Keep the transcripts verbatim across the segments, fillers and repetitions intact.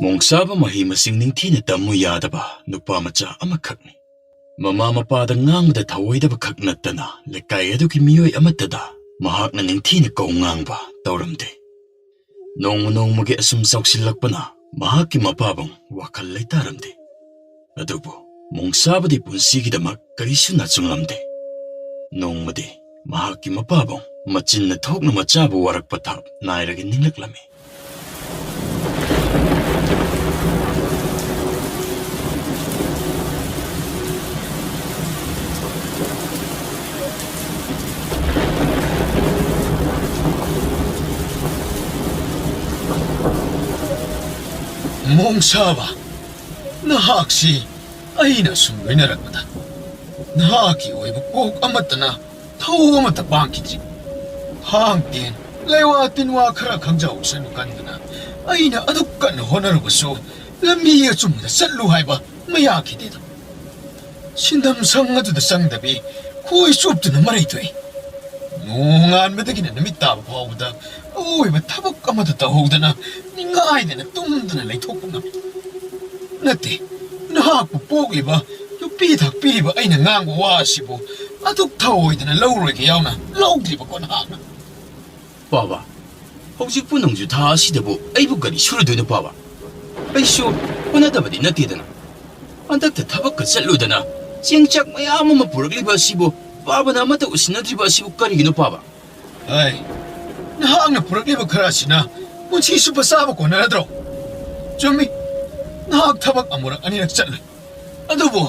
ꯃꯣꯡꯁꯥꯕ ꯃꯍꯩ ꯃꯁꯤꯡ ꯅꯤꯡꯊꯤꯅ ꯇꯝꯃꯨ ꯌꯥꯗꯕ ꯅꯨꯄꯥ ꯃꯆꯥ ꯑꯃꯈꯛꯅꯤ꯫ ꯃꯃꯥ ꯃꯄꯥꯗ ꯉꯥꯡꯕꯗ ꯊꯧꯑꯣꯏꯗꯕ ꯈꯛ ꯅꯠꯇꯅ, ꯂꯩꯀꯥꯏ ꯑꯗꯨꯒꯤ ꯃꯤꯑꯣꯏ ꯑꯃꯠꯇꯗ ꯃꯍꯥꯛꯅ ꯅꯤꯡꯊꯤꯅ ꯀꯧ ꯉꯥꯡꯕ ꯇꯧꯔꯝꯗꯦ꯫ ꯅꯣꯡꯃ ꯅꯣꯡꯃꯒꯤ ꯑꯁꯨꯝ ꯆꯥꯎꯁꯤꯜꯂꯛꯄꯅ ꯃꯍꯥꯛꯀꯤ ꯃꯄꯥꯕꯨꯡ ꯋꯥꯈꯜ ꯂꯩꯇꯥꯔꯝꯗꯦ꯫ ꯑꯗꯨꯕꯨ ꯃꯣꯡꯁꯥꯕꯗꯤ ꯄꯨꯟꯁꯤꯒꯤꯗꯃꯛ ꯀꯔꯤꯁꯨ ꯅꯥꯆꯨꯡꯂꯝꯗꯦ꯫ ꯅꯣꯡꯃꯗꯤ ꯃꯍꯥꯛꯀꯤ ꯃꯄꯥꯕꯨꯡ ꯃꯆꯤꯟꯅ ꯊꯣꯛꯅ ꯃꯆꯥꯕꯨ ꯋꯥꯔꯛꯄ ꯊꯥꯛ ꯅꯥꯏꯔꯒ ꯅꯤꯡꯂꯛꯂꯝꯃꯤ꯫ ꯃꯣꯡꯁꯥꯕ, ꯅꯍꯥꯛꯁꯤ ꯑꯩꯅ ꯁꯨꯝ ꯂꯣꯏꯅꯔꯛꯄꯗ ꯅꯍꯥꯛꯀꯤ ꯑꯣꯏꯕ ꯀꯣꯛ ꯑꯃꯠꯇꯅ ꯊꯧ ꯑꯃꯠꯇ ꯄꯥꯡꯈꯤꯗ꯭ꯔꯤ꯫ ꯊꯥꯡ ꯇꯦꯟ, ꯂꯩꯋꯥ ꯇꯤꯟꯋꯥ ꯈꯔ ꯈꯪꯖꯍꯧꯁꯅꯨ ꯈꯟꯗꯨꯅ ꯑꯩꯅ ꯑꯗꯨꯛ ꯀꯟꯅ ꯍꯣꯠꯅꯔꯨꯕꯁꯨ ꯂꯝꯕꯤ ꯑꯆꯨꯝꯕꯗ ꯆꯠꯂꯨ ꯍꯥꯏꯕ ꯃꯌꯥꯈꯤꯗꯦꯗꯣ꯫ ꯁꯤꯟꯗꯝ ꯁꯪ ꯑꯗꯨꯗ ꯆꯪꯗꯕꯤ ꯈꯣꯏ ꯆꯣꯞꯇꯨꯅ ꯃꯔꯩ ꯊꯣꯛꯏ꯫ ꯅꯣꯡꯉꯥꯟꯕꯗꯒꯤꯅ ꯅꯨꯃꯤꯠ ꯇꯥꯕ ꯐꯥꯎꯕꯗ ꯑꯋꯣꯏꯕ ꯊꯕꯛ ꯑꯃꯠꯇ ꯇꯧꯍꯧꯗꯅ ꯅꯤꯡꯉꯥꯏꯗꯅ ꯇꯨꯝꯗꯅ ꯂꯩꯊꯣꯛꯄ ꯉꯝꯃꯤ꯫ ꯅꯠꯇꯦ, ꯅꯍꯥꯛꯄꯨ ꯄꯣꯛꯂꯤꯕ, ꯌꯣꯛꯄꯤ ꯊꯥꯛꯄꯤꯔꯤꯕ ꯑꯩꯅ ꯉꯥꯡꯕ ꯋꯥ ꯑꯁꯤꯕꯨ ꯑꯗꯨꯛ ꯊꯧꯑꯣꯏꯗꯅ ꯂꯧꯔꯣꯏꯒꯦ ꯌꯥꯎꯅ ꯂꯧꯗ꯭ꯔꯤꯕꯀꯣ ꯅꯍꯥꯛꯅ? ꯄꯥꯕ, ꯍꯧꯖꯤꯛꯄꯨ ꯅꯣꯡꯖꯨ ꯊꯥ ꯑꯁꯤꯗꯕꯨ ꯑꯩꯕꯨ ꯀꯔꯤ ꯁꯨꯔꯨꯗꯣꯏꯅꯣ ꯄꯥꯕ? ꯑꯩꯁꯨ ꯍꯣꯠꯅꯗꯕꯗꯤ ꯅꯠꯇꯦꯗꯅ꯫ ꯍꯟꯗꯛꯇ ꯊꯕꯛꯀ ꯆꯠꯂꯨꯗꯅ ꯆꯦꯡ ꯆꯥꯛ ꯃꯌꯥꯝ ꯑꯃ ꯄꯨꯔꯛꯂꯤꯕ ꯑꯁꯤꯕꯨ ꯄꯥꯕꯅ ꯑꯃꯠꯇ ꯎꯁꯤꯟꯅꯗ꯭ꯔꯤꯕ ꯑꯁꯤꯕꯨ ꯀꯔꯤꯒꯤꯅꯣ ꯄꯥꯕ? ꯑꯩ, ꯅꯍꯥꯛꯅ ꯄꯨꯔꯛꯂꯤꯕ ꯈꯔ ꯑꯁꯤꯅ ꯄꯨꯟꯁꯤ ꯆꯨꯞꯄ ꯆꯥꯕ ꯀꯣꯟꯅꯔꯗ꯭ꯔꯣ? ꯆꯨꯝꯃꯤ, ꯅꯍꯥꯛ ꯊꯕꯛ ꯑꯃꯨꯔꯛ ꯑꯅꯤꯔꯛ ꯆꯠꯂꯨꯏ꯫ ꯑꯗꯨꯕꯨ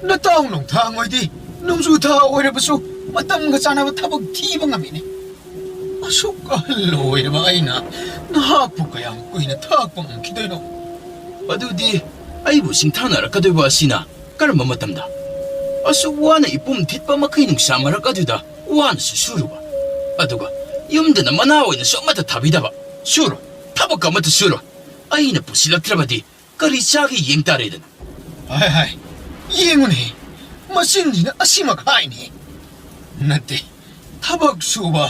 ꯅꯇꯥꯎ ꯅꯣꯡꯊꯥꯡ ꯍꯣꯏꯗꯤ ꯅꯣꯡꯖꯨ ꯊꯥ ꯑꯣꯏꯔꯕꯁꯨ ꯃꯇꯝꯒ ꯆꯥꯅꯕ ꯊꯕꯛ ꯊꯤꯕ ꯉꯝꯃꯤꯅꯦ꯫ ꯑꯁꯨꯛ ꯑꯍꯜ ꯑꯣꯏꯔꯕ ꯑꯩꯅ ꯅꯍꯥꯛꯄꯨ ꯀꯌꯥꯝ ꯀꯨꯏꯅ ꯊꯥꯛꯄ ꯉꯝꯈꯤꯗꯣꯏꯅꯣ? ꯑꯗꯨꯗꯤ ꯑꯩꯕꯨ ꯁꯤꯡꯊꯥꯅꯔꯛꯀꯗꯣꯏꯕ ꯑꯁꯤꯅ ꯀꯔꯝꯕ ꯃꯇꯝꯗ? ꯑꯁꯨꯛ ꯋꯥꯅ ꯏꯄꯨꯝ ꯊꯤꯠꯄ ꯃꯈꯩ ꯅꯨꯡꯁꯥ ꯃꯔꯛ ꯑꯗꯨꯗ ꯋꯥꯅꯁꯨ ꯁꯨꯔꯨꯕ, ꯑꯗꯨꯒ ꯌꯨꯝꯗꯅ ꯃꯅꯥ ꯑꯣꯏꯅꯁꯨ ꯑꯃꯠꯇ ꯊꯥꯕꯤꯗꯕ꯫ ꯁꯨꯔꯣ, ꯊꯕꯛ ꯑꯃꯠꯇ ꯁꯨꯔꯣ꯫ ꯑꯩꯅ ꯄꯨꯁꯤꯜꯂꯛꯇ꯭ꯔꯕꯗꯤ ꯀꯔꯤ ꯆꯥꯒꯦ ꯌꯦꯡ ꯇꯥꯔꯦꯗꯅ꯫ ꯍꯥꯏ ꯍꯥꯏ, ꯌꯦꯡꯉꯨꯅꯦ, ꯃꯆꯤꯟꯁꯤꯅ ꯑꯁꯤꯃꯛ ꯍꯥꯏꯅꯦ꯫ ꯅꯠꯇꯦ, ꯊꯕꯛ ꯁꯨꯕ,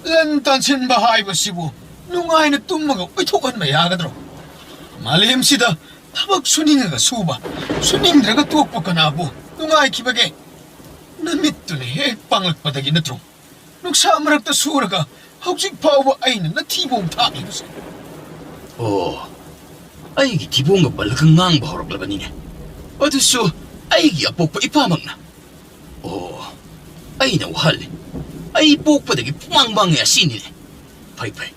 ꯂꯟ ꯇꯥꯟꯁꯤꯟꯕ ꯍꯥꯏꯕꯁꯤꯕꯨ ꯅꯨꯡꯉꯥꯏꯅ ꯇꯨꯝꯃꯒ ꯑꯣꯏꯊꯣꯛꯍꯟꯕ ꯌꯥꯒꯗ꯭ꯔꯣ? ꯃꯥꯂꯦꯝꯁꯤꯗ ꯊꯕꯛ ꯁꯨꯅꯤꯡꯉꯒ ꯁꯨꯕ, ꯁꯨꯅꯤꯡꯗ꯭ꯔꯒ ꯇꯣꯛꯄ ꯀꯅꯥꯕꯨ ꯅꯨꯡꯉꯥꯏꯈꯤꯕꯒꯦ? ꯅꯃꯤꯠꯇꯨꯅ ꯍꯦꯛ ꯄꯥꯡꯂꯛꯄꯗꯒꯤ ꯅꯠꯇ꯭ꯔꯣ ꯅꯨꯡꯁꯥ ꯃꯔꯛꯇ ꯁꯨꯔꯒ ꯍꯧꯖꯤꯛ ꯐꯥꯎꯕ ꯑꯩꯅ ꯅꯊꯤꯕꯣꯡ ꯊꯥꯛꯂꯤꯕꯁꯦ? ꯑꯣ, ꯑꯩꯒꯤ ꯊꯤꯕꯣꯡꯒ ꯄꯜꯂꯒ ꯉꯥꯡꯕ ꯍꯧꯔꯛꯂꯕꯅꯤꯅꯦ꯫ ꯑꯗꯨꯁꯨ ꯑꯩꯒꯤ ꯑꯄꯣꯛꯄ ꯏꯄꯥꯃꯛꯅ꯫ ꯑꯣ, ꯑꯩꯅ ꯋꯥꯍꯜꯂꯤ꯫ ꯑꯩ ꯄꯣꯛꯄꯗꯒꯤ ꯄꯨꯃꯥꯡ ꯃꯥꯡꯉꯦ ꯑꯁꯤꯅꯤꯅꯦ꯫ ꯐꯩ, ꯐꯩ꯫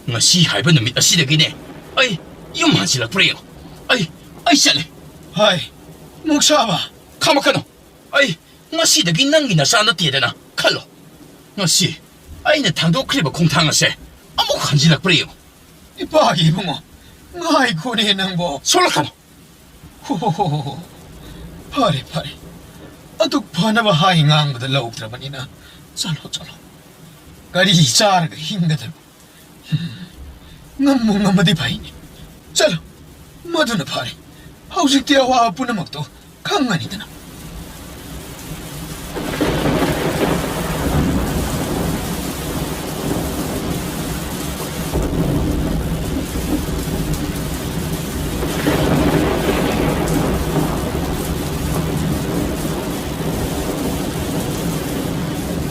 ꯉꯁꯤ ꯍꯥꯏꯕ ꯅꯨꯃꯤꯠ ꯑꯁꯤꯗꯒꯤꯅꯦ ꯑꯩ ꯌꯨꯝ ꯍꯟꯖꯤꯜꯂꯛꯄ꯭ꯔꯥ ꯌꯦꯡꯉꯣ꯫ ꯑꯩ, ꯑꯩ ꯆꯠꯂꯦ꯫ ꯍꯥꯏ, ꯃꯣꯡꯁꯥꯕ꯫ ꯈꯥꯃꯛꯀꯅꯨ꯫ ꯑꯩ ꯉꯁꯤꯗꯒꯤ ꯅꯪꯒꯤ ꯅꯆꯥ ꯅꯠꯇꯦꯗꯅ ꯈꯜꯂꯣ꯫ ꯉꯁꯤ ꯑꯩꯅ ꯊꯥꯡꯗꯣꯛꯈ꯭ꯔꯤꯕ ꯈꯣꯡꯊꯥꯡ ꯑꯁꯦ ꯑꯃꯨꯛ ꯍꯟꯖꯤꯜꯂꯛꯄ꯭ꯔꯥ ꯌꯦꯡꯉꯨ꯫ ꯏꯄꯥꯒꯤ ꯏꯕꯨꯡꯉꯣ, ꯉꯥꯏꯈꯣꯅꯦ ꯅꯪꯕꯣ꯫ ꯁꯣꯛꯂꯛꯀꯅꯨ꯫ ꯍꯣ, ꯍꯣ, ꯍꯣ, ꯍꯣ, ꯍꯣ꯫ ꯐꯔꯦ, ꯐꯔꯦ꯫ ꯑꯗꯨꯛ ꯐꯅꯕ ꯍꯥꯏ ꯉꯥꯡꯕꯗ ꯂꯧꯗ꯭ꯔꯕꯅꯤꯅ ꯆꯠꯂꯣ, ꯆꯠꯂꯣ꯫ ꯀꯔꯤ ꯆꯥꯔꯒ ꯍꯤꯡꯒꯗꯕ? ꯉꯝꯃꯨ ꯉꯝꯃꯗꯤ ꯐꯩꯅꯦ꯫ ꯆꯠꯂꯣ, ꯃꯗꯨꯅ ꯐꯔꯦ꯫ ꯍꯧꯖꯤꯛꯇꯤ ꯑꯋꯥꯕ ꯄꯨꯝꯅꯃꯛꯇꯣ ꯈꯪꯉꯅꯤꯗꯅ꯫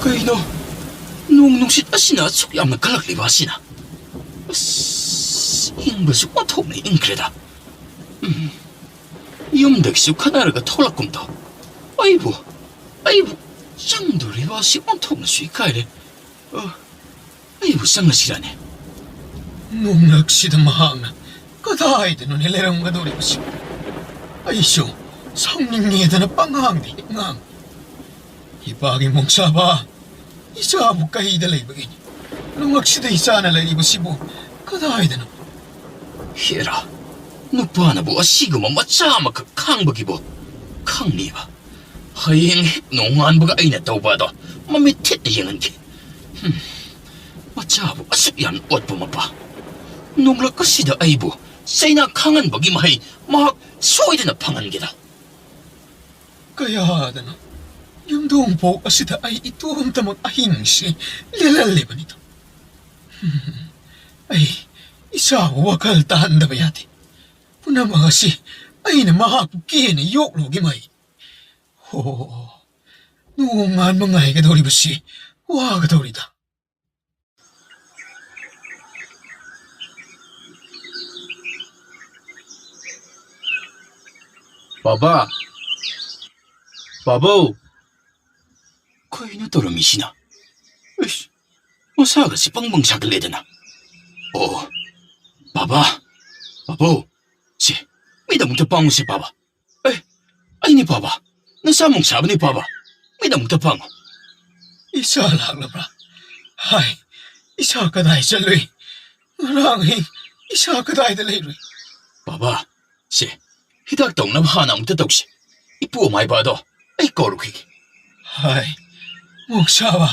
ꯀꯩꯅꯣ? ꯅꯣꯡ ꯅꯨꯡꯁꯤꯠ ꯑꯁꯤꯅ ꯑꯁꯨꯛ ꯌꯥꯝꯅ ꯀꯜꯂꯛꯂꯤꯕ ꯑꯁꯤꯅ? ꯑꯁ, ꯏꯪꯕꯁꯨ ꯑꯣꯟꯊꯣꯛꯅ ꯏꯪꯈ꯭ꯔꯦꯗ꯫ ꯎꯝ, ꯌꯨꯝꯗꯒꯤꯁꯨ ꯈꯠꯅꯔꯒ ꯊꯣꯛꯂꯛꯀꯨꯝ ꯇꯧ꯫ ꯑꯩꯕꯨ, ꯑꯩꯕꯨ ꯆꯪꯗꯣꯔꯤꯕ ꯑꯁꯤ ꯑꯣꯟꯊꯣꯛꯅꯁꯨ ꯏꯀꯥꯏꯔꯦ꯫ ꯑ, ꯑꯩꯕꯨ ꯆꯪꯉꯁꯤꯔꯅꯦ? ꯅꯣꯡꯂꯛꯁꯤꯗ ꯃꯍꯥꯛꯅ ꯀꯗꯥꯏꯗꯅꯣꯅꯦ ꯂꯩꯔꯝꯒꯗꯧꯔꯤꯕꯁꯤ? ꯑꯩꯁꯨ ꯁꯥꯎꯅꯤꯡꯉꯦꯗꯅ ꯄꯉꯥꯡꯗ ꯍꯦꯛ ꯉꯥꯡ꯫ ꯏꯄꯥꯒꯤ ꯃꯣꯡꯁꯥꯕ, ꯏꯆꯥꯕꯨ ꯀꯩꯗ ꯂꯩꯕꯒꯤꯅꯤ? ꯅꯣꯡꯂꯛꯁꯤꯗ ꯏꯆꯥꯅ ꯂꯩꯔꯤꯕꯁꯤꯕꯨ ꯀꯗꯥꯏꯗꯅꯣ? ꯍꯦꯔꯥ, ꯅꯨꯄꯥꯅꯕꯨ ꯑꯁꯤꯒꯨꯝꯕ ꯃꯆꯥ ꯑꯃꯈꯛ ꯈꯥꯡꯕꯒꯤꯕꯨ ꯈꯪꯅꯤꯕ꯫ ꯍꯌꯦꯡ ꯍꯦꯛ ꯅꯣꯡꯉꯥꯟꯕꯒ ꯑꯩꯅ ꯇꯧꯕ ꯑꯗꯣ ꯃꯃꯤꯠ ꯊꯤꯠꯅ ꯌꯦꯡꯍꯟꯈꯤ꯫ ꯍꯨꯝ, ꯃꯆꯥꯕꯨ ꯑꯁꯨꯛ ꯌꯥꯝꯅ ꯑꯣꯠꯄ ꯃꯄꯥ꯫ ꯅꯣꯡꯂꯛ ꯑꯁꯤꯗ ꯑꯩꯕꯨ ꯆꯩꯅꯥ ꯈꯥꯡꯍꯟꯕꯒꯤ ꯃꯍꯩ ꯃꯍꯥꯛ ꯁꯣꯏꯗꯅ ꯐꯪꯍꯟꯒꯦꯗ꯫ ꯀꯌꯥꯗꯅꯣ ꯌꯨꯝꯊꯣꯡ ꯄꯣꯛ ꯑꯁꯤꯗ ꯑꯩ ꯏꯇꯣꯝꯇꯃꯛ ꯑꯍꯤꯡꯁꯤ ꯂꯦꯜꯍꯜꯂꯤꯕꯅꯤꯗꯣ꯫ ꯑꯩ ꯏꯆꯥꯕꯨ ꯋꯥꯈꯜ ꯇꯥꯍꯟꯗꯕ ꯌꯥꯗꯦ꯫ ꯄꯨꯝꯅꯃꯛ ꯑꯁꯤ ꯑꯩꯅ ꯃꯍꯥꯛꯄꯨ ꯀꯦꯅ ꯌꯣꯛꯂꯨꯕꯒꯤ ꯃꯍꯩ꯫ ꯍꯣ, ꯅꯣꯡꯉꯥꯟꯕ ꯉꯥꯏꯒꯗꯧꯔꯤꯕꯁꯤ ꯋꯥꯒꯗꯧꯔꯤꯗ꯫ ꯕꯥꯕꯥ! ꯕꯥꯕꯧ! ꯀꯩꯅꯣ ꯇꯧꯔꯝꯃꯤꯁꯤꯅ? ꯏꯁ, ꯃꯁꯥꯒꯁꯤ ꯄꯪ ꯄꯪ ꯁꯥꯒꯠꯂꯦꯗꯅ꯫ ꯑꯣ, ꯕꯥꯕꯥ! ꯕꯥꯕꯧ! ꯁꯦ, ꯃꯤꯠ ꯑꯃꯨꯛꯇ ꯄꯥꯡꯉꯨꯁꯦ, ꯕꯥꯕꯥ꯫ ꯑꯦ, ꯑꯩꯅꯤ ꯄꯥꯕ, ꯅꯆꯥꯃꯨꯛ ꯁꯥꯕꯅꯤ ꯄꯥꯕ, ꯃꯤꯠ ꯑꯃꯨꯛꯇ ꯄꯥꯡꯉꯨ꯫ ꯏꯆꯥ ꯂꯥꯛꯂꯕ꯭ꯔꯥ? ꯍꯥꯏ, ꯏꯆꯥ ꯀꯗꯥꯏ ꯆꯠꯂꯨꯏ? ꯉꯔꯥꯡ ꯑꯍꯤꯡ ꯏꯆꯥ ꯀꯗꯥꯏꯗ ꯂꯩꯔꯨꯏ? ꯄꯥꯕ, ꯁꯦ, ꯍꯤꯗꯥꯛ ꯇꯧꯅꯕ ꯍꯥꯟꯅ ꯑꯃꯨꯛꯇ ꯇꯧꯁꯤ꯫ ꯏꯄꯨ ꯑꯃꯥꯏꯕ ꯑꯗꯣ ꯑꯩ ꯀꯧꯔꯨꯈꯤꯒꯦ꯫ ꯍꯥꯏ, ꯃꯨꯛ ꯁꯥꯕ,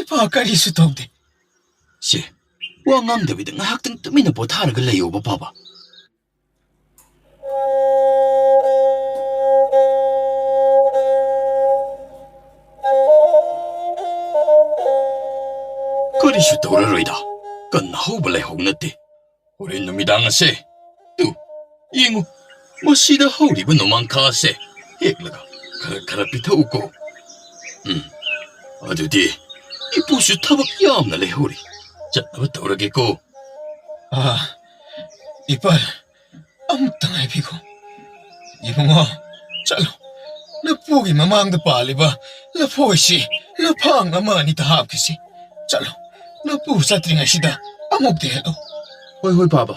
ꯏꯄꯥ ꯀꯔꯤꯁꯨ ꯇꯧꯗꯦ꯫ ꯁꯦ, ꯋꯥ ꯉꯥꯡꯗꯕꯤꯗ ꯉꯥꯏꯍꯥꯛꯇꯪ ꯇꯨꯃꯤꯟꯅ ꯄꯣꯊꯥꯔꯒ ꯂꯩꯌꯣꯕ ꯄꯥꯕ꯫ ꯀꯔꯤꯁꯨ ꯇꯧꯔꯔꯣꯏꯗ꯫ ꯀꯟꯅ ꯍꯧꯕ ꯂꯥꯏꯍꯧ ꯅꯠꯇꯦ꯫ ꯍꯣꯔꯦꯟ ꯅꯨꯃꯤꯗꯥꯡ ꯑꯁꯦ, ꯇꯨ, ꯌꯦꯡꯉꯨ, ꯃꯁꯤꯗ ꯍꯧꯔꯤꯕ ꯅꯣꯡꯃꯥꯡꯈꯥ ꯑꯁꯦ ꯍꯦꯛꯂꯒ ꯈꯔ ꯈꯔ ꯄꯤꯊꯛꯎꯀꯣ꯫ ꯎꯝ, ꯑꯗꯨꯗꯤ ꯏꯄꯨꯁꯨ ꯊꯕꯛ ꯌꯥꯝꯅ ꯂꯩꯍꯧꯔꯤ꯫ ꯆꯠꯅꯕ ꯇꯧꯔꯒꯦꯀꯣ꯫ ꯑꯥ, ꯏꯄꯥꯜ, ꯑꯃꯨꯛꯇ ꯉꯥꯏꯕꯤꯈꯣ꯫ ꯏꯕꯨꯡꯉꯣ, ꯆꯠꯂꯣ꯫ ꯅꯄꯨꯒꯤ ꯃꯃꯥꯡꯗ ꯄꯥꯜꯂꯤꯕ ꯂꯐꯣꯏꯁꯤ ꯂꯐꯥꯡ ꯑꯃ ꯑꯅꯤꯇ ꯍꯥꯞꯈꯤꯁꯤ꯫ ꯆꯠꯂꯣ꯫ ꯅꯄꯨ ꯆꯠꯇ꯭ꯔꯤꯉꯩꯁꯤꯗ ꯑꯃꯨꯛꯇ ꯍꯦꯛꯂꯣ꯫ ꯍꯣꯏ, ꯍꯣꯏ, ꯄꯥꯕ꯫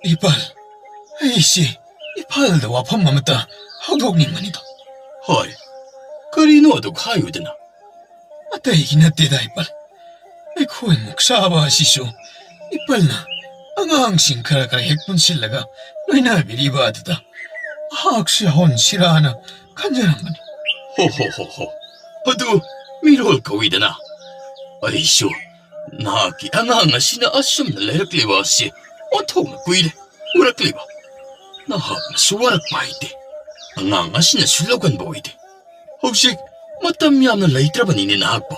ꯏꯄꯥꯜ, ꯑꯩꯁꯤ ꯏꯄꯥꯜꯗ ꯋꯥꯐꯝ ꯑꯃꯇ ꯍꯧꯗꯣꯛꯅꯤꯡꯕꯅꯤꯗꯣ꯫ ꯍꯣꯏ꯫ ꯀꯔꯤꯅꯣ ꯑꯗꯨ ꯍꯥꯏꯌꯨꯗꯅ꯫ ꯑꯇꯩꯒꯤ ꯅꯠꯇꯦꯗ, ꯏꯄꯥꯜ꯫ ꯑꯩꯈꯣꯏ ꯃꯨꯛ ꯆꯥꯕ ꯑꯁꯤꯁꯨ ꯏꯄꯥꯜꯅ ꯑꯉꯥꯡꯁꯤꯡ ꯈꯔ ꯈꯔ ꯍꯦꯛ ꯄꯨꯟꯁꯤꯜꯂꯒ ꯂꯣꯏꯅꯕꯤꯔꯤꯕ ꯑꯗꯨꯗ ꯃꯍꯥꯛꯁꯨ ꯌꯥꯎꯍꯟꯁꯤꯔꯥꯅ ꯈꯟꯖꯔꯝꯕꯅꯤ꯫ ꯍꯣ, ꯍꯣ, ꯍꯣ, ꯍꯣ꯫ ꯑꯗꯨ ꯃꯤꯔꯣꯜ ꯀꯧꯏꯗꯅ꯫ ꯑꯩꯁꯨ ꯅꯍꯥꯛꯀꯤ ꯑꯉꯥꯡ ꯑꯁꯤꯅ ꯑꯁꯨꯝꯅ ꯂꯩꯔꯛꯂꯤꯕ ꯑꯁꯤ ꯑꯣꯟꯊꯣꯛꯅ ꯀꯨꯏꯔꯦ ꯎꯔꯛꯂꯤꯕ꯫ ꯅꯍꯥꯛꯅꯁꯨ ꯋꯥꯔꯛꯄ ꯍꯩꯇꯦ, ꯑꯉꯥꯡ ꯑꯁꯤꯅꯁꯨ ꯂꯧꯒꯟꯕ ꯑꯣꯏꯗꯦ꯫ ꯍꯧꯖꯤꯛ ꯃꯇꯝ ꯌꯥꯝꯅ ꯂꯩꯇ꯭ꯔꯕꯅꯤꯅꯦ ꯅꯍꯥꯛꯄꯨ꯫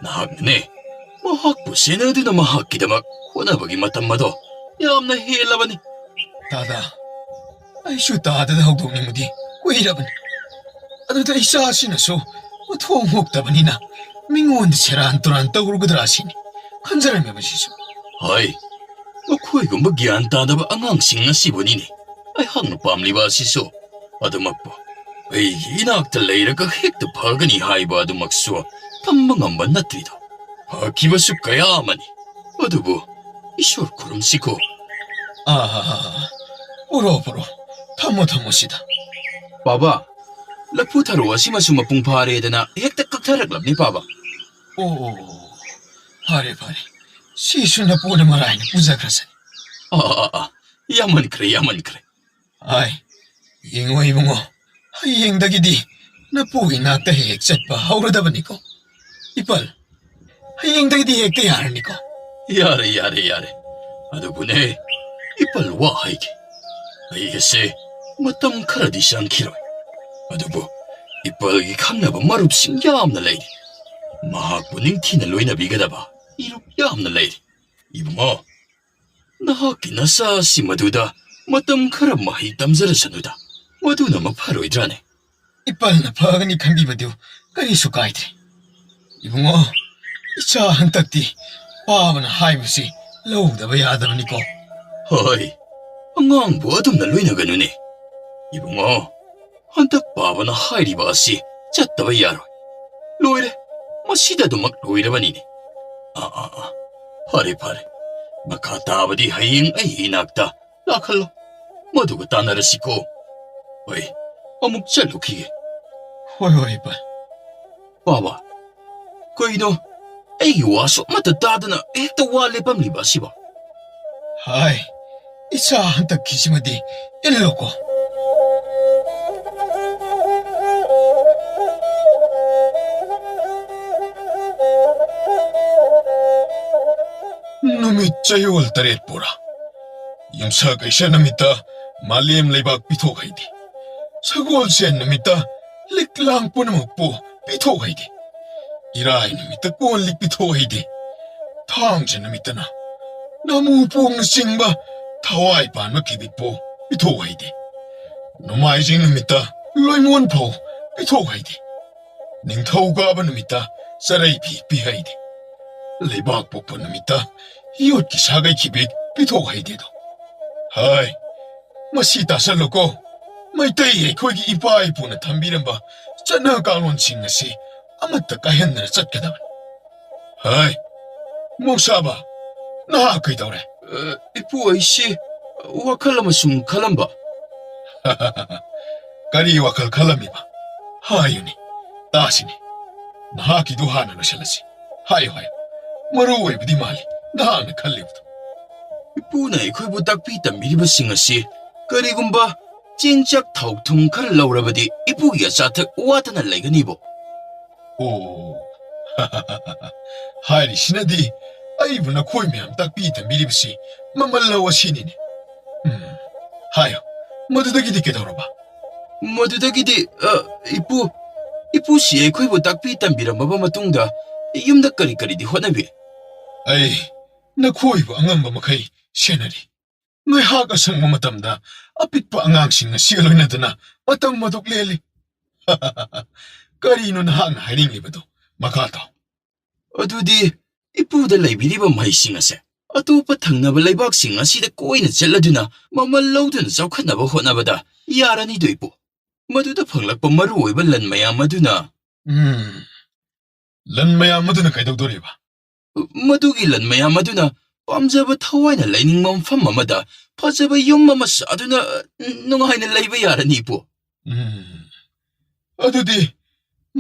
ꯅꯍꯥꯛꯅꯅꯦ ꯃꯍꯥꯛꯄꯨ ꯁꯦꯟꯅꯗꯨꯅ ꯃꯍꯥꯛꯀꯤꯗꯃꯛ ꯍꯣꯠꯅꯕꯒꯤ ꯃꯇꯝ ꯑꯗꯣ ꯌꯥꯝꯅ ꯍꯦꯜꯂꯕꯅꯤ꯫ ꯇꯥꯗ, ꯑꯩꯁꯨ ꯇꯥꯗꯗ ꯍꯧꯗꯣꯛꯅꯤꯡꯕꯗꯤ ꯀꯨꯏꯔꯕꯅꯤ꯫ ꯑꯗꯨꯗ ꯏꯆꯥꯁꯤꯅꯁꯨ ꯃꯊꯣꯡ ꯍꯣꯛꯇꯕꯅꯤꯅ ꯃꯤꯉꯣꯟꯗ ꯁꯦꯔꯥꯟ ꯇꯨꯔꯥꯟ ꯇꯧꯔꯨꯒꯗ꯭ꯔꯥ ꯁꯤꯅꯤ ꯈꯟꯖꯔꯝꯃꯦꯕ ꯁꯤꯁꯨ꯫ ꯍꯣꯏ, ꯃꯈꯣꯏꯒꯨꯝꯕ ꯒ꯭ꯌꯥꯟ ꯇꯥꯗꯕ ꯑꯉꯥꯡꯁꯤꯡ ꯑꯁꯤꯕꯨꯅꯤꯅꯦ ꯑꯩꯍꯥꯛꯅ ꯄꯥꯝꯂꯤꯕ ꯑꯁꯤꯁꯨ꯫ ꯑꯗꯨꯃꯛꯄꯨ ꯑꯩꯒꯤ ꯏꯅꯥꯛꯇ ꯂꯩꯔꯒ ꯍꯦꯛꯇ ꯐꯒꯅꯤ ꯍꯥꯏꯕ ꯑꯗꯨꯃꯛꯁꯨ ꯇꯝꯕ ꯉꯝꯕ ꯅꯠꯇ꯭ꯔꯤꯗꯣ꯫ ꯐꯈꯤꯕꯁꯨ ꯀꯌꯥ ꯑꯃꯅꯤ꯫ ꯑꯗꯨꯕꯨ ꯏꯁꯣꯔ ꯈꯨꯔꯨꯝꯁꯤꯀꯣ꯫ ꯑꯥ, ꯄꯨꯔꯣ, ꯄꯨꯔꯣ꯫ ꯊꯝꯃꯣ, ꯊꯝꯃꯣ ꯁꯤꯗ꯫ ꯄꯥꯕ, ꯂꯐꯨ ꯊꯔꯣ ꯑꯁꯤꯃꯁꯨ ꯃꯄꯨꯡ ꯐꯥꯔꯦꯗꯅ ꯍꯦꯛꯇ ꯀꯛꯊꯔꯛꯂꯕꯅꯤ, ꯄꯥꯕ꯫ ꯑꯣ, ꯑꯣ, ꯑꯣ, ꯐꯔꯦ, ꯐꯔꯦ꯫ ꯁꯤꯁꯨ ꯅꯄꯨꯅ ꯃꯔꯥꯏꯅ ꯄꯨꯖꯈ꯭ꯔꯁꯅꯤ꯫ ꯑꯥ, ꯑꯥ, ꯑꯥ, ꯌꯥꯝꯃꯟꯈ꯭ꯔꯦ, ꯌꯥꯝꯃꯟꯈ꯭ꯔꯦ꯫ ꯑꯥꯏ, ꯌꯦꯡꯉꯣ ꯏꯕꯨꯡꯉꯣ, ꯍꯌꯦꯡꯗꯒꯤꯗꯤ ꯅꯄꯨꯒꯤ ꯅꯥꯛꯇ ꯍꯦꯛ ꯍꯦꯛ ꯆꯠꯄ ꯍꯧꯔꯗꯕꯅꯤꯀꯣ꯫ ꯏꯄꯜ, ꯍꯌꯦꯡꯗꯒꯤꯗꯤ ꯍꯦꯛꯇ ꯌꯥꯔꯅꯤꯀꯣ꯫ ꯌꯥꯔꯦ, ꯌꯥꯔꯦ, ꯌꯥꯔꯦ꯫ ꯑꯗꯨꯕꯨꯅꯦ, ꯏꯄꯜ ꯋꯥ ꯍꯥꯏꯒꯦ꯫ ꯑꯩ ꯑꯁꯦ ꯃꯇꯝ ꯈꯔꯗꯤ ꯆꯪꯈꯤꯔꯣꯏ꯫ ꯑꯗꯨꯕꯨ ꯏꯄꯜꯒꯤ ꯈꯪꯅꯕ ꯃꯔꯨꯞꯁꯤꯡ ꯌꯥꯝꯅ ꯂꯩꯔꯤ꯫ ꯃꯍꯥꯛꯄꯨ ꯅꯤꯡꯊꯤꯅ ꯂꯣꯏꯅꯕꯤꯒꯗꯕ ꯏꯔꯨꯞ ꯌꯥꯝꯅ ꯂꯩꯔꯤ꯫ ꯏꯕꯨꯡꯉꯣ, ꯅꯍꯥꯛꯀꯤ ꯅꯆꯥ ꯑꯁꯤ ꯃꯗꯨꯗ ꯃꯇꯝ ꯈꯔ ꯃꯍꯩ ꯇꯝꯖꯔꯁꯅꯨꯗ꯫ ꯃꯗꯨꯅ ꯃꯐꯔꯣꯏꯗ꯭ꯔꯥꯅꯦ? ꯏꯄꯜꯅ ꯐꯒꯅꯤ ꯈꯟꯕꯤꯕꯗꯨ ꯀꯔꯤꯁꯨ ꯀꯥꯏꯗ꯭ꯔꯦ꯫ ꯏꯕꯨꯡꯉꯣ, ꯏꯆꯥ ꯍꯟꯗꯛꯇꯤ ꯄꯥꯕꯅ ꯍꯥꯏꯕꯁꯤ ꯂꯧꯗꯕ ꯌꯥꯗꯕꯅꯤꯀꯣ꯫ ꯍꯣꯏ, ꯑꯉꯥꯡꯕꯨ ꯑꯗꯨꯝꯅ ꯂꯣꯏꯅꯒꯅꯨꯅꯦ꯫ ꯏꯕꯨꯡꯉꯣ, ꯍꯟꯗꯛ ꯄꯥꯕꯅ ꯍꯥꯏꯔꯤꯕ ꯑꯁꯤ ꯆꯠꯇꯕ ꯌꯥꯔꯣꯏ꯫ ꯂꯣꯏꯔꯦ, ꯃꯁꯤꯗ ꯑꯗꯨꯃꯛ ꯂꯣꯏꯔꯕꯅꯤꯅꯦ꯫ ꯑꯥ, ꯑꯥ, ꯑꯥ, ꯐꯔꯦ, ꯐꯔꯦ꯫ ꯃꯈꯥ ꯇꯥꯕꯗꯤ ꯍꯌꯦꯡ ꯑꯩꯒꯤ ꯏꯅꯥꯛꯇ ꯂꯥꯛꯍꯜꯂꯣ꯫ ꯃꯗꯨꯒ ꯇꯥꯟꯅꯔꯁꯤꯀꯣ꯫ ꯍꯣꯏ, ꯑꯃꯨꯛ ꯆꯠꯂꯨꯈꯤꯒꯦ꯫ ꯍꯣꯏ, ꯍꯣꯏ, ꯏꯄꯥ꯫ ꯄꯥꯕ, ꯀꯩꯅꯣ? ꯑꯩꯒꯤ ꯋꯥꯁꯨ ꯑꯃꯠꯇ ꯇꯥꯗꯅ ꯍꯦꯛꯇ ꯋꯥ ꯂꯦꯞꯄꯝꯂꯤꯕ ꯑꯁꯤꯕꯣ? ꯍꯥꯏ, ꯏꯆꯥ ꯍꯟꯗꯛꯀꯤꯁꯤꯃꯗꯤ ꯏꯜꯂꯣꯀꯣ꯫ ꯅꯨꯃꯤꯠ ꯆꯌꯣꯜ ꯇꯔꯦꯠ ꯄꯨꯔꯥ ꯌꯨꯝꯁꯀꯩꯁ ꯅꯨꯃꯤꯠꯇ ꯃꯥꯂꯦꯝ ꯂꯩꯕꯥꯛ ꯄꯤꯊꯣꯛ ꯍꯩꯗꯦ꯫ ꯁꯒꯣꯜꯁꯦꯟ ꯅꯨꯃꯤꯠꯇ ꯂꯤꯛ ꯂꯥꯡ ꯄꯨꯝꯅꯃꯛꯄꯨ ꯄꯤꯊꯣꯛ ꯍꯩꯗꯦ꯫ ꯏꯔꯥꯏ ꯅꯨꯃꯤꯠꯇ ꯀꯣꯜ ꯂꯤꯛ ꯄꯤꯊꯣꯛ ꯍꯩꯗꯦ꯫ ꯊꯥꯡꯖ ꯅꯨꯃꯤꯠꯇꯅ ꯅꯥꯃꯨ ꯄꯣꯡꯅꯆꯤꯡꯕ ꯊꯋꯥꯏ ꯄꯥꯟꯕ ꯀꯤꯕꯤꯠꯄꯨ ꯄꯤꯊꯣꯛ ꯍꯩꯗꯦ꯫ ꯅꯣꯡꯃꯥꯏꯖꯤꯡ ꯅꯨꯃꯤꯠꯇ ꯂꯣꯏꯉꯣꯟ ꯐꯥꯎ ꯄꯤꯊꯣꯛ ꯍꯩꯗꯦ꯫ ꯅꯤꯡꯊꯧꯀꯥꯕ ꯅꯨꯃꯤꯠꯇ ꯆꯔꯩ ꯐꯤ ꯄꯤ ꯍꯩꯗꯦ꯫ ꯂꯩꯕꯥꯛ ꯄꯣꯛꯄ ꯅꯨꯃꯤꯠꯇ ꯌꯣꯠꯀꯤ ꯁꯥꯒꯩ ꯈꯤꯕꯤꯠ ꯄꯤꯊꯣꯛ ꯍꯩꯗꯦꯗꯣ꯫ ꯍꯥꯏ, ꯃꯁꯤ ꯇꯥꯁꯜꯂꯨꯀꯣ꯫ ꯃꯩꯇꯩ ꯑꯩꯈꯣꯏꯒꯤ ꯏꯄꯥ ꯏꯄꯨꯅ ꯊꯝꯕꯤꯔꯝꯕ ꯆꯠꯅ ꯀꯥꯡꯂꯣꯟꯁꯤꯡ ꯑꯁꯤ ꯑꯃꯠꯇ ꯀꯥꯏꯍꯟꯗꯅ ꯆꯠꯀꯗꯕꯅꯤ꯫ ꯍꯥꯏ, ꯃꯣꯡꯁꯥꯕ, ꯅꯍꯥꯛ ꯀꯩꯗꯧꯔꯦ? ꯑ, ꯏꯄꯨ, ꯑꯩꯁꯤ ꯋꯥꯈꯜ ꯑꯃ ꯁꯨꯝ ꯈꯜꯂꯝꯕ꯫ ꯀꯔꯤ ꯋꯥꯈꯜ ꯈꯜꯂꯝꯃꯤꯕ? ꯍꯥꯏꯌꯨꯅꯦ, ꯇꯥꯁꯤꯅꯦ꯫ ꯅꯍꯥꯛꯀꯤꯗꯨ ꯍꯥꯟꯅ ꯂꯣꯏꯁꯤꯜꯂꯁꯤ꯫ ꯍꯥꯏꯌꯨ, ꯍꯥꯏꯌꯨ꯫ ꯃꯔꯨ ꯑꯣꯏꯕꯗꯤ ꯃꯥꯜꯂꯤ ꯅꯍꯥꯛꯅ ꯈꯜꯂꯤꯕꯗꯨ꯫ ꯏꯄꯨꯅ ꯑꯩꯈꯣꯏꯕꯨ ꯇꯥꯛꯄꯤ ꯇꯝꯕꯤꯔꯤꯕꯁꯤꯡ ꯑꯁꯤ ꯀꯔꯤꯒꯨꯝꯕ ꯆꯦꯡ ꯆꯥꯛ ꯊꯥꯎ ꯊꯨꯝ ꯈꯔ ꯂꯧꯔꯕꯗꯤ ꯏꯄꯨꯒꯤ ꯑꯆꯥ ꯑꯊꯛ ꯋꯥꯠꯇꯅ ꯂꯩꯒꯅꯤꯕꯣ꯫ ꯑꯣ, ꯍꯥꯏꯔꯤꯁꯤꯅꯗꯤ ꯑꯩꯕꯨ ꯅꯈꯣꯏ ꯃꯌꯥꯝ ꯇꯥꯛꯄꯤ ꯇꯝꯕꯤꯔꯤꯕꯁꯤ ꯃꯃꯜ ꯂꯧ ꯑꯁꯤꯅꯤꯅꯦ꯫ ꯎꯝ, ꯍꯥꯏꯌꯣ, ꯃꯗꯨꯗꯒꯤꯗꯤ ꯀꯩꯗꯧꯔꯕ? ꯃꯗꯨꯗꯒꯤꯗꯤ, ꯑ, ꯏꯄꯨ, ꯏꯄꯨꯁꯤ ꯑꯩꯈꯣꯏꯕꯨ ꯇꯥꯛꯄꯤ ꯇꯝꯕꯤꯔꯝꯃꯕ ꯃꯇꯨꯡꯗ ꯌꯨꯝꯗ ꯀꯔꯤ ꯀꯔꯤꯗꯤ ꯍꯣꯠꯅꯕꯤ? ꯑꯩ ꯅꯈꯣꯏꯕꯨ ꯑꯉꯝꯕ ꯃꯈꯩ ꯁꯦꯟꯅꯔꯤ꯫ ꯉꯥꯏꯍꯥꯛ ꯑꯁꯪꯕ ꯃꯇꯝꯗ ꯑꯄꯤꯛꯄ ꯑꯉꯥꯡꯁꯤꯡ ꯑꯁꯤꯒ ꯂꯣꯏꯅꯗꯨꯅ ꯃꯇꯝ ꯑꯗꯨꯛ ꯂꯦꯜꯂꯤ꯫ ꯀꯔꯤꯅꯣ ꯅꯍꯥꯛꯅ ꯍꯥꯏꯅꯤꯡꯂꯤꯕꯗꯨ? ꯃꯈꯥ ꯇꯥꯎ꯫ ꯑꯗꯨꯗꯤ ꯏꯄꯨꯗ ꯂꯩꯕꯤꯔꯤꯕ ꯃꯍꯩꯁꯤꯡ ꯑꯁꯦ ꯑꯇꯣꯞꯄ ꯊꯪꯅꯕ ꯂꯩꯕꯥꯛꯁꯤꯡ ꯑꯁꯤꯗ ꯀꯣꯏꯅ ꯆꯠꯂꯗꯨꯅ ꯃꯃꯜ ꯂꯧꯗꯨꯅ ꯆꯥꯎꯈꯠꯅꯕ ꯍꯣꯠꯅꯕꯗ ꯌꯥꯔꯅꯤꯗꯣ ꯏꯄꯨ꯫ ꯃꯗꯨꯗ ꯐꯪꯂꯛꯄ ꯃꯔꯨ ꯑꯣꯏꯕ ꯂꯟ ꯃꯌꯥꯝ ꯑꯗꯨꯅ ꯎꯝ, ꯂꯟ ꯃꯌꯥꯝ ꯑꯗꯨꯅ ꯀꯩꯗꯧꯗꯣꯔꯤꯕ? ꯃꯗꯨꯒꯤ ꯂꯟ ꯃꯌꯥꯝ ꯑꯗꯨꯅ ꯄꯥꯝꯖꯕ ꯊꯋꯥꯏꯅ ꯂꯩꯅꯤꯡꯕ ꯃꯐꯝ ꯑꯃꯗ ꯐꯖꯕ ꯌꯨꯝ ꯑꯃ ꯁꯥꯗꯨꯅ, ꯑ, ꯅꯨꯡꯉꯥꯏꯅ ꯂꯩꯕ ꯌꯥꯔꯅꯤ, ꯏꯄꯨ꯫ ꯎꯝ, ꯑꯗꯨꯗꯤ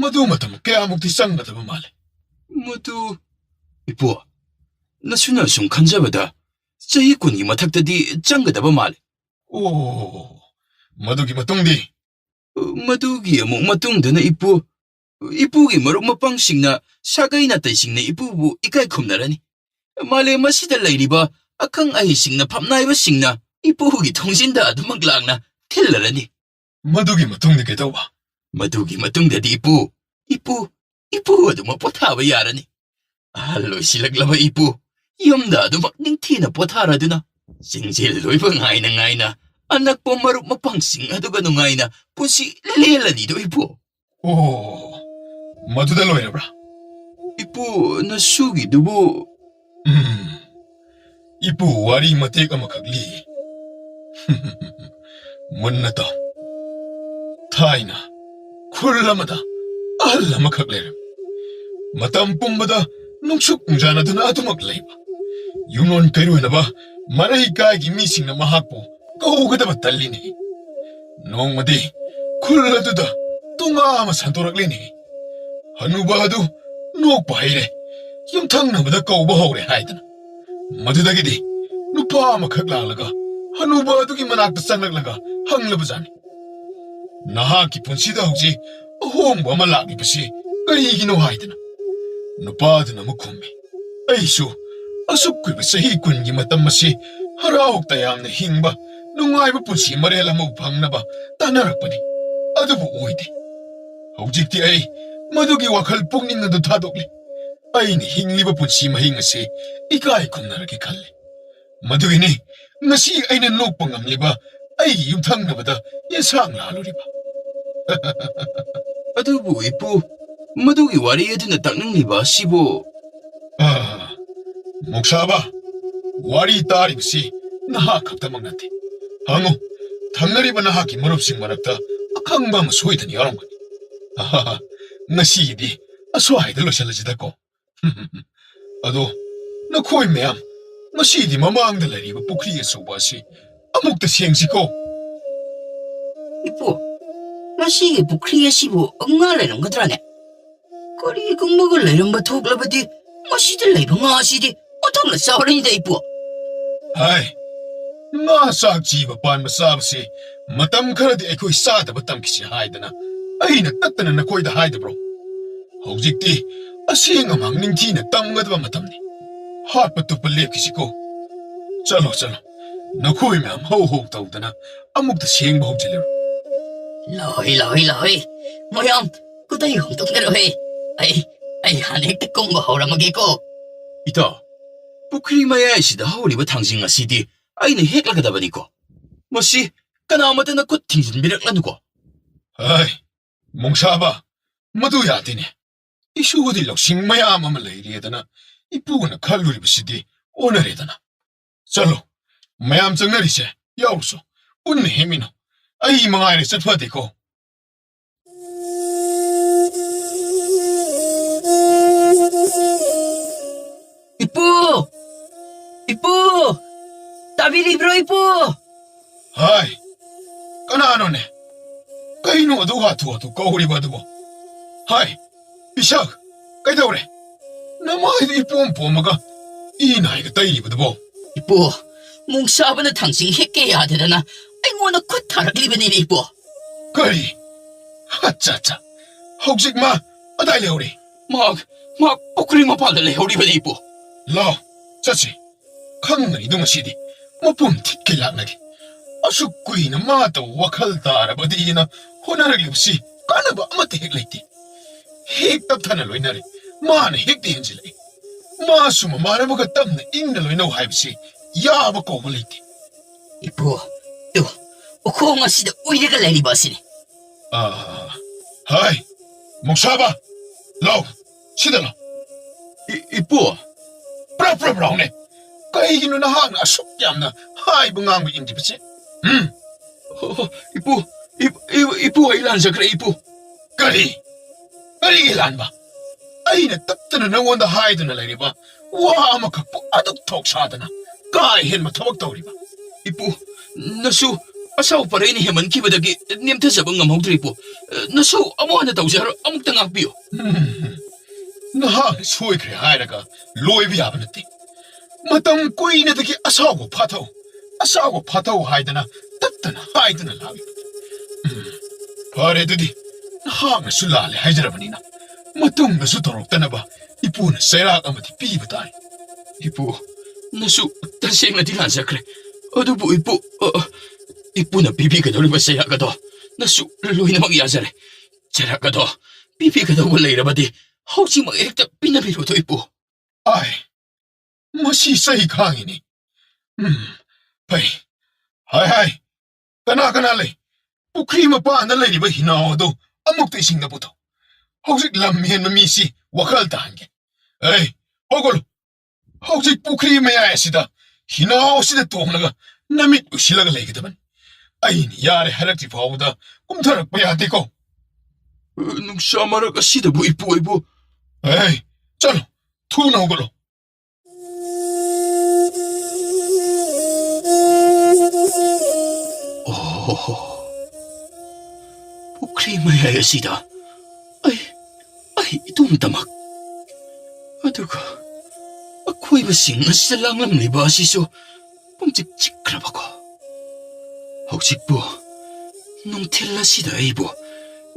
ꯃꯗꯨ ꯃꯇꯝ ꯀꯌꯥꯃꯨꯛꯇꯤ ꯆꯪꯒꯗꯕ ꯃꯥꯜꯂꯤ? ꯃꯗꯨ, ꯏꯄꯨ, ꯅꯁꯨꯅ ꯁꯨꯝ ꯈꯟꯖꯕꯗ ꯆꯍꯤ ꯀꯨꯟꯒꯤ ꯃꯊꯛꯇꯗꯤ ꯆꯪꯒꯗꯕ ꯃꯥꯜꯂꯤ꯫ ꯑꯣ, ꯃꯗꯨꯒꯤ ꯃꯇꯨꯡꯗꯤ? ꯃꯗꯨꯒꯤ ꯑꯃꯨꯛ ꯃꯇꯨꯡꯗꯅ ꯏꯄꯨ, ꯏꯄꯨꯒꯤ ꯃꯔꯨꯞ ꯃꯄꯥꯡꯁꯤꯡꯅ, ꯁꯥꯒꯩ ꯅꯥꯇꯩꯁꯤꯡꯅ ꯏꯄꯨꯕꯨ ꯏꯀꯥꯏ ꯈꯨꯝꯅꯔꯅꯤ꯫ ꯃꯥꯂꯦꯝ ꯑꯁꯤꯗ ꯂꯩꯔꯤꯕ ꯑꯈꯪ ꯑꯍꯩꯁꯤꯡꯅ, ꯐꯝꯅꯥꯏꯕꯁꯤꯡꯅ ꯏꯄꯨꯒꯤ ꯊꯣꯡꯖꯤꯟꯗ ꯑꯗꯨꯃꯛ ꯂꯥꯛꯅ ꯊꯤꯜꯂꯔꯅꯤ꯫ ꯃꯗꯨꯒꯤ ꯃꯇꯨꯡꯗ ꯀꯩꯗꯧꯕ? ꯃꯗꯨꯒꯤ ꯃꯇꯨꯡꯗꯗꯤ ꯏꯄꯨ, ꯏꯄꯨ, ꯏꯄꯨ ꯑꯗꯨꯃꯛ ꯄꯣꯊꯥꯕ ꯌꯥꯔꯅꯤ꯫ ꯑꯍꯜ ꯑꯣꯏꯁꯤꯜꯂꯛꯂꯕ ꯏꯄꯨ, ꯌꯨꯝꯗ ꯑꯗꯨꯃꯛ ꯅꯤꯡꯊꯤꯅ ꯄꯣꯊꯥꯔꯗꯨꯅ, ꯆꯤꯡꯖꯤꯜ ꯂꯣꯏꯕ ꯉꯥꯏꯅ ꯉꯥꯏꯅ, ꯑꯅꯛꯄ ꯃꯔꯨꯞ ꯃꯄꯥꯡꯁꯤꯡ ꯑꯗꯨꯒ ꯅꯨꯡꯉꯥꯏꯅ ꯄꯨꯟꯁꯤ ꯂꯦꯜꯂꯅꯤꯗꯣ ꯏꯄꯨ꯫ ꯑꯣ, ꯃꯗꯨꯗ ꯂꯣꯏꯔꯕ꯭ꯔꯥ? ꯏꯄꯨ, ꯅꯁꯨꯒꯤꯗꯨꯕꯨ? ꯎꯝ, ꯏꯄꯨ ꯋꯥꯔꯤ ꯃꯇꯦꯛ ꯑꯃꯈꯛ ꯂꯤ꯫ ꯃꯨꯟꯅ ꯇꯥꯎ꯫ ꯊꯥꯏꯅ ꯈꯨꯜ ꯑꯃꯗ ꯑꯍꯜ ꯑꯃꯈꯛ ꯂꯩꯔꯝꯃꯤ꯫ ꯃꯇꯝ ꯄꯨꯝꯕꯗ ꯅꯨꯡꯁꯨꯛ ꯅꯨꯡꯖꯥꯅꯗꯨꯅ ꯑꯗꯨꯃꯛ ꯂꯩꯕ꯫ ꯌꯨꯝꯂꯣꯟ ꯀꯩꯔꯣꯏꯅꯕ ꯃꯔꯩ ꯀꯥꯏꯒꯤ ꯃꯤꯁꯤꯡꯅ ꯃꯍꯥꯛꯄꯨ ꯀꯧꯒꯗꯕ ꯇꯜꯂꯤꯅꯦ꯫ ꯅꯣꯡꯃꯗꯤ ꯈꯨꯜ ꯑꯗꯨꯗ ꯇꯣꯉꯥ ꯑꯃ ꯁꯟꯗꯣꯔꯛꯂꯤꯅꯦ꯫ ꯍꯅꯨꯕ ꯑꯗꯨ ꯅꯣꯛꯄ ꯍꯩꯔꯦ꯫ ꯌꯨꯝꯊꯪꯅꯕꯗ ꯀꯧꯕ ꯍꯧꯔꯦ ꯍꯥꯏꯗꯅ꯫ ꯃꯗꯨꯗꯒꯤꯗꯤ ꯅꯨꯄꯥ ꯑꯃꯈꯛ ꯂꯥꯛꯂꯒ ꯍꯅꯨꯕ ꯑꯗꯨꯒꯤ ꯃꯅꯥꯛꯇ ꯆꯪꯂꯛꯂꯒ ꯍꯪꯂꯕꯖꯥꯠꯅꯤ, "ꯅꯍꯥꯛꯀꯤ ꯄꯨꯟꯁꯤꯗ ꯍꯧꯖꯤꯛ ꯑꯍꯣꯡꯕ ꯑꯃ ꯂꯥꯛꯂꯤꯕꯁꯤ ꯀꯔꯤꯒꯤꯅꯣ?" ꯍꯥꯏꯗꯅ꯫ ꯅꯨꯄꯥꯗꯨꯅ ꯑꯃꯨꯛ ꯈꯨꯝꯃꯤ, "ꯑꯩꯁꯨ ꯑꯁꯨꯛ ꯀꯨꯏꯕ ꯆꯍꯤ ꯀꯨꯟꯒꯤ ꯃꯇꯝ ꯑꯁꯤ ꯍꯔꯥꯎ ꯇꯌꯥꯝꯅ ꯍꯤꯡꯕ, ꯅꯨꯡꯉꯥꯏꯕ ꯄꯨꯟꯁꯤ ꯃꯔꯦꯜ ꯑꯃꯕꯨ ꯐꯪꯅꯕ ꯇꯥꯟꯅꯔꯛꯄꯅꯤ꯫ ꯑꯗꯨꯕꯨ ꯑꯣꯏꯗꯦ꯫ ꯍꯧꯖꯤꯛꯇꯤ ꯑꯩ ꯃꯗꯨꯒꯤ ꯋꯥꯈꯜ ꯄꯨꯛꯅꯤꯡ ꯑꯗꯨ ꯊꯥꯗꯣꯛꯂꯦ꯫ ꯑꯩꯅ ꯍꯤꯡꯂꯤꯕ ꯄꯨꯟꯁꯤ ꯃꯍꯤꯡ ꯑꯁꯤ ꯏꯀꯥꯏ ꯈꯨꯝꯅꯔꯒꯦ ꯈꯜꯂꯦ꯫ ꯃꯗꯨꯒꯤꯅꯤ ꯉꯁꯤ ꯑꯩꯅ ꯅꯣꯛꯄ ꯉꯝꯂꯤꯕ ꯑꯩꯒꯤ ꯌꯨꯝꯊꯪꯅꯕꯗ ꯌꯦꯟꯁꯥꯡ ꯂꯥꯜꯂꯨꯔꯤꯕ꯫" ꯑꯗꯨꯕꯨ ꯏꯄꯨ, ꯃꯗꯨꯒꯤ ꯋꯥꯔꯤ ꯑꯗꯨꯅ ꯇꯥꯛꯅꯤꯡꯂꯤꯕ ꯑꯁꯤꯕꯨ? ꯑꯥ, ꯃꯣꯛꯁꯥꯕ, ꯋꯥꯔꯤ ꯇꯥꯔꯤꯕꯁꯤ ꯅꯍꯥꯛ ꯈꯛꯇꯃꯛ ꯅꯠꯇꯦ꯫ ꯍꯪꯉꯨ, ꯊꯪꯅꯔꯤꯕ ꯅꯍꯥꯛꯀꯤ ꯃꯔꯨꯞꯁꯤꯡ ꯃꯔꯛꯇ ꯑꯈꯪꯕ ꯑꯃ ꯁꯣꯏꯗꯅ ꯌꯥꯎꯔꯝꯒꯅꯤ꯫ ꯑꯍꯥꯍꯥ, ꯉꯁꯤꯒꯤꯗꯤ ꯑꯁ꯭ꯋꯥꯏꯗ ꯂꯣꯏꯁꯤꯜꯂꯁꯤꯗꯀꯣ꯫ ꯑꯗꯣ, ꯅꯈꯣꯏ ꯃꯌꯥꯝ, ꯉꯁꯤꯗꯤ ꯃꯃꯥꯡꯗ ꯂꯩꯔꯤꯕ ꯄꯨꯈ꯭ꯔꯤ ꯑꯆꯧꯕ ꯑꯁꯤ ꯑꯃꯨꯛꯇ ꯁꯦꯡꯁꯤꯀꯣ꯫ ꯏꯄꯨ, ꯃꯁꯤꯒꯤ ꯄꯨꯈ꯭ꯔꯤ ꯑꯁꯤꯕꯨ ꯉꯥ ꯂꯩꯔꯝꯒꯗ꯭ꯔꯥꯅꯦ? ꯀꯔꯤꯒꯨꯝꯕꯒ ꯂꯩꯔꯝꯕ ꯊꯣꯛꯂꯕꯗꯤ, ꯃꯁꯤꯗ ꯂꯩꯕ ꯉꯥ ꯑꯁꯤꯗꯤ ꯑꯣꯟꯊꯣꯛꯅ ꯆꯥꯎꯔꯅꯤꯗ, ꯏꯄꯨ꯫ ꯍꯥꯏ, ꯉꯥ ꯆꯥꯛ ꯖꯤꯕ ꯄꯥꯟꯕ ꯆꯥꯕꯁꯤ ꯃꯇꯝ ꯈꯔꯗꯤ ꯑꯩꯈꯣꯏ ꯆꯥꯗꯕ ꯇꯝꯈꯤꯁꯤ ꯍꯥꯏꯗꯅ ꯑꯩꯅ ꯇꯠꯇꯅ ꯅꯈꯣꯏꯗ ꯍꯥꯏꯗꯕ꯭ꯔꯣ? ꯍꯧꯖꯤꯛꯇꯤ ꯑꯁꯦꯡ ꯑꯃꯥꯡ ꯅꯤꯡꯊꯤꯅ ꯇꯝꯒꯗꯕ ꯃꯇꯝꯅꯤ꯫ ꯍꯥꯠꯄ ꯇꯨꯞꯄ ꯂꯦꯞꯈꯤꯁꯤꯀꯣ꯫ ꯆꯠꯂꯣ, ꯆꯠꯂꯣ꯫ ꯅꯈꯣꯏ ꯃꯌꯥꯝ ꯍꯧ ꯍꯧ ꯇꯧꯗꯅ ꯑꯃꯨꯛꯇ ꯁꯦꯡꯕ ꯍꯧꯖꯤꯜꯂꯨꯔꯣ꯫ ꯂꯥꯎꯍꯩ, ꯂꯥꯎꯍꯩ, ꯂꯥꯎꯍꯩ꯫ ꯃꯌꯥꯝ ꯈꯨꯗꯩ ꯍꯣꯡꯗꯣꯛꯅꯔꯣꯍꯦ꯫ ꯑꯩ, ꯑꯩ ꯍꯥꯟꯅ ꯍꯦꯛꯇ ꯀꯨꯝꯕ ꯍꯧꯔꯝꯃꯒꯦꯀꯣ꯫ ꯏꯇꯥꯎ, ꯄꯨꯈ꯭ꯔꯤ ꯃꯌꯥꯏꯁꯤꯗ ꯍꯧꯔꯤꯕ ꯊꯥꯡꯖꯤꯡ ꯑꯁꯤꯗꯤ ꯑꯩꯅ ꯍꯦꯛꯂꯒꯗꯕꯅꯤꯀꯣ꯫ ꯃꯁꯤ ꯀꯅꯥꯃꯠꯇꯅ ꯈꯨꯠ ꯊꯤꯡꯖꯤꯟꯕꯤꯔꯛꯂꯅꯨꯀꯣ꯫ ꯍꯥꯏ, ꯃꯣꯡꯁꯥꯕ, ꯃꯗꯨ ꯌꯥꯗꯦꯅꯦ꯫ ꯏꯁꯨꯕꯨꯗꯤ ꯂꯧꯁꯤꯡ ꯃꯌꯥꯝ ꯑꯃ ꯂꯩꯔꯦꯗꯅ ꯏꯄꯨꯅ ꯈꯜꯂꯨꯔꯤꯕꯁꯤꯗꯤ ꯑꯣꯟꯅꯔꯦꯗꯅ꯫ ꯆꯠꯂꯣ, ꯃꯌꯥꯝ ꯆꯪꯅꯔꯤꯁꯦ ꯌꯥꯎꯔꯨꯁꯣ, ꯄꯨꯟꯅ ꯍꯦꯛꯃꯤꯟꯅꯧ꯫ ꯑꯩ ꯃꯉꯥꯏꯔꯦ ꯆꯠꯐꯗꯦꯀꯣ꯫ ꯏꯄꯨ! ꯏꯄꯨ! ꯇꯥꯕꯤꯔꯤꯕ꯭ꯔꯣ, ꯏꯄꯨ? ꯍꯥꯏ, ꯀꯅꯥꯅꯣꯅꯦ? ꯀꯩꯅꯣ ꯑꯗꯨ ꯍꯥꯊꯨ ꯍꯥꯊꯨ ꯀꯧꯔꯤꯕ ꯑꯗꯨꯕꯣ? ꯍꯥꯏ, ꯄꯤꯁꯛ, ꯀꯩꯗꯧꯔꯦ? ꯅꯃꯥꯏꯗ ꯏꯄꯣꯝ ꯄꯣꯝꯃꯒ ꯏ ꯅꯥꯏꯒ ꯇꯩꯔꯤꯕꯗꯨꯕꯣ? ꯏꯄꯨ, ꯃꯣꯡꯁꯥꯕꯅ ꯊꯥꯡꯖꯤꯡ ꯍꯦꯛꯀꯦ ꯌꯥꯗꯗꯅ ꯑꯩꯉꯣꯟꯗ ꯈꯨꯠ ꯊꯥꯔꯛꯂꯤꯕꯅꯤꯅꯦ, ꯏꯄꯨ꯫ ꯀꯔꯤ? ꯑꯠꯆꯥ, ꯑꯠꯆꯥ꯫ ꯍꯧꯖꯤꯛ ꯃꯥ ꯀꯗꯥꯏ ꯂꯩꯍꯧꯔꯤ? ꯃꯍꯥꯛ, ꯃꯍꯥꯛ ꯄꯨꯈ꯭ꯔꯤ ꯃꯄꯥꯟꯗ ꯂꯩꯍꯧꯔꯤꯕꯅꯤ, ꯏꯄꯨ꯫ ꯂꯥꯎ, ꯆꯠꯁꯤ꯫ ꯈꯪꯒꯅꯤꯗꯣ ꯉꯁꯤꯗꯤ꯫ ꯃꯄꯨꯝ ꯊꯤꯠꯀꯩ ꯂꯥꯛꯅꯒꯦ꯫ ꯑꯁꯨꯛ ꯀꯨꯏꯅ ꯃꯥ ꯇꯧ ꯋꯥꯈꯜ ꯇꯥꯔꯕꯗꯤꯅ ꯍꯣꯠꯅꯔꯛꯂꯤꯕꯁꯤ ꯀꯥꯟꯅꯕ ꯑꯃꯠꯇ ꯍꯦꯛ ꯂꯩꯇꯦ꯫ ꯍꯦꯛ ꯇꯞꯊꯅ ꯂꯣꯏꯅꯔꯦ꯫ ꯃꯥꯅ ꯍꯦꯛꯇ ꯍꯦꯟꯖꯤꯜꯂꯛꯏ꯫ ꯃꯥꯁꯨ ꯃꯃꯥꯟꯅꯕꯒ ꯇꯞꯅ ꯏꯪꯅ ꯂꯣꯏꯅꯧ ꯍꯥꯏꯕꯁꯤ ꯌꯥꯕ ꯀꯧꯕ ꯂꯩꯇꯦ꯫ ꯏꯄꯨ, ꯇꯨ, ꯎꯈꯣꯡ ꯑꯁꯤꯗ ꯎꯏꯔꯒ ꯂꯩꯔꯤꯕ ꯑꯁꯤꯅꯤ꯫ ꯑꯥ, ꯍꯥꯏ, ꯃꯣꯡꯁꯥꯕ, ꯂꯥꯎ, ꯁꯤꯗ ꯂꯥꯎ꯫ ꯏ-, ꯏꯄꯨ꯫ ꯄ꯭ꯔꯞ ꯄ꯭ꯔꯞ ꯂꯥꯎꯅꯦ꯫ ꯀꯩꯒꯤꯅꯣ ꯅꯍꯥꯛꯅ ꯑꯁꯨꯛ ꯌꯥꯝꯅ ꯍꯥꯏꯕ ꯉꯥꯡꯕ ꯏꯟꯗ꯭ꯔꯤꯕꯁꯦ? ꯎꯝ? ꯑꯣ, ꯏꯄꯨ, ꯏ-, ꯏ-, ꯏꯄꯨ, ꯑꯩ ꯂꯥꯟꯖꯈ꯭ꯔꯦ, ꯏꯄꯨ꯫ ꯀꯔꯤ? ꯀꯔꯤꯒꯤ ꯂꯥꯟꯕ? ꯑꯩꯅ ꯇꯠꯇꯅ ꯅꯉꯣꯟꯗ ꯍꯥꯏꯗꯨꯅ ꯂꯩꯔꯤꯕ ꯋꯥ ꯑꯃꯈꯛꯄꯨ ꯑꯗꯨꯛ ꯊꯣꯛ ꯁꯥꯗꯅ ꯀꯥ ꯍꯦꯟꯕ ꯊꯕꯛ ꯇꯧꯔꯤꯕ? ꯏꯄꯨ, ꯅꯁꯨ ꯑꯁꯥꯎ ꯄꯔꯩꯅ ꯍꯦꯟꯃꯟꯈꯤꯕꯗꯒꯤ ꯅꯦꯝꯊꯖꯕ ꯉꯝꯍꯧꯗ꯭ꯔꯦ, ꯏꯄꯨ꯫ ꯅꯁꯨ ꯑꯃꯨꯛ ꯍꯟꯅ ꯇꯧꯖꯦ ꯍꯥꯏꯔꯣ? ꯑꯃꯨꯛꯇ ꯉꯥꯛꯄꯤꯌꯨ꯫ ꯎꯝ, ꯅꯍꯥꯛꯅ ꯁꯣꯏꯈ꯭ꯔꯦ ꯍꯥꯏꯔꯒ ꯂꯣꯏꯕ ꯌꯥꯕ ꯅꯠꯇꯦ꯫ ꯃꯇꯝ ꯀꯨꯏꯅꯗꯒꯤ ꯑꯁꯥꯎꯕ ꯐꯥꯊꯧ, ꯑꯁꯥꯎꯕ ꯐꯥꯊꯧ ꯍꯥꯏꯗꯅ ꯇꯠꯇꯅ ꯍꯥꯏꯗꯨꯅ ꯂꯥꯛꯂꯤ꯫ ꯎꯝ, ꯐꯔꯦ ꯑꯗꯨꯗꯤ, ꯅꯍꯥꯛꯅꯁꯨ ꯂꯥꯜꯂꯦ ꯍꯥꯏꯖꯔꯕꯅꯤꯅ, ꯃꯇꯨꯡꯗꯁꯨ ꯇꯧꯔꯛꯇꯅꯕ ꯏꯄꯨꯅ ꯆꯩꯔꯥꯛ ꯑꯃꯗꯤ ꯄꯤꯕ ꯇꯥꯔꯦ꯫ ꯏꯄꯨ, ꯅꯁꯨ ꯇꯁꯦꯡꯅꯗꯤ ꯂꯥꯟꯖꯈ꯭ꯔꯦ꯫ ꯑꯗꯨꯕꯨ ꯏꯄꯨ, ꯑ, ꯏꯄꯨꯅ ꯄꯤꯕꯤꯒꯗꯧꯔꯤꯕ ꯆꯩꯔꯥꯛ ꯑꯗꯣ ꯅꯁꯨ ꯂꯣꯏꯅꯃꯛ ꯌꯥꯖꯔꯦ꯫ ꯆꯩꯔꯛ ꯑꯗꯣ ꯄꯤꯕꯤꯒꯗꯧꯕ ꯂꯩꯔꯕꯗꯤ ꯍꯧꯖꯤꯛꯃꯛ ꯍꯦꯛꯇ ꯄꯤꯅꯕꯤꯔꯣꯗꯣ, ꯏꯄꯨ꯫ ꯑꯥꯏ, ꯃꯁꯤ ꯆꯩ ꯈꯥꯡꯉꯤꯅꯤ꯫ ꯎꯝ, ꯐꯩ꯫ ꯍꯥꯏ ꯍꯥꯏ, ꯀꯅꯥ ꯀꯅꯥ ꯂꯩ? ꯄꯨꯈ꯭ꯔꯤ ꯃꯄꯥꯟꯗ ꯂꯩꯔꯤꯕ ꯍꯤꯅꯥꯎ ꯑꯗꯨ ꯑꯃꯨꯛꯇ ꯏꯁꯤꯡꯗ ꯄꯨꯊꯣꯛ꯫ ꯍꯧꯖꯤꯛ ꯂꯝ ꯍꯦꯟꯕ ꯃꯤꯁꯤ ꯋꯥꯈꯜ ꯇꯥꯍꯟꯒꯦ꯫ ꯑꯩ, ꯍꯧꯒꯠꯂꯨ꯫ ꯍꯧꯖꯤꯛ ꯄꯨꯈ꯭ꯔꯤ ꯃꯌꯥꯏ ꯑꯁꯤꯗ ꯍꯤꯅꯥꯎ ꯑꯁꯤꯗ ꯇꯣꯡꯂꯒ ꯅꯃꯤꯠ ꯎꯏꯁꯤꯜꯂꯒ ꯂꯩꯒꯗꯕꯅꯤ꯫ ꯑꯩꯅ ꯌꯥꯔꯦ ꯍꯥꯏꯔꯛꯇ꯭ꯔꯤ ꯐꯥꯎꯕꯗ ꯀꯨꯝꯊꯔꯛꯄ ꯌꯥꯗꯦꯀꯣ꯫ ꯅꯨꯡꯁꯥ ꯃꯔꯛ ꯑꯁꯤꯗꯕꯨ ꯏꯄꯨ ꯑꯩꯕꯨ꯫ ꯑꯦ, ꯆꯠꯂꯣ, ꯊꯨꯅ ꯍꯧꯒꯠꯂꯣ꯫ ꯑꯣ, ꯄꯨꯈ꯭ꯔꯤ ꯃꯌꯥꯏ ꯑꯁꯤꯗ ꯑꯩ, ꯑꯩ ꯏꯇꯣꯝꯇꯃꯛ꯫ ꯑꯗꯨꯒ ꯑꯀꯣꯏꯕꯁꯤꯡ ꯑꯁꯤꯗ ꯂꯥꯡꯂꯝꯂꯤꯕ ꯑꯁꯤꯁꯨ ꯄꯨꯝꯆꯤꯛ ꯆꯤꯛꯈ꯭ꯔꯕꯀꯣ꯫ ꯍꯧꯖꯤꯛꯄꯨ ꯅꯨꯡꯊꯤꯜ ꯑꯁꯤꯗ ꯑꯩꯕꯨ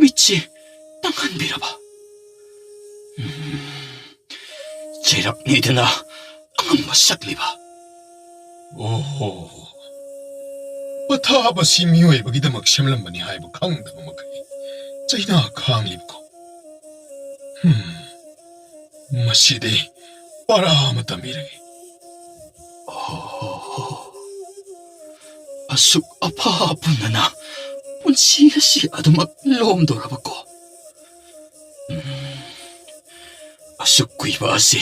ꯃꯤꯠꯁꯦ ꯇꯥꯡꯍꯟꯕꯤꯔꯕ? ꯎꯝ, ꯆꯩꯔꯛꯅꯤꯗꯅ ꯑꯉꯝꯕ ꯁꯛꯂꯤꯕ꯫ ꯑꯣꯍꯣ, ꯄꯊꯥꯕꯁꯤ ꯃꯤꯑꯣꯏꯕꯒꯤꯗꯃꯛ ꯁꯦꯝꯂꯝꯕꯅꯤ ꯍꯥꯏꯕ ꯈꯪꯗꯕ ꯃꯈꯩ ꯆꯩꯅꯥ ꯈꯥꯡꯂꯤꯕꯀꯣ꯫ ꯍꯝ, ꯃꯁꯤꯗꯤ ꯄꯔꯥ ꯑꯃ ꯇꯝꯕꯤꯔꯒꯦ꯫ ꯑꯣꯍꯣ, ꯑꯁꯨꯛ ꯑꯐ ꯄꯨꯟꯅꯅ ꯄꯨꯟꯁꯤ ꯑꯁꯤ ꯑꯗꯨꯃꯛ ꯂꯣꯝꯗꯧꯔꯕꯀꯣ꯫ ꯎꯝ, ꯑꯁꯨꯛ ꯀꯨꯏꯕ ꯑꯁꯤ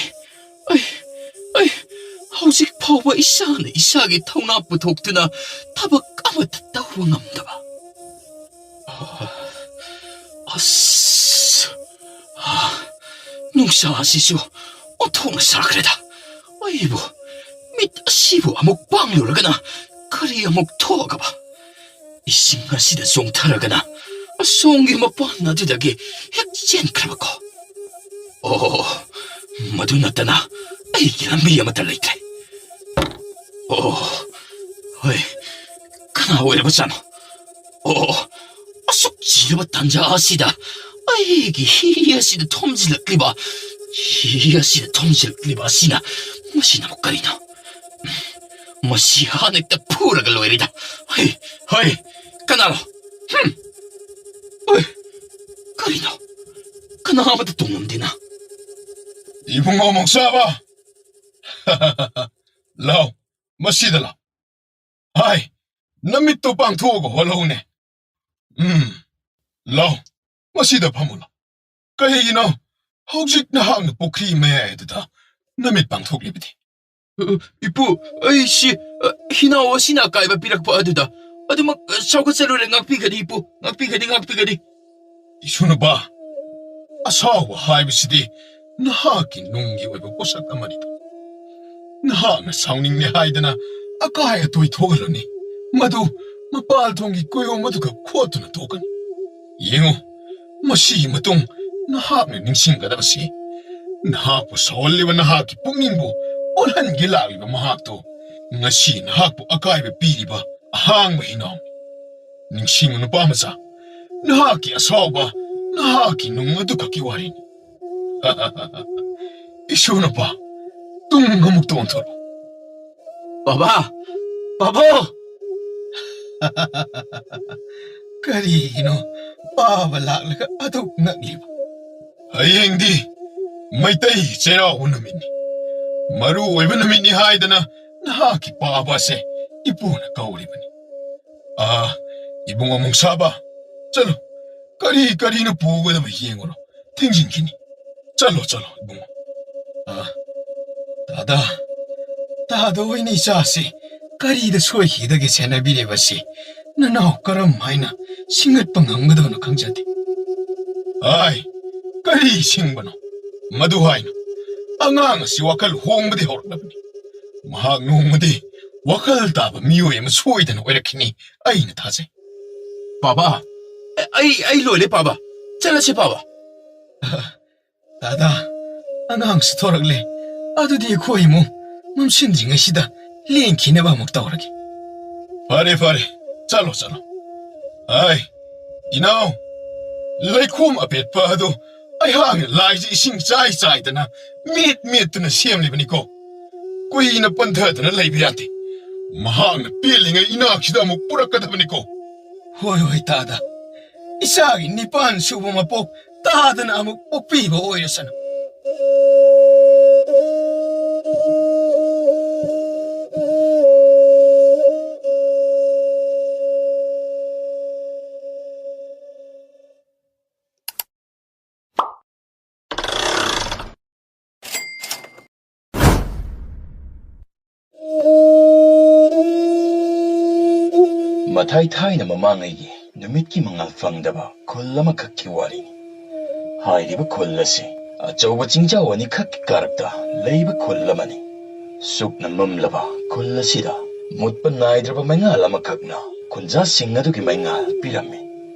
ꯑꯩ, ꯑꯩ ꯍꯧꯖꯤꯛ ꯐꯥꯎꯕ ꯏꯁꯥꯅ ꯏꯁꯥꯒꯤ ꯊꯧꯅꯥ ꯄꯨꯊꯣꯛꯇꯨꯅ ꯊꯕꯛ ꯑꯃꯠꯇ ꯇꯧꯕ ꯉꯝꯗꯕ꯫ ꯑꯁ, ꯅꯨꯡꯁꯥ ꯑꯁꯤꯁꯨ ꯑꯣꯟꯊꯣꯛꯅ ꯁꯥꯈ꯭ꯔꯦꯗ꯫ ꯑꯩꯕꯨ, ꯃꯤꯠ ꯑꯁꯤꯕꯨ ꯑꯃꯨꯛ ꯄꯥꯡꯂꯨꯔꯒꯅ ꯀꯔꯤ ꯑꯃꯨꯛ ꯊꯣꯛꯑꯒꯕ? ꯏꯁꯤꯡ ꯑꯁꯤꯗ ꯆꯣꯡꯊꯔꯒꯅ ꯑꯁꯣꯝꯒꯤ ꯃꯄꯥꯟ ꯑꯗꯨꯗꯒꯤ ꯍꯦꯛ ꯆꯦꯟꯈ꯭ꯔꯕꯀꯣ꯫ ꯑꯣ, ꯃꯗꯨ ꯅꯠꯇꯅ ꯑꯩꯒꯤ ꯂꯝꯕꯤ ꯑꯃꯠꯇ ꯂꯩꯇ꯭ꯔꯦ꯫ ꯑꯣ, ꯍꯣꯏ, ꯀꯅꯥ ꯑꯣꯏꯔꯕꯖꯥꯠꯅꯣ? ꯑꯣ, ꯑꯁꯨꯛ ꯆꯤꯔꯕ ꯇꯥꯟꯖꯥ ꯑꯁꯤꯗ ꯑꯩꯒꯤ ꯍꯤ ꯑꯁꯤꯗ ꯊꯣꯝꯖꯤꯜꯂꯛꯂꯤꯕ, ꯍꯤ ꯑꯁꯤꯗ ꯊꯣꯝꯖꯤꯜꯂꯛꯂꯤꯕ ꯑꯁꯤꯅ, ꯃꯁꯤꯅ ꯑꯃꯨꯛ ꯀꯔꯤꯅꯣ? ꯃꯁꯤ ꯍꯥꯟꯅ ꯍꯦꯛꯇ ꯐꯨꯔꯒ ꯂꯣꯏꯔꯦꯗ꯫ ꯍꯩ, ꯍꯩ, ꯀꯅꯥꯅꯣ? ꯍꯨꯝ! ꯑꯣꯏ! ꯀꯔꯤꯅꯣ? ꯀꯅꯥ ꯑꯃꯠꯇ ꯇꯣꯡꯉꯝꯗꯦꯅ꯫ ꯏꯕꯨꯡꯉꯣ ꯃꯣꯡꯁꯥꯕ! ꯂꯥꯎ, ꯃꯁꯤꯗ ꯂꯥꯎ꯫ ꯍꯥꯏ, ꯅꯃꯤꯠꯇꯣ ꯄꯥꯡꯊꯣꯛꯑꯒ ꯍꯣꯠꯂꯧꯅꯦ꯫ ꯎꯝ, ꯂꯥꯎ, ꯃꯁꯤꯗ ꯐꯝꯃꯨ ꯂꯥꯎ꯫ ꯀꯔꯤꯒꯤꯅꯣ ꯍꯧꯖꯤꯛ ꯅꯍꯥꯛꯅ ꯄꯨꯈ꯭ꯔꯤ ꯃꯌꯥꯏ ꯑꯗꯨꯗ ꯅꯃꯤꯠ ꯄꯥꯡꯊꯣꯛꯂꯤꯕꯗꯤ? ꯑ, ꯏꯄꯨ, ꯑꯩꯁꯤ, ꯑ, ꯍꯤꯅꯥꯎ ꯑꯁꯤꯅ ꯑꯀꯥꯏꯕ ꯄꯤꯔꯛꯄ ꯑꯗꯨꯗ ꯑꯗꯨꯃꯛ, ꯑ, ꯆꯥꯎꯈꯠꯆꯔꯨꯔꯦ꯫ ꯉꯥꯛꯄꯤꯒꯅꯤ, ꯏꯄꯨ, ꯉꯥꯛꯄꯤꯒꯅꯤ, ꯉꯥꯛꯄꯤꯒꯅꯤ꯫ ꯏꯁꯨ ꯅꯨꯄꯥ, ꯑꯁꯥꯎꯕ ꯍꯥꯏꯕꯁꯤꯗꯤ ꯅꯍꯥꯛꯀꯤ ꯅꯨꯡꯒꯤ ꯑꯣꯏꯕ ꯄꯣꯠꯁꯛ ꯑꯃꯅꯤꯗꯣ꯫ ꯅꯍꯥꯛꯅ ꯁꯥꯎꯅꯤꯡꯂꯦ ꯍꯥꯏꯗꯅ ꯑꯀꯥꯏ ꯑꯇꯣꯏ ꯊꯣꯛꯍꯜꯂꯅꯤ꯫ ꯃꯗꯨ ꯃꯄꯥꯜ ꯊꯣꯡꯒꯤ ꯀꯣꯌꯣꯝ ꯑꯗꯨꯒ ꯈꯣꯠꯇꯨꯅ ꯊꯣꯛꯀꯅꯤ꯫ ꯌꯦꯡꯉꯨ, ꯃꯁꯤꯒꯤ ꯃꯇꯨꯡ ꯅꯍꯥꯛꯅ ꯅꯤꯡꯁꯤꯡꯒꯗꯕꯁꯤ, ꯅꯍꯥꯛꯄꯨ ꯁꯥꯎꯍꯜꯂꯤꯕ ꯅꯍꯥꯛꯀꯤ ꯄꯨꯛꯅꯤꯡꯕꯨ ꯑꯣꯜꯍꯟꯒꯦ ꯂꯥꯛꯂꯤꯕ ꯃꯍꯥꯛꯇꯨ ꯉꯁꯤ ꯅꯍꯥꯛꯄꯨ ꯑꯀꯥꯏꯕ ꯄꯤꯔꯤꯕ ꯑꯍꯥꯡꯕ ꯍꯤꯅꯥꯎꯅꯤ꯫ ꯅꯤꯡꯁꯤꯡꯉꯨ ꯅꯨꯄꯥ ꯃꯆꯥ, ꯅꯍꯥꯛꯀꯤ ꯑꯁꯥꯎꯕ, ꯅꯍꯥꯛꯀꯤ ꯅꯨꯡ ꯑꯗꯨꯈꯛꯀꯤ ꯋꯥꯔꯤꯅꯤ꯫ ꯏꯁꯨ ꯅꯨꯄꯥ, ꯇꯨꯡ ꯑꯃꯨꯛꯇ ꯑꯣꯟꯊꯣꯔꯛꯎ꯫ ꯕꯥꯕꯥ! ꯕꯥꯕꯣ! ꯀꯔꯤꯒꯤꯅꯣ ꯄꯥꯕ ꯂꯥꯛꯂꯒ ꯑꯗꯨꯛ ꯉꯛꯂꯤꯕ? ꯍꯌꯦꯡꯗꯤ ꯃꯩꯇꯩ ꯆꯩꯔꯥꯎꯕ ꯅꯨꯃꯤꯠꯅꯤ꯫ ꯃꯔꯨ ꯑꯣꯏꯕ ꯅꯨꯃꯤꯠꯅꯤ ꯍꯥꯏꯗꯅ ꯅꯍꯥꯛꯀꯤ ꯄꯥꯕ ꯑꯁꯦ ꯏꯄꯨꯅ ꯀꯧꯔꯤꯕꯅꯤ꯫ ꯑꯥ, ꯏꯕꯨꯡꯉꯣ ꯃꯣꯡꯁꯥꯕ, ꯆꯠꯂꯨ, ꯀꯔꯤ ꯀꯔꯤꯅꯣ ꯄꯨꯒꯗꯕ ꯌꯦꯡꯉꯨꯔꯣ, ꯊꯦꯡꯖꯤꯟꯈꯤꯅꯤ꯫ ꯆꯠꯂꯣ, ꯆꯠꯂꯣ, ꯏꯕꯨꯡꯉꯣ꯫ ꯑꯥ, ꯇꯥꯗꯥ, ꯇꯥꯗꯥ ꯍꯣꯏꯅ ꯏꯆꯥꯁꯤ ꯀꯔꯤꯗ ꯁꯣꯏꯈꯤꯗꯒꯦ ꯁꯦꯟꯅꯕꯤꯔꯤꯕꯁꯤ? ꯅꯅꯥꯎ ꯀꯔꯝ ꯍꯥꯏꯅ ꯁꯤꯡꯒꯠꯄ ꯉꯝꯒꯗꯕꯅꯣ ꯈꯪꯖꯗꯦ꯫ ꯑꯥꯏ, ꯀꯔꯤ ꯁꯤꯡꯕꯅꯣ? ꯃꯗꯨ ꯍꯥꯏꯅꯨ꯫ ꯑꯉꯥꯡ ꯑꯁꯤ ꯋꯥꯈꯜ ꯍꯣꯡꯕꯗꯤ ꯍꯧꯔꯛꯂꯕꯅꯤ꯫ ꯃꯍꯥꯛ ꯅꯣꯡꯃꯗꯤ ꯋꯥꯈꯜ ꯇꯥꯕ ꯃꯤꯑꯣꯏ ꯑꯃ ꯁꯣꯏꯗꯅ ꯑꯣꯏꯔꯛꯈꯤꯅꯤ, ꯑꯩꯅ ꯊꯥꯖꯩ꯫ ꯄꯥꯕ, ꯑꯩ, ꯑꯩ ꯂꯣꯏꯔꯦ, ꯄꯥꯕ꯫ ꯆꯠꯂꯁꯤ, ꯄꯥꯕ꯫ ꯗꯥꯗꯥ, ꯑꯉꯥꯡꯁꯨ ꯊꯣꯔꯛꯂꯦ꯫ ꯑꯗꯨꯗꯤ ꯑꯩꯈꯣꯏ ꯏꯃꯨꯡ ꯃꯝꯁꯤꯟꯗ꯭ꯔꯤꯉꯩꯁꯤꯗ ꯂꯦꯡꯈꯤꯅꯕ ꯑꯃꯨꯛ ꯇꯧꯔꯒꯦ꯫ ꯐꯔꯦ, ꯐꯔꯦ, ꯆꯠꯂꯣ, ꯆꯠꯂꯣ꯫ ꯑꯩ, ꯏꯅꯥꯎ, ꯂꯩꯈꯣꯝ ꯑꯄꯦꯠꯄ ꯑꯗꯨ ꯑꯩꯍꯥꯛꯅ ꯂꯥꯏꯁꯦ ꯏꯁꯤꯡ ꯆꯥꯏ ꯆꯥꯏꯗꯅ ꯃꯦꯠ ꯃꯦꯠꯇꯨꯅ ꯁꯦꯝꯂꯤꯕꯅꯤꯀꯣ꯫ ꯀꯨꯏꯅ ꯄꯟꯊꯗꯨꯅ ꯂꯩꯕ ꯌꯥꯗꯦ꯫ ꯃꯍꯥꯛꯅ ꯄꯦꯜꯂꯤꯉꯩ ꯏꯅꯥꯛꯁꯤꯗ ꯑꯃꯨꯛ ꯄꯨꯔꯛꯀꯗꯕꯅꯤꯀꯣ꯫ ꯍꯣꯏ, ꯍꯣꯏ, ꯇꯥꯗ꯫ ꯏꯆꯥꯒꯤ ꯅꯤꯄꯥꯟ ꯁꯨꯕ ꯃꯄꯣꯛ ꯇꯥꯗꯅ ꯑꯃꯨꯛ ꯄꯣꯛꯄꯤꯕ ꯑꯣꯏꯔꯁꯅꯨ꯫ ꯃꯊꯥꯏ ꯊꯥꯏꯅ ꯃꯃꯥꯡꯉꯩꯒꯤ ꯅꯨꯃꯤꯠꯀꯤ ꯃꯉꯥꯜ ꯐꯪꯗꯕ ꯈꯨꯜ ꯑꯃꯈꯛꯀꯤ ꯋꯥꯔꯤꯅꯤ꯫ ꯍꯥꯏꯔꯤꯕ ꯈꯨꯜ ꯑꯁꯤ ꯑꯆꯧꯕ ꯆꯤꯡꯖꯥꯎ ꯑꯅꯤꯈꯛꯀꯤ ꯀꯥꯔꯛꯇ ꯂꯩꯕ ꯈꯨꯜ ꯑꯃꯅꯤ꯫ ꯁꯨꯛꯅ ꯃꯝꯂꯕ ꯈꯨꯜ ꯑꯁꯤꯗ ꯃꯨꯠꯄ ꯅꯥꯏꯗ꯭ꯔꯕ ꯃꯩꯉꯥꯜ ꯑꯃꯈꯛꯅ ꯈꯨꯟꯖꯥꯁꯤꯡ ꯑꯗꯨꯒꯤ ꯃꯩꯉꯥꯜ ꯄꯤꯔꯝꯃꯤ꯫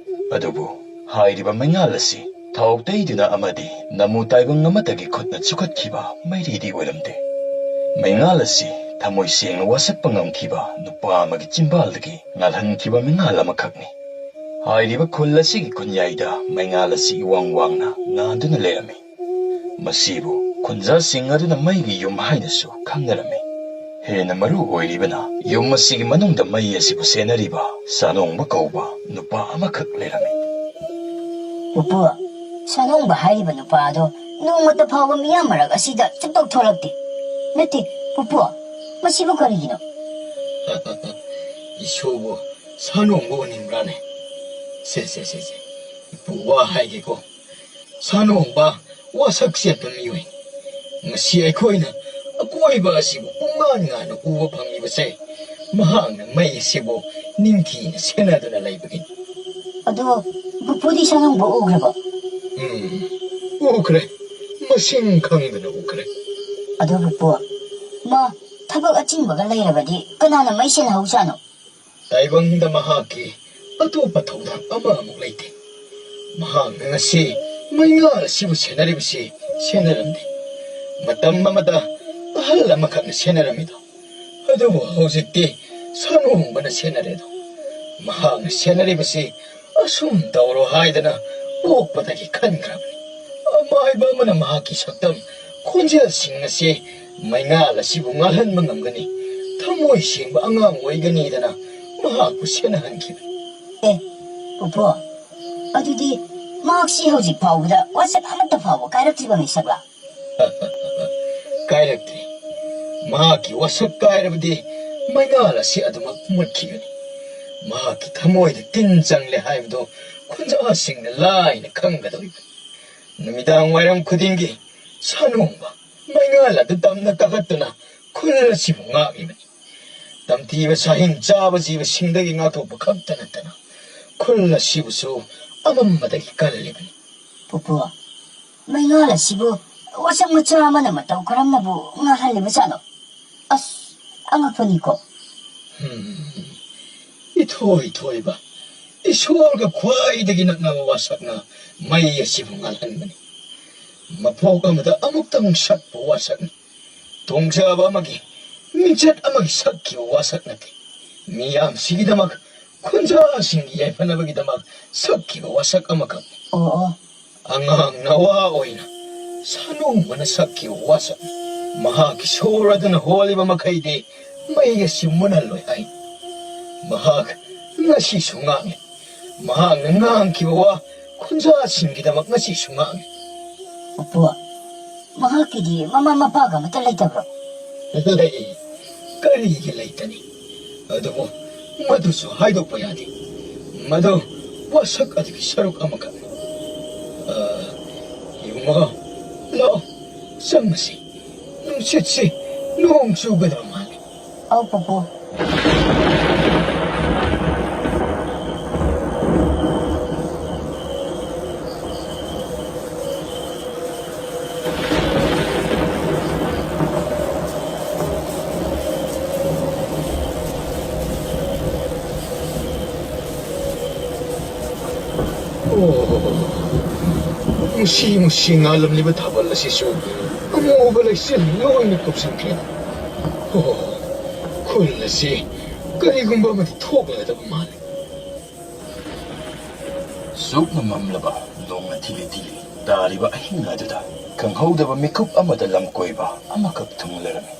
ꯑꯗꯨꯕꯨ ꯍꯥꯏꯔꯤꯕ ꯃꯩꯉꯥꯜ ꯑꯁꯤ ꯊꯥꯎ ꯇꯩꯗꯨꯅ ꯑꯃꯗꯤ ꯅꯃꯨ ꯇꯥꯏꯕꯪ ꯑꯃꯠꯇꯒꯤ ꯈꯨꯠꯅ ꯆꯨꯈꯠꯈꯤꯕ ꯃꯩꯔꯤꯗꯤ ꯑꯣꯏꯔꯝꯗꯦ꯫ ꯃꯩꯉꯥꯜ ꯑꯁꯤ ꯊꯃꯣꯏ ꯁꯦꯡꯅ ꯋꯥꯁꯛꯄ ꯉꯝꯈꯤꯕ ꯅꯨꯄꯥ ꯑꯃꯒꯤ ꯆꯤꯝꯕꯥꯜꯗꯒꯤ ꯉꯥꯜꯍꯟꯈꯤꯕ ꯃꯩꯉꯥꯜ ꯑꯃꯈꯛꯅꯤ꯫ ꯍꯥꯏꯔꯤꯕ ꯈꯨꯜ ꯑꯁꯤꯒꯤ ꯈꯨꯟꯌꯥꯏꯗ ꯃꯩꯉꯥꯜ ꯑꯁꯤ ꯏꯋꯥꯡ ꯋꯥꯡꯅ ꯉꯥꯟꯗꯨꯅ ꯂꯩꯔꯝꯃꯤ꯫ ꯃꯁꯤꯕꯨ ꯈꯨꯟꯖꯥꯁꯤꯡ ꯑꯗꯨꯅ ꯃꯩꯒꯤ ꯌꯨꯝ ꯍꯥꯏꯅꯁꯨ ꯈꯪꯅꯔꯝꯃꯤ꯫ ꯍꯦꯟꯅ ꯃꯔꯨ ꯑꯣꯏꯔꯤꯕꯅ, ꯌꯨꯝ ꯑꯁꯤꯒꯤ ꯃꯅꯨꯡꯗ ꯃꯩ ꯑꯁꯤꯕꯨ ꯁꯦꯟꯅꯔꯤꯕ ꯁꯥꯅꯣꯡꯕ ꯀꯧꯕ ꯅꯨꯄꯥ ꯑꯃꯈꯛ ꯂꯩꯔꯝꯃꯤ꯫ ꯄꯨꯄꯨ, ꯁꯥꯅꯣꯡꯕ ꯍꯥꯏꯔꯤꯕ ꯅꯨꯄꯥ ꯑꯗꯣ ꯅꯣꯡꯃꯇ ꯐꯥꯎꯕ ꯃꯤꯌꯥꯝ ꯃꯔꯛ ꯑꯁꯤꯗ ꯁꯨꯛꯊꯣꯛ ꯊꯣꯛꯂꯛꯇꯦ꯫ ꯅꯠꯇꯦ, ꯄꯨꯄꯨ, ꯃꯁꯤꯕꯨ ꯀꯔꯤꯒꯤꯅꯣ? ꯏꯁꯨꯕꯨ ꯁꯥꯅꯣꯡꯕ ꯎꯅꯤꯡꯕ꯭ꯔꯥꯅꯦ? ꯁꯦ, ꯁꯦ, ꯁꯦ, ꯁꯦ, ꯏꯄꯨ ꯋꯥ ꯍꯥꯏꯒꯦꯀꯣ꯫ ꯁꯥꯅꯣꯡꯕ ꯋꯥꯁꯛ ꯆꯦꯠꯄ ꯃꯤꯑꯣꯏꯅꯤ꯫ ꯉꯁꯤ ꯑꯩꯈꯣꯏꯅ ꯑꯀꯣꯏꯕ ꯑꯁꯤꯕꯨ ꯄꯨꯡꯉꯥꯟ ꯉꯥꯟꯅ ꯎꯕ ꯐꯪꯂꯤꯕꯁꯦ ꯃꯍꯥꯛꯅ ꯃꯩ ꯑꯁꯤꯕꯨ ꯅꯤꯡꯊꯤꯅ ꯁꯦꯟꯅꯗꯨꯅ ꯂꯩꯕꯒꯤꯅꯤ꯫ ꯑꯗꯣ ꯄꯨꯄꯨꯗꯤ ꯁꯥꯅꯣꯡꯕ ꯎꯈ꯭ꯔꯕꯣ? ꯎꯝ, ꯎꯈ꯭ꯔꯦ꯫ ꯃꯁꯤꯡ ꯈꯪꯗꯅ ꯎꯈ꯭ꯔꯦ꯫ ꯑꯗꯣ ꯄꯨꯄꯨ, ꯃꯥ ꯊꯕꯛ ꯑꯆꯤꯟꯕꯒ ꯂꯩꯔꯕꯗꯤ ꯀꯅꯥꯅ ꯃꯩ ꯁꯦꯟꯅꯍꯧꯖꯥꯠꯅꯣ? ꯇꯥꯏꯕꯪꯗ ꯃꯍꯥꯛꯀꯤ ꯑꯇꯣꯞꯄ ꯊꯧꯗꯥꯡ ꯑꯃ ꯑꯃꯨꯛ ꯂꯩꯇꯦ꯫ ꯃꯍꯥꯛꯅ ꯉꯁꯤ ꯃꯩꯉꯥꯜ ꯑꯁꯤꯕꯨ ꯁꯦꯟꯅꯔꯤꯕꯁꯤ ꯁꯦꯟꯅꯔꯝꯗꯦ꯫ ꯃꯇꯝ ꯑꯃꯗ ꯑꯍꯜ ꯑꯃꯈꯛꯅ ꯁꯦꯟꯅꯔꯝꯃꯤꯗꯣ, ꯑꯗꯨꯕꯨ ꯍꯧꯖꯤꯛꯇꯤ ꯁꯥꯅꯣꯡꯕꯅ ꯁꯦꯟꯅꯔꯦꯗꯣ꯫ ꯃꯍꯥꯛꯅ ꯁꯦꯟꯅꯔꯤꯕꯁꯤ ꯑꯁꯨꯝ ꯇꯧꯔꯣ ꯍꯥꯏꯗꯅ ꯄꯣꯛꯄꯗꯒꯤ ꯈꯟꯈ꯭ꯔꯕꯅꯤ꯫ ꯑꯃꯥꯏꯕ ꯑꯃꯅ ꯃꯍꯥꯛꯀꯤ ꯁꯛꯇꯝ, ꯈꯣꯟꯖꯦꯜꯁꯤꯡ ꯑꯁꯤ ꯃꯩꯉꯥꯜ ꯑꯁꯤꯕꯨ ꯉꯥꯜꯍꯟꯕ ꯉꯝꯒꯅꯤ, ꯊꯃꯣꯏ ꯁꯦꯡꯕ ꯑꯉꯥꯡ ꯑꯣꯏꯒꯅꯤꯗꯅ ꯃꯍꯥꯛꯄꯨ ꯁꯦꯟꯅꯍꯟꯈꯤꯕꯅꯤ꯫ ꯑꯦ, ꯄꯨꯄꯨ, ꯑꯗꯨꯗꯤ ꯃꯍꯥꯛꯁꯤ ꯍꯧꯖꯤꯛ ꯐꯥꯎꯕꯗ ꯋꯥꯁꯛ ꯑꯃꯠꯇ ꯐꯥꯎꯕ ꯀꯥꯏꯔꯛꯇ꯭ꯔꯤꯕ ꯃꯤꯁꯛꯂꯥ? ꯀꯥꯏꯔꯛꯇ꯭ꯔꯤ꯫ ꯃꯍꯥꯛꯀꯤ ꯋꯥꯁꯛ ꯀꯥꯏꯔꯕꯗꯤ ꯃꯩꯉꯥꯜ ꯑꯁꯤ ꯑꯗꯨꯃꯛ ꯃꯨꯠꯈꯤꯒꯅꯤ꯫ ꯃꯍꯥꯛꯀꯤ ꯊꯃꯣꯏꯗ ꯇꯤꯟ ꯆꯪꯂꯦ ꯍꯥꯏꯕꯗꯨ ꯈꯨꯟꯖꯥꯁꯤꯡꯅ ꯂꯥꯏꯅ ꯈꯪꯒꯗꯧꯔꯤꯕꯅꯤ꯫ ꯅꯨꯃꯤꯗꯥꯡ ꯋꯥꯏꯔꯝ ꯈꯨꯗꯤꯡꯒꯤ ꯁꯥꯅꯣꯡꯕ ꯃꯩꯉꯥꯜ ꯑꯗꯨ ꯇꯝꯅ ꯀꯥꯈꯠꯇꯨꯅ ꯈꯨꯜ ꯑꯁꯤꯕꯨ ꯉꯥꯛꯂꯤꯕꯅꯤ꯫ ꯇꯝꯊꯤꯕ ꯁꯥꯍꯤꯡ ꯆꯥꯕ ꯖꯤꯕꯁꯤꯡꯗꯒꯤ ꯉꯥꯛꯊꯣꯛꯄ ꯈꯛꯇ ꯅꯠꯇꯅ ꯈꯨꯜ ꯑꯁꯤꯕꯨꯁꯨ ꯑꯃꯝꯕꯗꯒꯤ ꯀꯜꯂꯤꯕꯅꯤ꯫ ꯄꯨꯄꯨ, ꯃꯩꯉꯥꯜ ꯑꯁꯤꯕꯨ ꯋꯥꯁꯛ ꯃꯆꯥ ꯑꯃꯅ ꯃꯇꯧ ꯀꯔꯝꯅꯕꯨ ꯉꯥꯜꯍꯜꯂꯤꯕꯖꯥꯠꯅꯣ? ꯑꯁ, ꯑꯉꯛꯄꯅꯤꯀꯣ꯫ ꯍꯝ, ꯏꯊꯣꯏ ꯊꯣꯏꯕ, ꯏꯁꯣꯔꯒ ꯈ꯭ꯋꯥꯏꯗꯒꯤ ꯅꯛꯅꯕ ꯋꯥꯁꯛꯅ ꯃꯩ ꯑꯁꯤꯕꯨ ꯉꯥꯜꯍꯟꯕꯅꯤ꯫ ꯃꯄꯣꯛ ꯑꯃꯗ ꯑꯃꯨꯛꯇꯪ ꯁꯛꯄ ꯋꯥꯁꯛꯅꯤ꯫ ꯇꯣꯡꯖꯕ ꯑꯃꯒꯤ, ꯃꯤꯡꯆꯠ ꯑꯃꯒꯤ ꯁꯛꯈꯤꯕ ꯋꯥꯁꯛ ꯅꯠꯇꯦ꯫ ꯃꯤꯌꯥꯝꯁꯤꯒꯤꯗꯃꯛ, ꯈꯨꯟꯖꯥꯁꯤꯡꯒꯤ ꯌꯥꯏꯐꯅꯕꯒꯤꯗꯃꯛ ꯁꯛꯈꯤꯕ ꯋꯥꯁꯛ ꯑꯃꯈꯛꯅꯤ꯫ ꯑꯣ, ꯑꯣ꯫ ꯑꯉꯥꯡ ꯅꯋꯥ ꯑꯣꯏꯅ ꯁꯥꯅꯣꯡꯕꯅ ꯁꯛꯈꯤꯕ ꯋꯥꯁꯛ꯫ ꯃꯍꯥꯛꯀꯤ ꯁꯣꯔ ꯑꯗꯨꯅ ꯍꯣꯜꯂꯤꯕ ꯃꯈꯩꯗꯤ ꯃꯩ ꯑꯁꯤ ꯃꯨꯠꯍꯜꯂꯣꯏ ꯍꯥꯏ꯫ ꯃꯍꯥꯛ ꯉꯁꯤꯁꯨ ꯉꯥꯡꯂꯤ꯫ ꯃꯍꯥꯛꯅ ꯉꯥꯡꯈꯤꯕ ꯋꯥ ꯈꯨꯟꯖꯥꯁꯤꯡꯒꯤꯗꯃꯛ ꯉꯁꯤꯁꯨ ꯉꯥꯡꯂꯤ꯫ ꯄꯨꯄꯨ, ꯃꯍꯥꯛꯀꯤꯗꯤ ꯃꯃꯥ ꯃꯄꯥꯒ ꯑꯃꯠꯇ ꯂꯩꯇꯕ꯭ꯔꯣ? ꯂꯩ꯫ ꯀꯔꯤꯒꯤ ꯂꯩꯇꯅꯤ? ꯑꯗꯨꯕꯨ ꯃꯗꯨꯁꯨ ꯍꯥꯏꯗꯣꯛꯄ ꯌꯥꯗꯦ꯫ ꯃꯗꯨ ꯋꯥꯁꯛ ꯑꯗꯨꯒꯤ ꯁꯔꯨꯛ ꯑꯃꯈꯛꯅꯤ꯫ ꯑ, ꯏꯕꯨꯡꯉꯣ, ꯂꯥꯛꯑꯣ, ꯆꯪꯉꯁꯤ꯫ ꯅꯨꯡꯁꯤꯠꯁꯤ ꯅꯣꯡ ꯆꯨꯒꯗꯕ ꯃꯥꯜꯂꯤ꯫ ꯑꯧ, ꯄꯨꯄꯨ꯫ ꯑꯣ, ꯃꯨꯁꯤ ꯃꯨꯁꯤ ꯉꯥꯜꯂꯝꯂꯤꯕ ꯊꯥꯕꯜ ꯑꯁꯤꯁꯨ ꯑꯃꯨꯕ ꯂꯩꯆꯤꯜ ꯂꯣꯏꯅ ꯀꯨꯞꯁꯤꯟꯈ꯭ꯔꯦ꯫ ꯑꯣ, ꯈꯨꯜ ꯑꯁꯤ ꯀꯔꯤꯒꯨꯝꯕ ꯑꯃꯗꯤ ꯊꯣꯛꯂꯒꯗꯕ ꯃꯥꯜꯂꯤ꯫ ꯆꯨꯞꯅ ꯃꯝꯂꯕ ꯅꯣꯡꯅ ꯊꯤꯂꯤ ꯊꯤꯂꯤ ꯇꯥꯔꯤꯕ ꯑꯍꯤꯡ ꯑꯗꯨꯗ ꯈꯪꯍꯧꯗꯕ ꯃꯤꯀꯨꯞ ꯑꯃꯗ ꯂꯝꯀꯣꯏꯕ ꯑꯃꯈꯛ ꯊꯨꯡꯂꯔꯝꯃꯤ꯫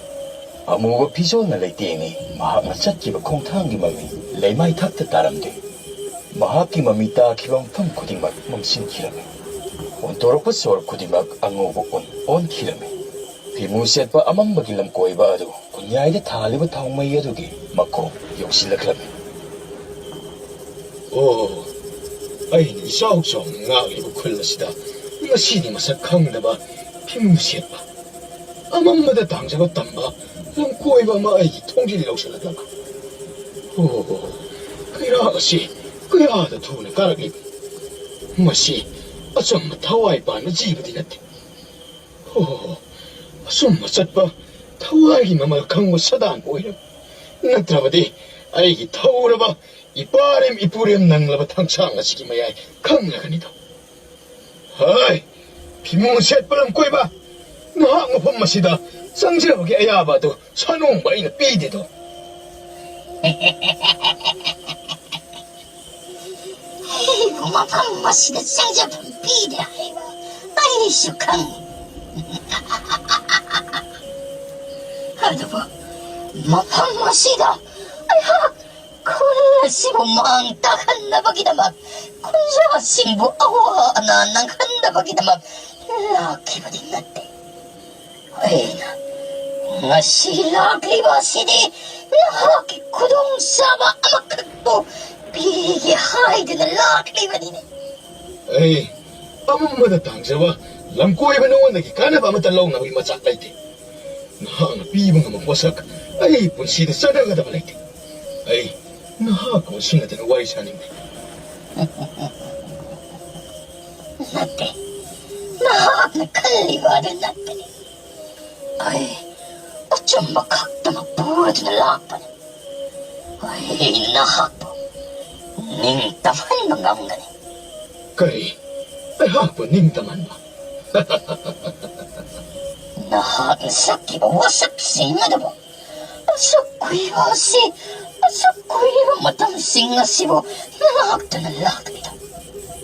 ꯑꯃꯨꯕ ꯐꯤꯖꯣꯜꯅ ꯂꯩꯇꯦꯡꯉꯤ, ꯃꯍꯥꯛꯅ ꯆꯠꯈꯤꯕ ꯈꯣꯡꯊꯥꯡꯒꯤ ꯃꯃꯤ ꯂꯩꯃꯥꯏ ꯊꯛꯇ ꯇꯥꯔꯝꯗꯦ꯫ ꯃꯍꯥꯛꯀꯤ ꯃꯃꯤ ꯇꯥꯈꯤꯕ ꯃꯐꯝ ꯈꯨꯗꯤꯡꯃꯛ ꯃꯝꯁꯤꯟꯈꯤꯔꯝꯃꯤ꯫ ꯑꯣꯟꯊꯣꯔꯛꯄ ꯁꯣꯔ ꯈꯨꯗꯤꯡꯃꯛ ꯑꯉꯧꯕ ꯑꯣꯟ ꯑꯣꯟꯈꯤꯔꯝꯃꯤ꯫ ꯐꯤꯃꯨ ꯁꯦꯠꯄ ꯑꯃꯝꯕꯒꯤ ꯂꯝꯀꯣꯏꯕ ꯑꯗꯨ ꯈꯨꯟꯌꯥꯏꯗ ꯊꯥꯜꯂꯤꯕ ꯊꯥꯎꯃꯩ ꯑꯗꯨꯒꯤ ꯃꯈꯣꯡ ꯌꯧꯁꯤꯜꯂꯛꯂꯝꯃꯤ꯫ ꯑꯣ, ꯑꯩꯅ ꯏꯆꯥꯎ ꯆꯥꯎꯅ ꯉꯥꯛꯂꯤꯕ ꯈꯨꯜ ꯑꯁꯤꯗ ꯉꯁꯤꯗꯤ ꯃꯁꯛ ꯈꯪꯗꯕ ꯐꯤꯃꯨ ꯁꯦꯠꯄ ꯑꯃꯝꯕꯗ ꯇꯥꯡꯖꯕ ꯇꯝꯕ ꯂꯝꯀꯣꯏꯕ ꯑꯃ ꯑꯩꯒꯤ ꯊꯣꯡꯖꯤꯜ ꯌꯧꯁꯤꯜꯂꯛꯂꯕ꯫ ꯑꯣ, ꯀꯩꯔꯥꯛ ꯑꯁꯤ ꯀꯌꯥꯗ ꯊꯨꯅ ꯀꯥꯔꯛꯂꯤꯕ? ꯃꯁꯤ ꯑꯆꯝꯕ ꯊꯋꯥꯏ ꯄꯥꯟꯕ ꯖꯤꯕꯗꯤ ꯅꯠꯇꯦ꯫ ꯑꯣ, ꯑꯆꯨꯝꯕ ꯆꯠꯄ ꯊꯋꯥꯏꯒꯤ ꯃꯃꯜ ꯈꯪꯕ ꯁꯥꯗꯥꯟꯕ ꯑꯣꯏꯔꯕ꯫ ꯅꯠꯇ꯭ꯔꯕꯗꯤ ꯑꯩꯒꯤ ꯊꯧꯔꯕ ꯏꯄꯥꯔꯦꯝ ꯏꯄꯨꯔꯦꯝ ꯅꯪꯂꯕ ꯊꯥꯡꯁꯥꯡ ꯑꯁꯤꯒꯤ ꯃꯌꯥꯏ ꯈꯪꯂꯒꯅꯤꯗꯣ꯫ ꯍꯥꯏ, ꯐꯤꯃꯣꯟ ꯁꯦꯠꯄ ꯂꯝꯀꯣꯏꯕ, ꯅꯍꯥꯛ ꯃꯐꯝ ꯑꯁꯤꯗ ꯆꯪꯖꯕꯒꯤ ꯑꯌꯥꯕ ꯑꯗꯨ ꯁꯥꯅꯣꯡꯕ ꯑꯩꯅ ꯄꯤꯗꯦꯗꯣ꯫ ꯑꯩꯕꯨ ꯃꯐꯝ ꯑꯁꯤꯗ ꯆꯪꯖꯐꯝ ꯄꯤꯗꯦ ꯍꯥꯏꯕ ꯑꯩꯁꯨ ꯈꯪꯏ꯫ ꯑꯗꯨꯕꯨ ꯃꯐꯝ ꯑꯁꯤꯗ ꯑꯩꯍꯥꯛ ꯈꯨꯜ ꯑꯁꯤꯕꯨ ꯃꯥꯡ ꯇꯥꯛꯍꯟꯅꯕꯒꯤꯗꯃꯛ, ꯈꯨꯟꯖꯥꯁꯤꯡꯕꯨ ꯑꯋꯥ ꯑꯅꯥ ꯅꯪꯍꯟꯅꯕꯒꯤꯗꯃꯛ ꯂꯥꯛꯈꯤꯕꯗꯤ ꯅꯠꯇꯦ꯫ ꯑꯩꯅ ꯉꯁꯤ ꯂꯥꯛꯂꯤꯕ ꯑꯁꯤꯗꯤ ꯅꯍꯥꯛꯀꯤ ꯈꯨꯗꯣꯡꯆꯥꯕ ꯑꯃꯈꯛꯄꯨ ꯄꯤꯒꯦ ꯍꯥꯏꯗꯨꯅ ꯂꯥꯛꯂꯤꯕꯅꯤꯅꯦ꯫ ꯑꯩ ꯑꯃꯝꯕꯗ ꯇꯥꯡꯖꯕ ꯂꯝꯀꯣꯏꯕ ꯅꯉꯣꯟꯗꯒꯤ ꯀꯥꯟꯅꯕ ꯑꯃꯠꯇ ꯂꯧꯅꯕꯒꯤ ꯃꯆꯥꯛ ꯂꯩꯇꯦ꯫ ꯅꯍꯥꯛꯅ ꯄꯤꯕ ꯉꯝꯕ ꯄꯣꯠꯁꯛ ꯑꯩ ꯄꯨꯟꯁꯤꯗ ꯆꯠꯅꯒꯗꯕ ꯂꯩꯇꯦ꯫ ꯑꯩ ꯅꯍꯥꯛꯀ ꯑꯣꯟꯁꯤꯟꯅꯗꯅ ꯋꯥꯔꯤ ꯁꯥꯅꯤꯡꯗꯦ꯫ ꯅꯠꯇꯦ, ꯅꯍꯥꯛꯅ ꯈꯜꯂꯤꯕ ꯑꯗꯨ ꯅꯠꯇꯦ꯫ ꯑꯩ ꯑꯆꯨꯝꯕ ꯈꯛꯇꯃꯛ ꯄꯨꯔꯗꯨꯅ ꯂꯥꯛꯄꯅꯤ꯫ ꯑꯩ ꯅꯍꯥꯛꯄꯨ ꯅꯤꯡꯇꯝꯍꯟꯕ ꯉꯝꯒꯅꯤ꯫ ꯀꯔꯤ? ꯑꯩꯍꯥꯛꯄꯨ ꯅꯤꯡꯇꯝꯍꯟꯕ? ꯅꯍꯥꯛꯅ ꯁꯛꯈꯤꯕ ꯋꯥꯁꯛꯁꯤꯡ ꯑꯗꯨꯕꯨ ꯑꯁꯨꯛ ꯀꯨꯏꯕ ꯑꯁꯤ, ꯑꯁꯨꯛ ꯀꯨꯏꯕ ꯃꯇꯝꯁꯤꯡ ꯑꯁꯤꯕꯨ ꯉꯥꯛꯇꯨꯅ ꯂꯥꯛꯂꯤꯗꯣ꯫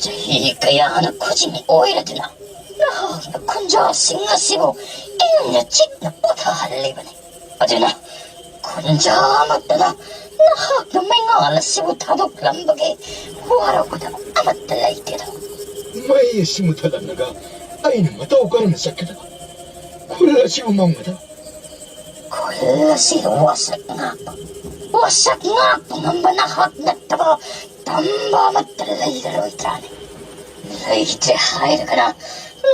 ꯆꯍꯤ ꯀꯌꯥꯅ ꯈꯨꯖꯤꯡ ꯑꯣꯏꯔꯗꯨꯅ ꯅꯍꯥꯛꯅ ꯈꯨꯟꯖꯥꯁꯤꯡ ꯑꯁꯤꯕꯨ ꯏꯪꯅ ꯆꯤꯛꯅ ꯄꯣꯊꯥꯍꯜꯂꯤꯕꯅꯤ꯫ ꯑꯗꯨꯅ ꯈꯨꯟꯖꯥ ꯑꯃꯠꯇꯅ ꯅꯍꯥꯛꯅ ꯃꯩꯉꯥꯜ ꯑꯁꯤꯕꯨ ꯊꯥꯗꯣꯛꯂꯝꯕꯒꯤ ꯋꯥꯔꯧꯒꯗꯕ ꯑꯃꯠꯇ ꯂꯩꯇꯦꯗꯣ꯫ ꯃꯩ ꯑꯁꯤ ꯃꯨꯊꯠꯂꯝꯂꯒ ꯑꯩꯅ ꯃꯇꯧ ꯀꯔꯝꯅ ꯆꯠꯀꯗꯕ? ꯈꯨꯜ ꯑꯁꯤꯕꯨ ꯃꯝꯒꯗꯕ? ꯈꯨꯜ ꯑꯁꯤꯗ ꯋꯥꯁꯛ ꯉꯥꯛꯄ, ꯋꯥꯁꯛ ꯉꯥꯛꯄ ꯉꯝꯕ ꯅꯍꯥꯛ ꯅꯠꯇꯕ ꯇꯝꯕ ꯑꯃꯠꯇ ꯂꯩꯔꯔꯣꯏꯗ꯭ꯔꯥꯅꯦ? ꯂꯩꯇ꯭ꯔꯦ ꯍꯥꯏꯔꯒꯅ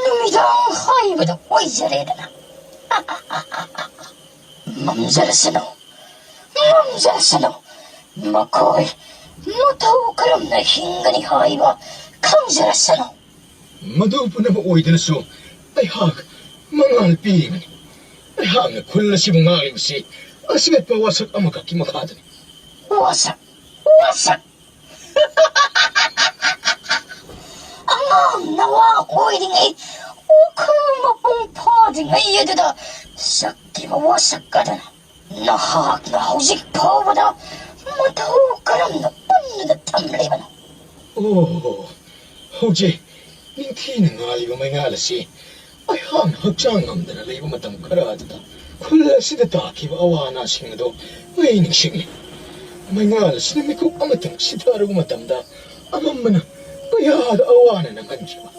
ꯅꯨꯃꯤꯗꯥꯡ ꯍꯥꯏꯕꯗꯨ ꯑꯣꯏꯖꯔꯦꯗꯅ꯫ ꯃꯝꯖꯔꯁꯅꯨ, ꯃꯝꯖꯔꯁꯅꯨ꯫ ꯃꯈꯣꯏ ꯃꯇꯧ ꯀꯔꯝꯅ ꯍꯤꯡꯒꯅꯤ ꯍꯥꯏꯕ ꯈꯪꯖꯔꯁꯅꯨ꯫ ꯃꯗꯨ ꯄꯨꯝꯅꯃꯛ ꯑꯣꯏꯗꯨꯅꯁꯨ ꯑꯩꯍꯥꯛ ꯃꯉꯥꯜ ꯄꯤꯔꯤꯕꯅꯤ꯫ ꯑꯩꯍꯥꯛꯅ ꯈꯨꯜ ꯑꯁꯤꯕꯨ ꯉꯥꯛꯂꯤꯕꯁꯤ ꯑꯆꯦꯠꯄ ꯋꯥꯁꯛ ꯑꯃꯈꯛꯀꯤ ꯃꯈꯥꯗꯅꯤ꯫ ꯋꯥꯁꯛ, ꯋꯥꯁꯛ꯫ ꯑꯉꯥꯡ ꯅꯋꯥ ꯑꯣꯏꯔꯤꯉꯩ, ꯋꯥꯈꯜ ꯃꯄꯨꯡ ꯐꯥꯗ꯭ꯔꯤꯉꯩ ꯑꯗꯨꯗ ꯁꯛꯈꯤꯕ ꯋꯥꯁꯛ ꯑꯗꯨꯅ ꯅꯍꯥꯛꯅ ꯍꯧꯖꯤꯛ ꯐꯥꯎꯕꯗ ꯃꯇꯧ ꯀꯔꯝꯅ ꯄꯨꯟꯅ ꯊꯝꯂꯤꯕꯅꯣ? ꯑꯣ, ꯍꯧꯖꯤꯛ ꯅꯤꯡꯊꯤꯅ ꯉꯥꯜꯂꯤꯕ ꯃꯩꯉꯥꯜ ꯑꯁꯤ ꯑꯩꯍꯥꯛꯅ ꯍꯛꯆꯥꯡ ꯉꯝꯗꯅ ꯂꯩꯕ ꯃꯇꯝ ꯈꯔ ꯑꯗꯨꯗ ꯈꯨꯜ ꯑꯁꯤꯗ ꯇꯥꯈꯤꯕ ꯑꯋꯥ ꯑꯅꯥꯁꯤꯡ ꯑꯗꯨ ꯑꯩ ꯅꯤꯡꯁꯤꯡꯂꯤ꯫ ꯃꯩꯉꯥꯜ ꯑꯁꯤꯅ ꯃꯤꯀꯨꯞ ꯑꯃꯇꯪ ꯁꯤꯊꯔꯨꯕ ꯃꯇꯝꯗ ꯑꯃꯝꯕꯅ ꯀꯌꯥꯗ ꯑꯋꯥꯅ ꯅꯪꯍꯟꯈꯤꯕ꯫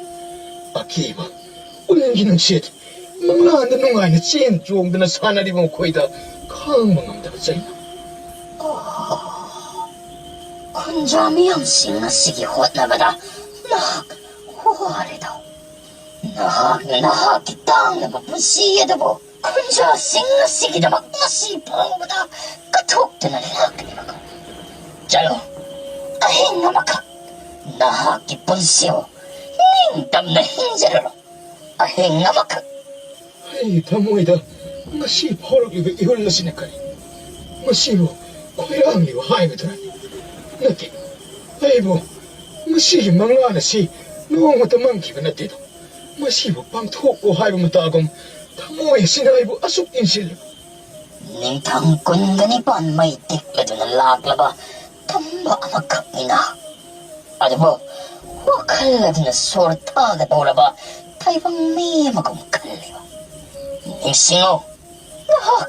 ꯑꯀꯤꯕ, ꯎꯟꯒꯤ ꯅꯨꯡꯁꯤꯠ, ꯃꯪꯂꯥꯟꯗ ꯅꯨꯡꯉꯥꯏꯅ ꯆꯦꯟ ꯆꯣꯡꯗꯨꯅ ꯁꯥꯟꯅꯔꯤꯕ ꯃꯈꯣꯏꯗ ꯈꯥꯡꯕ ꯉꯝꯗꯕ ꯆꯩꯅ꯫ ꯑꯣ, ꯈꯨꯟꯖꯥ ꯃꯤꯌꯥꯝꯁꯤꯡ ꯑꯁꯤꯒꯤ ꯍꯣꯠꯅꯕꯗ ꯅꯍꯥꯛ ꯋꯥꯔꯦꯗꯣ꯫ ꯅꯍꯥꯛꯅ ꯅꯍꯥꯛꯀꯤ ꯇꯥꯡꯂꯕ ꯄꯨꯟꯁꯤ ꯑꯗꯨꯕꯨ ꯈꯨꯟꯖꯥꯁꯤꯡ ꯑꯁꯤꯒꯤꯗꯃꯛ ꯉꯁꯤ ꯐꯥꯎꯕꯗ ꯀꯠꯊꯣꯛꯇꯨꯅ ꯂꯥꯛꯂꯤꯕꯀꯣ꯫ ꯆꯠꯂꯣ, ꯑꯍꯤꯡ ꯑꯃꯈꯛ ꯅꯍꯥꯛꯀꯤ ꯄꯨꯟꯁꯤꯕꯨ ꯅꯤꯡꯇꯝꯅ ꯍꯤꯡꯖꯔꯔꯣ꯫ ꯑꯍꯤꯡ ꯑꯃꯈꯛ꯫ ꯑꯩꯒꯤ ꯊꯃꯣꯏꯗ ꯉꯁꯤ ꯐꯥꯎꯔꯛꯂꯤꯕ ꯏꯍꯨꯜ ꯑꯁꯤꯅ ꯀꯔꯤ? ꯃꯁꯤꯕꯨ ꯈꯣꯏꯔꯥꯡꯂꯤꯕ ꯍꯥꯏꯕꯗꯨꯔ? ꯅꯠꯇꯦ, ꯑꯩꯕꯨ ꯃꯁꯤꯒꯤ ꯃꯪꯂꯥꯟ ꯑꯁꯤ ꯅꯣꯡꯃꯇ ꯃꯪꯈꯤꯕ ꯅꯠꯇꯦꯗꯣ꯫ ꯃꯁꯤꯕꯨ ꯄꯥꯡꯊꯣꯛꯂꯣ ꯍꯥꯏꯕ ꯃꯇꯥꯒꯨꯝ ꯊꯃꯣꯏ ꯑꯁꯤꯅ ꯑꯩꯕꯨ ꯑꯁꯨꯛ ꯏꯟꯁꯤꯜꯂꯤ꯫ ꯅꯤꯡꯊꯝ ꯀꯨꯟꯒ ꯅꯤꯄꯥꯟ ꯃꯩ ꯇꯤꯛꯂꯗꯨꯅ ꯂꯥꯛꯂꯕ ꯇꯝꯕ ꯑꯃꯈꯛꯅꯤꯅ꯫ ꯑꯗꯨꯕꯨ ꯋꯥꯈꯜ ꯑꯗꯨꯅ ꯁꯣꯔ ꯊꯥꯒꯗꯧꯔꯕ ꯇꯥꯏꯕꯪ ꯃꯤ ꯑꯃꯒꯨꯝ ꯈꯜꯂꯤꯕ꯫ ꯅꯤꯡꯁꯤꯡꯉꯨ, ꯅꯍꯥꯛ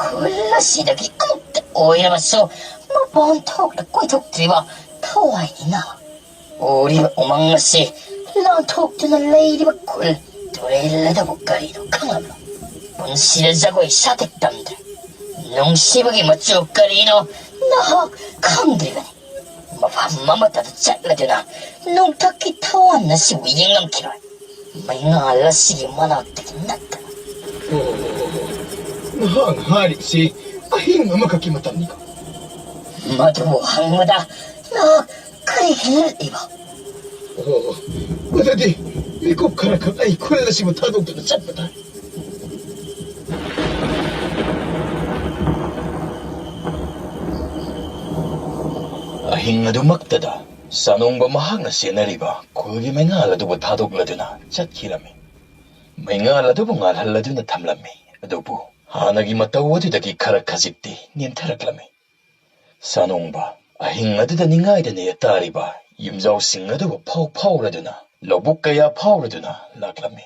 ꯈꯨꯜ ꯑꯁꯤꯗꯒꯤ ꯑꯃꯨꯛꯇ ꯑꯣꯏꯔꯕꯁꯨ ꯃꯄꯥꯟ ꯊꯣꯛꯅ ꯀꯣꯏꯊꯣꯛꯇ꯭ꯔꯤꯕ ꯊꯋꯥꯏꯅꯤ ꯅꯍꯥꯛ꯫ ꯎꯔꯤꯕ ꯎꯃꯪ ꯑꯁꯤ ꯂꯥꯟꯊꯣꯛꯇꯨꯅ ꯂꯩꯔꯤꯕ ꯈꯨꯜ ꯇꯨꯔꯦꯜ ꯑꯗꯨꯕꯨ ꯀꯔꯤꯅꯣ ꯈꯪꯂꯕ꯭ꯔꯥ? ꯄꯨꯟꯁꯤꯗ ꯖꯒꯣꯏ ꯁꯥꯊꯦꯛ ꯇꯝꯗ꯭ꯔꯦ꯫ ꯅꯨꯡꯁꯤꯕꯒꯤ ꯃꯆꯨ ꯀꯔꯤꯅꯣ ꯅꯍꯥꯛ ꯈꯪꯗ꯭ꯔꯤꯕꯅꯤ꯫ ꯃꯐꯝ ꯑꯃꯠꯇꯗ ꯆꯠꯂꯗꯨꯅ ꯅꯣꯡꯊꯛꯀꯤ ꯊꯋꯥꯟ ꯑꯁꯤꯕꯨ ꯌꯦꯡꯂꯝꯈꯤꯔꯣꯏ꯫ ꯃꯩꯉꯥꯜ ꯑꯁꯤꯒꯤ ꯃꯅꯥꯛꯇꯒꯤ ꯅꯠꯇꯅ꯫ ꯑꯣ, ꯅꯍꯥꯛꯅ ꯍꯥꯏꯔꯤꯕꯁꯤ ꯑꯍꯤꯡ ꯑꯃꯈꯛꯀꯤ ꯃꯇꯝꯅꯤꯀꯣ? ꯃꯗꯨꯕꯨ ꯍꯪꯕꯗ ꯅꯍꯥꯛ ꯀꯔꯤꯒꯤ ꯉꯛꯂꯤꯕ? ꯑꯣ, ꯑꯗꯨꯗꯤ ꯃꯤꯀꯨꯞ ꯈꯔꯈꯛ ꯑꯩ ꯈꯨꯜ ꯑꯁꯤꯕꯨ ꯊꯥꯗꯣꯛꯇꯨꯅ ꯆꯠꯄ ꯇꯥꯏ꯫ ꯑꯍꯤꯡ ꯑꯗꯨꯃꯛꯇꯗ ꯁꯥꯅꯣꯡꯕ ꯃꯍꯥꯛꯅ ꯆꯦꯟꯅꯔꯤꯕ ꯈꯨꯜꯒꯤ ꯃꯩꯉꯥꯜ ꯑꯗꯨꯕꯨ ꯊꯥꯗꯣꯛꯂꯗꯨꯅ ꯆꯠꯈꯤꯔꯝꯃꯤ꯫ ꯃꯩꯉꯥꯜ ꯑꯗꯨꯕꯨ ꯉꯥꯜꯍꯜꯂꯗꯨꯅ ꯊꯝꯂꯝꯃꯤ, ꯑꯗꯨꯕꯨ ꯍꯥꯟꯅꯒꯤ ꯃꯇꯧ ꯑꯗꯨꯗꯒꯤ ꯈꯔ ꯈꯖꯤꯛꯇꯤ ꯅꯦꯝꯊꯔꯛꯂꯝꯃꯤ꯫ ꯁꯥꯅꯣꯡꯕ ꯑꯍꯤꯡ ꯑꯗꯨꯗ ꯅꯤꯡꯉꯥꯏꯗ ꯅꯦ ꯇꯥꯔꯤꯕ ꯌꯨꯝꯖꯥꯎꯁꯤꯡ ꯑꯗꯨꯕꯨ ꯐꯥꯎ ꯐꯥꯎꯔꯗꯨꯅ, ꯂꯧꯕꯨꯛ ꯀꯌꯥ ꯐꯥꯎꯔꯗꯨꯅ ꯂꯥꯛꯂꯝꯃꯤ꯫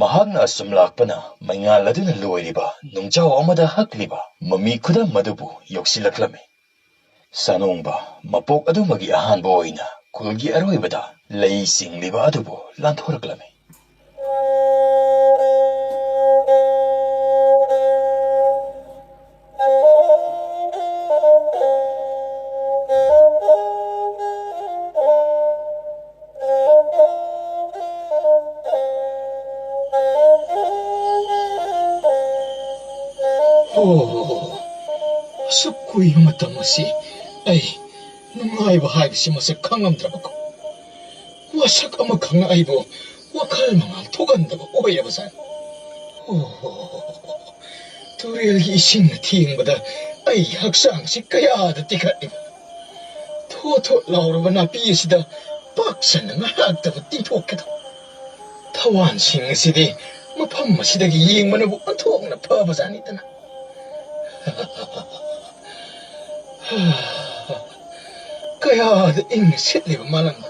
ꯃꯍꯥꯛꯅ ꯑꯁꯨꯝ ꯂꯥꯛꯄꯅ ꯃꯩꯉꯥꯜ ꯑꯗꯨꯅ ꯂꯣꯏꯔꯤꯕ ꯅꯨꯡꯖꯥꯎ ꯑꯃꯗ ꯍꯛꯂꯤꯕ ꯃꯃꯤ ꯈꯨꯗꯝ ꯑꯗꯨꯕꯨ ꯌꯧꯁꯤꯜꯂꯛꯂꯝꯃꯤ꯫ ꯁꯥꯅꯣꯡꯕ ꯃꯄꯣꯛ ꯑꯗꯨꯃꯒꯤ ꯑꯍꯥꯟꯕ ꯑꯣꯏꯅ ꯈꯨꯜꯒꯤ ꯑꯔꯣꯏꯕꯗ ꯂꯩ ꯆꯤꯡꯂꯤꯕ ꯑꯗꯨꯕꯨ ꯂꯥꯟꯊꯣꯔꯛꯂꯝꯃꯤ꯫ ꯑꯣ, ꯑꯁꯨꯛ ꯀꯨꯏꯕ ꯃꯇꯝ ꯑꯁꯤ ꯑꯩ ꯅꯨꯡꯉꯥꯏꯕ ꯍꯥꯏꯕꯁꯤ ꯃꯁꯛ ꯈꯪꯂꯝꯗ꯭ꯔꯕꯀꯣ? ꯋꯥꯁꯛ ꯑꯃꯈꯛꯅ ꯑꯩꯕꯨ ꯋꯥꯈꯜ ꯃꯉꯥꯜ ꯊꯣꯛꯍꯟꯗꯕ ꯑꯣꯏꯔꯕꯖꯥꯠꯅꯤ꯫ ꯑꯣ, ꯇꯨꯔꯦꯜꯒꯤ ꯏꯁꯤꯡꯅ ꯊꯦꯡꯕꯗ ꯑꯩ ꯍꯛꯆꯥꯡꯁꯤ ꯀꯌꯥꯗ ꯇꯤꯈꯠꯂꯤꯕ꯫ ꯊꯣꯠ ꯊꯣꯠ ꯂꯥꯎꯔꯕ ꯅꯥꯄꯤ ꯑꯁꯤꯗ ꯄꯥꯛ ꯁꯟꯅ ꯉꯥꯏꯍꯥꯛꯇꯕꯨ ꯇꯤꯡꯊꯣꯛꯀꯦꯗ꯫ ꯊꯋꯥꯟꯁꯤꯡ ꯑꯁꯤꯗꯤ ꯃꯐꯝ ꯑꯁꯤꯗꯒꯤ ꯌꯦꯡꯕꯅꯕꯨ ꯑꯣꯟꯊꯣꯛꯅ ꯐꯕꯖꯥꯠꯅꯤꯗꯅ꯫ ꯀꯌꯥꯗ ꯏꯪꯅ ꯁꯤꯠꯂꯤꯕ ꯃꯥꯂꯪꯕ!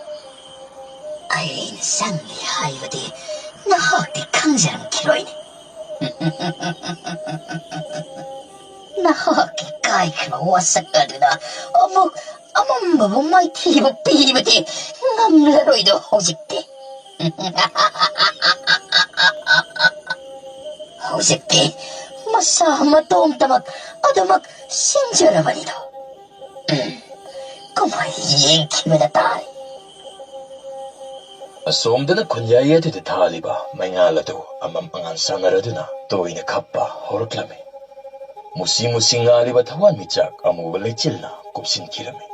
ꯑꯩꯅ ꯆꯪꯂꯤ ꯍꯥꯏꯕꯗꯤ ꯅꯍꯥꯛꯇꯤ ꯈꯪꯖꯔꯝꯈꯤꯔꯣꯏꯅꯦ꯫ ꯅꯍꯥꯛꯀꯤ ꯀꯥꯏꯈ꯭ꯔꯕ ꯋꯥꯁꯛ ꯑꯗꯨꯅ ꯑꯃꯨꯛ ꯑꯃꯝꯕꯕꯨ ꯃꯥꯏꯊꯤꯕ ꯄꯤꯕꯗꯤ ꯉꯝꯂꯔꯣꯏꯗꯣ ꯍꯧꯖꯤꯛꯇꯤ꯫ ꯍꯧꯖꯤꯛꯇꯤ ꯃꯁꯥ ꯃꯇꯣꯝꯇꯃꯛ ꯑꯗꯨꯃꯛ ꯁꯤꯟꯖꯔꯕꯅꯤꯗꯣ꯫ ꯎꯝ, ꯀꯨꯝꯍꯩ ꯌꯦꯡꯈꯤꯕꯗ ꯇꯥꯔꯦ꯫ ꯑꯁꯣꯝꯗꯅ ꯈꯨꯟꯌꯥꯏ ꯑꯗꯨꯗ ꯊꯥꯜꯂꯤꯕ ꯃꯩꯉꯥꯜ ꯑꯗꯨ ꯑꯃꯝ ꯑꯉꯥꯟ ꯁꯥꯟꯅꯔꯗꯨꯅ ꯇꯣꯏꯅ ꯈꯞꯄ ꯍꯧꯔꯛꯂꯝꯃꯤ꯫ ꯃꯨꯁꯤ ꯃꯨꯁꯤ ꯉꯥꯜꯂꯤꯕ ꯊꯋꯥꯟꯃꯤꯆꯥꯛ ꯑꯃꯨꯕ ꯂꯩꯆꯤꯜꯅ ꯀꯨꯞꯁꯤꯟꯈꯤꯔꯝꯃꯤ꯫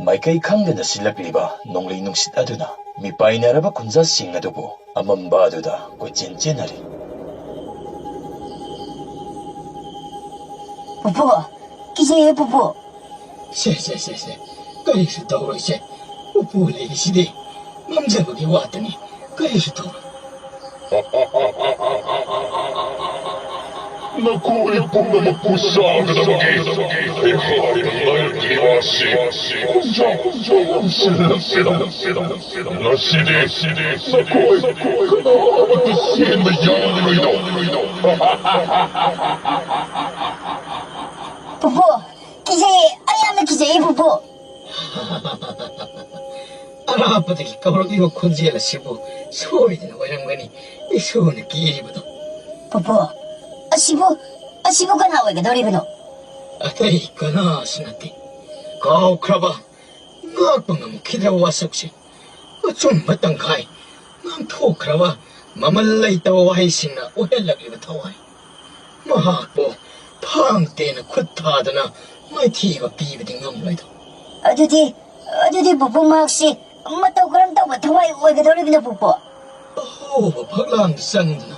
ꯃꯥꯏꯀꯩ ꯈꯪꯗꯅ ꯁꯤꯜꯂꯛꯂꯤꯕ ꯅꯣꯡꯂꯩ ꯅꯨꯡꯁꯤꯠ ꯑꯗꯨꯅ ꯃꯤꯄꯥꯏꯅꯔꯕ ꯈꯨꯟꯖꯥꯁꯤꯡ ꯑꯗꯨꯕꯨ ꯑꯃꯝꯕ ꯑꯗꯨꯗ ꯀꯣꯏꯆꯦꯟ ꯆꯦꯟꯅꯔꯤ꯫ ꯄꯨꯄꯨ, ꯀꯤꯖꯩꯌꯦ ꯄꯨꯄꯨ꯫ ꯁꯦ, ꯁꯦ, ꯁꯦ, ꯁꯦ, ꯀꯔꯤꯁꯨ ꯇꯧꯔꯣꯏꯁꯦ꯫ ꯄꯨꯄꯨ ꯂꯩꯔꯤꯁꯤꯗꯤ ꯉꯝꯖꯕꯒꯤ ꯋꯥꯇꯅꯤ, ꯀꯔꯤꯁꯨ ꯇꯧꯔꯣꯏ꯫ ꯅꯈꯣꯏ ꯄꯨꯝꯅꯃꯛꯄꯨ ꯆꯥꯒꯗꯕꯒꯤ ꯑꯩꯍꯥꯛꯅ ꯂꯩꯔꯛꯂꯤꯕ ꯑꯁꯤ ꯈꯣꯡꯖꯥꯎ ꯈꯣꯡꯖꯥꯎ ꯌꯥꯝꯁꯤꯜꯂꯛꯂꯦꯗ꯫ ꯉꯁꯤꯗꯤ ꯅꯈꯣꯏ ꯀꯅꯥꯃꯠꯇ ꯆꯦꯟꯕ ꯌꯥꯔꯣꯏꯗꯧ꯫ ꯄꯨꯄꯨ, ꯀꯤꯖꯩꯌꯦ, ꯑꯩ ꯌꯥꯝꯅ ꯀꯤꯖꯩꯌꯦ ꯄꯨꯄꯨ꯫ ꯑꯔꯥꯞꯄꯗꯒꯤ ꯀꯧꯔꯛꯂꯤꯕ ꯈꯣꯟꯖꯦꯜ ꯑꯁꯤꯕꯨ ꯁꯣꯏꯗꯅ ꯑꯣꯏꯔꯝꯒꯅꯤ ꯏꯁꯣꯔꯅ ꯀꯤꯔꯤꯕꯗꯣ꯫ ꯄꯨꯄꯨ, ꯑꯁꯤꯕꯨ, ꯑꯁꯤꯕꯨ ꯀꯅꯥ ꯑꯣꯏꯒꯗꯧꯔꯤꯕꯅꯣ? ꯑꯇꯩ ꯀꯅꯥꯁꯨ ꯅꯠꯇꯦ, ꯀꯥꯎꯈ꯭ꯔꯕ, ꯉꯥꯛꯄ ꯉꯝꯈꯤꯗ꯭ꯔꯕ ꯋꯥꯁꯛꯁꯦ꯫ ꯑꯆꯨꯝꯕ ꯇꯪꯈꯥꯏ ꯉꯥꯡꯊꯣꯛꯈ꯭ꯔꯕ, ꯃꯃꯜ ꯂꯩꯇꯕ ꯋꯥꯍꯩꯁꯤꯡꯅ ꯑꯣꯏꯍꯜꯂꯛꯂꯤꯕ ꯊꯋꯥꯏ꯫ ꯃꯍꯥꯛꯄꯨ ꯊꯥꯡ ꯇꯦꯟꯅ ꯈꯨꯠ ꯊꯥꯗꯨꯅ ꯃꯥꯏꯊꯤꯕ ꯄꯤꯕꯗꯤ ꯉꯝꯂꯣꯏꯗꯧ꯫ ꯑꯗꯨꯗꯤ, ꯑꯗꯨꯗꯤ ꯄꯨꯄꯨ ꯃꯍꯥꯛꯁꯤ ꯃꯇꯧ ꯀꯔꯝ ꯇꯧꯕ ꯊꯋꯥꯏ ꯑꯣꯏꯒꯗꯧꯔꯤꯕꯅꯣ ꯄꯨꯄꯨ? ꯑꯍꯣꯕ ꯐꯛꯂꯥꯡꯗ ꯆꯪꯗꯨꯅ,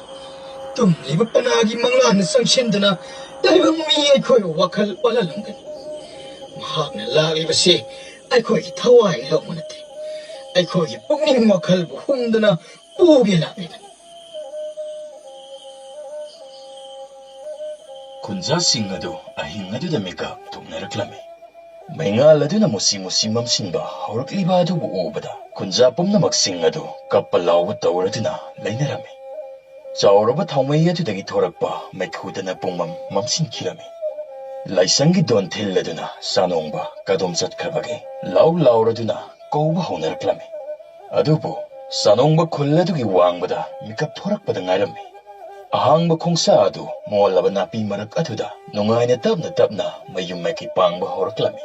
ꯇꯨꯝꯂꯤꯕ ꯄꯅꯥꯒꯤ ꯃꯪꯂꯥꯟꯗ ꯆꯪꯁꯤꯟꯗꯨꯅ, ꯇꯥꯏꯕꯪ ꯃꯤ ꯑꯩꯈꯣꯏꯕꯨ ꯋꯥꯈꯜ ꯋꯥꯍꯜꯂꯝꯒꯅꯤ꯫ ꯃꯍꯥꯛꯅ ꯂꯥꯛꯂꯤꯕꯁꯤ ꯑꯩꯈꯣꯏꯒꯤ ꯊꯋꯥꯏ ꯂꯧꯕ ꯅꯠꯇꯦ, ꯑꯩꯈꯣꯏꯒꯤ ꯄꯨꯛꯅꯤꯡ ꯋꯥꯈꯜꯕꯨ ꯍꯨꯝꯗꯨꯅ ꯄꯨꯒꯦ ꯂꯥꯛꯂꯤꯕꯅꯤ꯫ ꯈꯨꯟꯖꯥꯁꯤꯡ ꯑꯗꯨ ꯑꯍꯤꯡ ꯑꯗꯨꯗ ꯃꯤꯀꯞ ꯊꯣꯛꯅꯔꯛꯂꯝꯃꯤ꯫ ꯃꯩꯉꯥꯜ ꯑꯗꯨꯅ ꯃꯨꯁꯤ ꯃꯨꯁꯤ ꯃꯝꯁꯤꯟꯕ ꯍꯧꯔꯛꯂꯤꯕ ꯑꯗꯨꯕꯨ ꯎꯕꯗ ꯈꯨꯟꯖꯥ ꯄꯨꯝꯅꯃꯛꯁꯤꯡ ꯑꯗꯨ ꯀꯞꯄ ꯂꯥꯎꯕ ꯇꯧꯔꯗꯨꯅ ꯂꯩꯅꯔꯝꯃꯤ꯫ ꯆꯥꯎꯔꯕ ꯊꯥꯎꯃꯩ ꯑꯗꯨꯗꯒꯤ ꯊꯣꯔꯛꯄ ꯃꯩꯈꯨꯗꯅ ꯄꯨꯡꯃꯝ ꯃꯝꯁꯤꯟꯈꯤꯔꯝꯃꯤ꯫ ꯂꯥꯏꯁꯪꯒꯤ ꯗꯣꯟ ꯊꯤꯜꯂꯗꯨꯅ ꯆꯥꯅꯣꯡꯕ ꯀꯗꯣꯝ ꯆꯠꯈ꯭ꯔꯕꯒꯦ ꯂꯥꯎ ꯂꯥꯎꯔꯗꯨꯅ ꯀꯧꯕ ꯍꯧꯅꯔꯛꯂꯝꯃꯤ꯫ ꯑꯗꯨꯕꯨ ꯆꯥꯅꯣꯡꯕ ꯈꯨꯜ ꯑꯗꯨꯒꯤ ꯋꯥꯡꯃꯗ ꯃꯤꯀꯞ ꯊꯣꯔꯛꯄꯗ ꯉꯥꯏꯔꯝꯃꯤ꯫ ꯑꯍꯥꯡꯕ ꯈꯣꯡꯁꯥ ꯑꯗꯨ ꯃꯣꯜꯂꯕ ꯅꯥꯄꯤ ꯃꯔꯛ ꯑꯗꯨꯗ ꯅꯨꯡꯉꯥꯏꯅ ꯇꯞꯅ ꯇꯞꯅ ꯃꯌꯨꯝ ꯃꯀꯩ ꯄꯥꯡꯕ ꯍꯧꯔꯛꯂꯝꯃꯤ꯫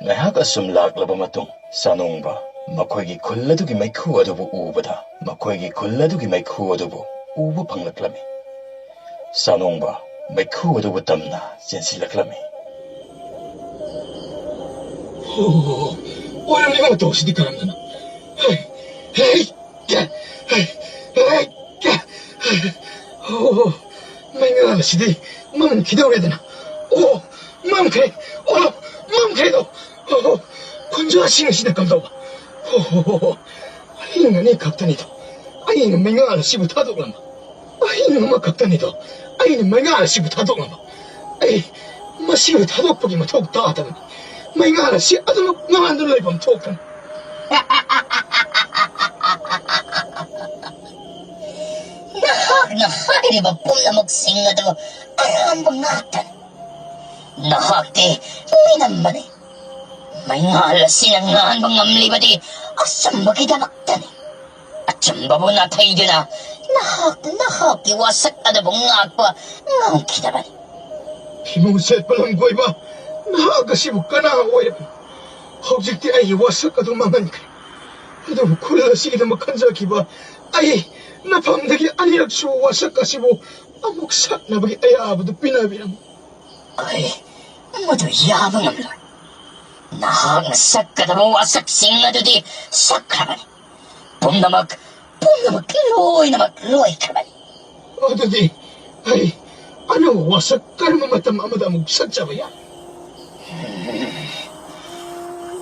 ꯉꯥꯏꯍꯥꯛ ꯑꯁꯨꯝ ꯂꯥꯛꯂꯕ ꯃꯇꯨꯡ ꯆꯥꯅꯣꯡꯕ ꯃꯈꯣꯏꯒꯤ ꯈꯨꯜ ꯑꯗꯨꯒꯤ ꯃꯩꯈꯨ ꯑꯗꯨꯕꯨ ꯎꯕꯗ ꯃꯈꯣꯏꯒꯤ ꯈꯨꯜ ꯑꯗꯨꯒꯤ ꯃꯩꯈꯨ ꯑꯗꯨꯕꯨ ꯎꯕ ꯐꯪꯂꯛꯂꯝꯃꯤ꯫ ꯆꯥꯅꯣꯡꯕ ꯃꯩꯈꯨ ꯑꯗꯨꯕꯨ ꯇꯝꯅ ꯆꯦꯟꯁꯤꯜꯂꯛꯂꯝꯃꯤ꯫ ꯑꯣ, ꯑꯣꯏꯔꯝꯂꯤꯕ ꯃꯇꯧ ꯑꯁꯤꯗꯤ ꯀꯔꯝꯅꯅꯣ? ꯍꯩ, ꯍꯩ, ꯀ꯭ꯌꯥ, ꯍꯩ, ꯍꯩ, ꯀ꯭ꯌꯥ, ꯍꯩ, ꯑꯣ, ꯃꯩꯉꯥꯜ ꯑꯁꯤꯗꯤ ꯃꯝꯈꯤꯗꯧꯔꯦꯗꯅ꯫ ꯑꯣ, ꯃꯝꯈ꯭ꯔꯦ꯫ ꯑꯣ, ꯃꯝꯈ꯭ꯔꯦꯗꯣ꯫ ꯑꯣ, ꯈꯨꯟꯖꯥꯁꯤꯡ ꯑꯁꯤꯅ ꯀꯝꯗꯧꯕ? ꯑꯣ, ꯑꯍꯤꯡ ꯑꯅꯤ ꯈꯛꯇꯅꯤꯗꯣ ꯑꯩꯅ ꯃꯩꯉꯥꯜ ꯑꯁꯤꯕꯨ ꯊꯥꯗꯣꯛꯂꯝꯕ꯫ ꯑꯍꯤꯡ ꯑꯃꯈꯛꯇꯅꯤꯗꯣ ꯑꯩꯅ ꯃꯩꯉꯥꯜ ꯑꯁꯤꯕꯨ ꯊꯥꯗꯣꯛꯂꯝꯕ꯫ ꯑꯩ ꯃꯁꯤꯕꯨ ꯊꯥꯗꯣꯛꯄꯒꯤ ꯃꯊꯧ ꯇꯥꯗꯕꯅꯤ꯫ ꯃꯩꯉꯥꯜ ꯑꯁꯤ ꯑꯗꯨꯃꯛ ꯉꯥꯟꯗꯨꯅ ꯂꯩꯐꯝ ꯊꯣꯛꯄꯅꯤ꯫ ꯅꯍꯥꯛꯅ ꯍꯥꯏꯔꯤꯕ ꯄꯨꯝꯅꯃꯛꯁꯤꯡ ꯑꯗꯨ ꯑꯔꯥꯟꯕ ꯉꯥꯛꯇꯅꯤ꯫ ꯅꯍꯥꯛꯇꯤ ꯃꯤꯅꯝꯕꯅꯤ꯫ ꯃꯩꯉꯥꯜ ꯑꯁꯤꯅ ꯉꯥꯟꯕ ꯉꯝꯂꯤꯕꯗꯤ ꯑꯆꯨꯝꯕꯒꯤꯗꯃꯛꯇꯅꯤ꯫ ꯑꯆꯨꯝꯕꯕꯨ ꯅꯥꯊꯩꯗꯨꯅ ꯅꯍꯥꯛ ꯅꯍꯥꯛꯀꯤ ꯋꯥꯁꯛ ꯑꯗꯨꯕꯨ ꯉꯥꯛꯄ ꯉꯝꯈꯤꯗꯕꯅꯤ꯫ ꯐꯤꯃꯨ ꯁꯦꯠꯄ ꯂꯝꯀꯣꯏꯕ, ꯅꯍꯥꯛ ꯑꯁꯤꯕꯨ ꯀꯅꯥ ꯑꯣꯏꯔꯕꯅꯣ? ꯍꯧꯖꯤꯛꯇꯤ ꯑꯩꯒꯤ ꯋꯥꯁꯛ ꯑꯗꯨ ꯃꯥꯡꯍꯟꯈ꯭ꯔꯦ꯫ ꯑꯗꯨꯕꯨ ꯈꯨꯜ ꯑꯁꯤꯒꯤꯗꯃꯛ ꯈꯟꯖꯈꯤꯕ ꯑꯩ ꯅꯐꯝꯗꯒꯤ ꯑꯅꯤꯔꯛꯁꯨ ꯋꯥꯁꯛ ꯑꯁꯤꯕꯨ ꯑꯃꯨꯛ ꯁꯛꯅꯕꯒꯤ ꯑꯌꯥꯕꯗꯨ ꯄꯤꯅꯕꯤꯔꯝꯃꯨ꯫ ꯑꯩ ꯃꯗꯨ ꯌꯥꯕ ꯉꯝꯂꯣꯏ꯫ ꯅꯍꯥꯛꯅ ꯁꯛꯀꯗꯕ ꯋꯥꯁꯛꯁꯤꯡ ꯑꯗꯨꯗꯤ ꯁꯛꯈ꯭ꯔꯕꯅꯤ꯫ ꯄꯨꯝꯅꯃꯛ, ꯄꯨꯝꯅꯃꯛ ꯂꯣꯏꯅꯃꯛ ꯂꯣꯏꯈ꯭ꯔꯕꯅꯤ꯫ ꯑꯗꯨꯗꯤ ꯑꯩ ꯑꯅꯧꯕ ꯋꯥꯁꯛ ꯀꯔꯝꯕ ꯃꯇꯝ ꯑꯃꯗ ꯑꯃꯨꯛ ꯁꯛꯆꯕ ꯌꯥꯏ?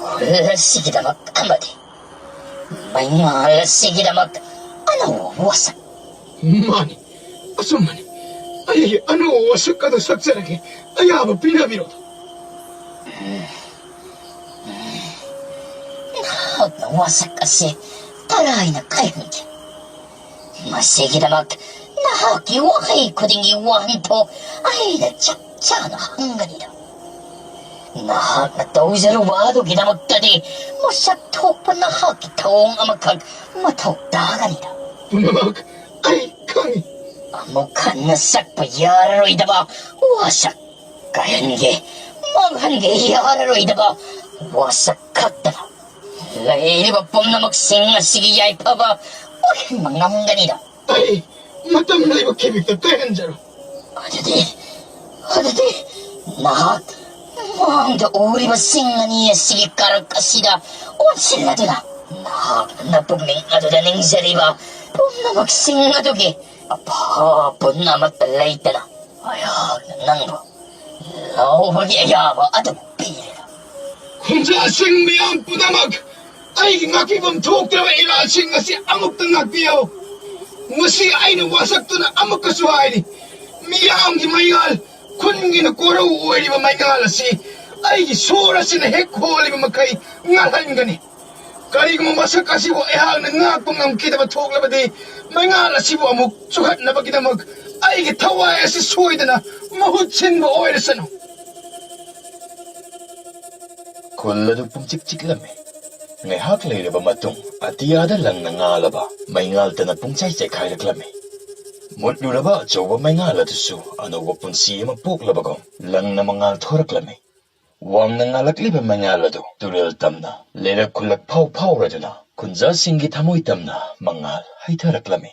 ꯈꯨꯜ ꯑꯁꯤꯒꯤꯗꯃꯛ ꯑꯃꯗꯤ ꯃꯩꯉꯥꯜ ꯑꯁꯤꯒꯤꯗꯃꯛ ꯑꯅꯧꯕ ꯋꯥꯁꯛ꯫ ꯃꯥꯅꯤ, ꯑꯆꯨꯝꯕꯅꯤ꯫ ꯑꯩꯒꯤ ꯑꯅꯧꯕ ꯋꯥꯁꯛ ꯑꯗꯨ ꯁꯛꯆꯔꯒꯦ꯫ ꯑꯌꯥꯕ ꯄꯤꯅꯕꯤꯔꯣ꯫ ꯅꯍꯥꯛꯅ ꯋꯥꯁꯛ ꯑꯁꯤ ꯇꯔꯥꯏꯅ ꯀꯥꯏꯍꯟꯈꯤ꯫ ꯃꯁꯤꯒꯤꯗꯃꯛ ꯅꯍꯥꯛꯀꯤ ꯋꯥꯍꯩ ꯈꯨꯗꯤꯡꯒꯤ ꯋꯥꯍꯟꯊꯣꯛ ꯑꯩꯅ ꯆꯞ ꯆꯥꯅ ꯍꯪꯒꯅꯤꯗ꯫ ꯅꯍꯥꯛꯅ ꯇꯧꯖꯔꯨꯕ ꯑꯗꯨꯒꯤꯗꯃꯛꯇꯗꯤ ꯃꯁꯛ ꯊꯣꯛꯄ ꯅꯍꯥꯛꯀꯤ ꯊꯧꯑꯣꯡ ꯑꯃꯈꯛ ꯃꯊꯧ ꯇꯥꯒꯅꯤꯗ꯫ ꯄꯨꯝꯅꯃꯛ ꯑꯩ ꯈꯪꯏ꯫ ꯑꯃꯨꯛ ꯍꯟꯅ ꯁꯛꯄ ꯌꯥꯔꯔꯣꯏꯗꯕ ꯋꯥꯁꯛ ꯀꯥꯏꯍꯟꯒꯦ, ꯃꯥꯡꯍꯟꯒꯦ ꯌꯥꯔꯔꯣꯏꯗꯕ ꯋꯥꯁꯛ ꯈꯛꯇꯅ ꯂꯩꯔꯤꯕ ꯄꯨꯝꯅꯃꯛꯁꯤꯡ ꯑꯁꯤꯒꯤ ꯌꯥꯏꯐꯕ ꯑꯣꯏꯍꯟꯕ ꯉꯝꯒꯅꯤꯗ꯫ ꯑꯩ ꯃꯇꯝ ꯂꯩꯕ ꯈꯤꯕꯤꯛꯇ ꯀꯥꯏꯍꯟꯖꯔꯣ꯫ ꯑꯗꯨꯗꯤ, ꯑꯗꯨꯗꯤ ꯅꯍꯥꯛ ꯃꯥꯡꯗ ꯎꯔꯤꯕ ꯆꯤꯡ ꯑꯅꯤ ꯑꯁꯤꯒꯤ ꯀꯥꯔꯛ ꯑꯁꯤꯗ ꯑꯣꯟꯁꯤꯜꯂꯗꯨꯅ ꯅꯍꯥꯛꯅ ꯄꯨꯛꯅꯤꯡ ꯑꯗꯨꯗ ꯅꯤꯡꯖꯔꯤꯕ ꯄꯨꯝꯅꯃꯛꯁꯤꯡ ꯑꯗꯨꯒꯤ ꯑꯐ ꯄꯨꯟ ꯑꯃꯠꯇ ꯂꯩꯇꯅ ꯑꯩꯍꯥꯛꯅ ꯅꯪꯕꯨ ꯂꯧꯕꯒꯤ ꯑꯌꯥꯕ ꯑꯗꯨ ꯄꯤꯔꯦ꯫ ꯈꯨꯟꯖꯥꯁꯤꯡ ꯃꯤꯌꯥꯝ ꯄꯨꯝꯅꯃꯛ ꯑꯩꯒꯤ ꯉꯥꯛꯄꯤꯐꯝ ꯊꯣꯛꯇ꯭ꯔꯕ ꯏꯔꯥꯜꯁꯤꯡ ꯑꯁꯤ ꯑꯃꯨꯛꯇ ꯉꯥꯛꯄꯤꯌꯨ꯫ ꯉꯁꯤ ꯑꯩꯅ ꯋꯥꯁꯛꯇꯨꯅ ꯑꯃꯨꯛꯀꯁꯨ ꯍꯥꯏꯔꯤ, ꯃꯤꯌꯥꯝꯒꯤ ꯃꯩꯉꯥꯜ, ꯈꯨꯟꯒꯤꯅ ꯀꯣꯔꯧ ꯑꯣꯏꯔꯤꯕ ꯃꯩꯉꯥꯜ ꯑꯁꯤ ꯑꯩꯒꯤ ꯁꯣꯔ ꯑꯁꯤꯅ ꯍꯦꯛ ꯍꯣꯜꯂꯤꯕ ꯃꯈꯩ ꯉꯥꯜꯍꯟꯒꯅꯤ꯫ ꯀꯔꯤꯒꯨꯝꯕ ꯃꯁꯛ ꯑꯁꯤꯕꯨ ꯑꯩꯍꯥꯛꯅ ꯉꯥꯛꯄ ꯉꯝꯈꯤꯗꯕ ꯊꯣꯛꯂꯕꯗꯤ, ꯃꯩꯉꯥꯜ ꯑꯁꯤꯕꯨ ꯑꯃꯨꯛ ꯆꯨꯍꯠꯅꯕꯒꯤꯗꯃꯛ ꯑꯩꯒꯤ ꯊꯋꯥꯏ ꯑꯁꯤ ꯁꯣꯏꯗꯅ ꯃꯍꯨꯠ ꯁꯤꯟꯕ ꯑꯣꯏꯔꯁꯅꯨ꯫ ꯈꯨꯜ ꯑꯗꯨ ꯄꯨꯡꯆꯤꯛ ꯆꯤꯛꯂꯝꯃꯤ꯫ ꯉꯥꯏꯍꯥꯛ ꯂꯩꯔꯕ ꯃꯇꯨꯡ, ꯑꯇꯤꯌꯥꯗ ꯂꯪꯅ ꯉꯥꯜꯂꯕ ꯃꯩꯉꯥꯜꯇꯅ ꯄꯨꯡꯆꯥꯏ ꯆꯥꯏꯈꯥꯏꯔꯛꯂꯝꯃꯤ꯫ ꯃꯨꯠꯂꯨꯔꯕ ꯑꯆꯧꯕ ꯃꯩꯉꯥꯜ ꯑꯗꯨꯁꯨ ꯑꯅꯧꯕ ꯄꯨꯟꯁꯤ ꯑꯃ ꯄꯣꯛꯂꯕꯒꯨꯝ ꯂꯪꯅ ꯃꯉꯥꯜ ꯊꯣꯔꯛꯂꯝꯃꯤ꯫ ꯋꯥꯡꯅ ꯉꯥꯜꯂꯛꯂꯤꯕ ꯃꯩꯉꯥꯜ ꯑꯗꯨ ꯇꯨꯔꯦꯜ ꯇꯝꯅ ꯂꯩꯔꯛ ꯈꯨꯜꯂꯛ ꯐꯥꯎ ꯐꯥꯎꯔꯗꯨꯅ ꯈꯨꯟꯖꯥꯁꯤꯡꯒꯤ ꯊꯃꯣꯏ ꯇꯝꯅ ꯃꯉꯥꯜ ꯍꯩꯊꯔꯛꯂꯝꯃꯤ꯫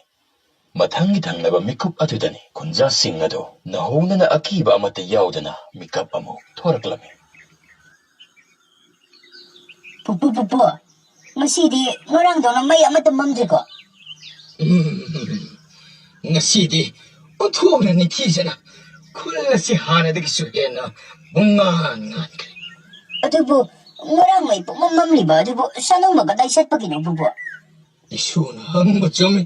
ꯃꯊꯪꯒꯤ ꯊꯪꯅꯕ ꯃꯤꯀꯨꯞ ꯑꯗꯨꯗꯅꯤ ꯈꯨꯟꯖꯥꯁꯤꯡ ꯑꯗꯨ ꯅꯧꯍꯧꯅꯅ ꯑꯀꯤꯕ ꯑꯃꯠꯇ ꯌꯥꯎꯗꯅ ꯃꯤꯀꯞ ꯑꯃꯨꯛ ꯊꯣꯔꯛꯂꯝꯃꯤ꯫ ꯄꯨꯄꯨ, ꯄꯨꯄꯨ, ꯉꯁꯤꯗꯤ ꯉꯔꯥꯡꯗꯧꯅ ꯃꯩ ꯑꯃꯠꯇ ꯃꯝꯗ꯭ꯔꯤꯀꯣ? ꯎꯝ, ꯉꯁꯤꯗꯤ ꯑꯣꯟꯊꯣꯛꯅ ꯅꯤꯡꯊꯤꯖꯅ ꯈꯨꯜ ꯑꯁꯤ ꯍꯥꯟꯅꯗꯒꯤꯁꯨ ꯍꯦꯟꯅ ꯄꯨꯡꯉꯥꯟ ꯉꯥꯟꯈ꯭ꯔꯦ꯫ ꯑꯗꯨꯕꯨ ꯉꯔꯥꯡ ꯃꯩ ꯄꯨꯝꯃꯝ ꯃꯝꯂꯤꯕ ꯑꯗꯨꯕꯨ ꯁꯥꯅꯣꯡꯃ ꯀꯗꯥꯏ ꯆꯠꯄꯒꯤꯅꯣ, ꯄꯨꯄꯨ? ꯏꯁꯨꯅ ꯍꯪꯕ ꯆꯨꯝꯃꯤ꯫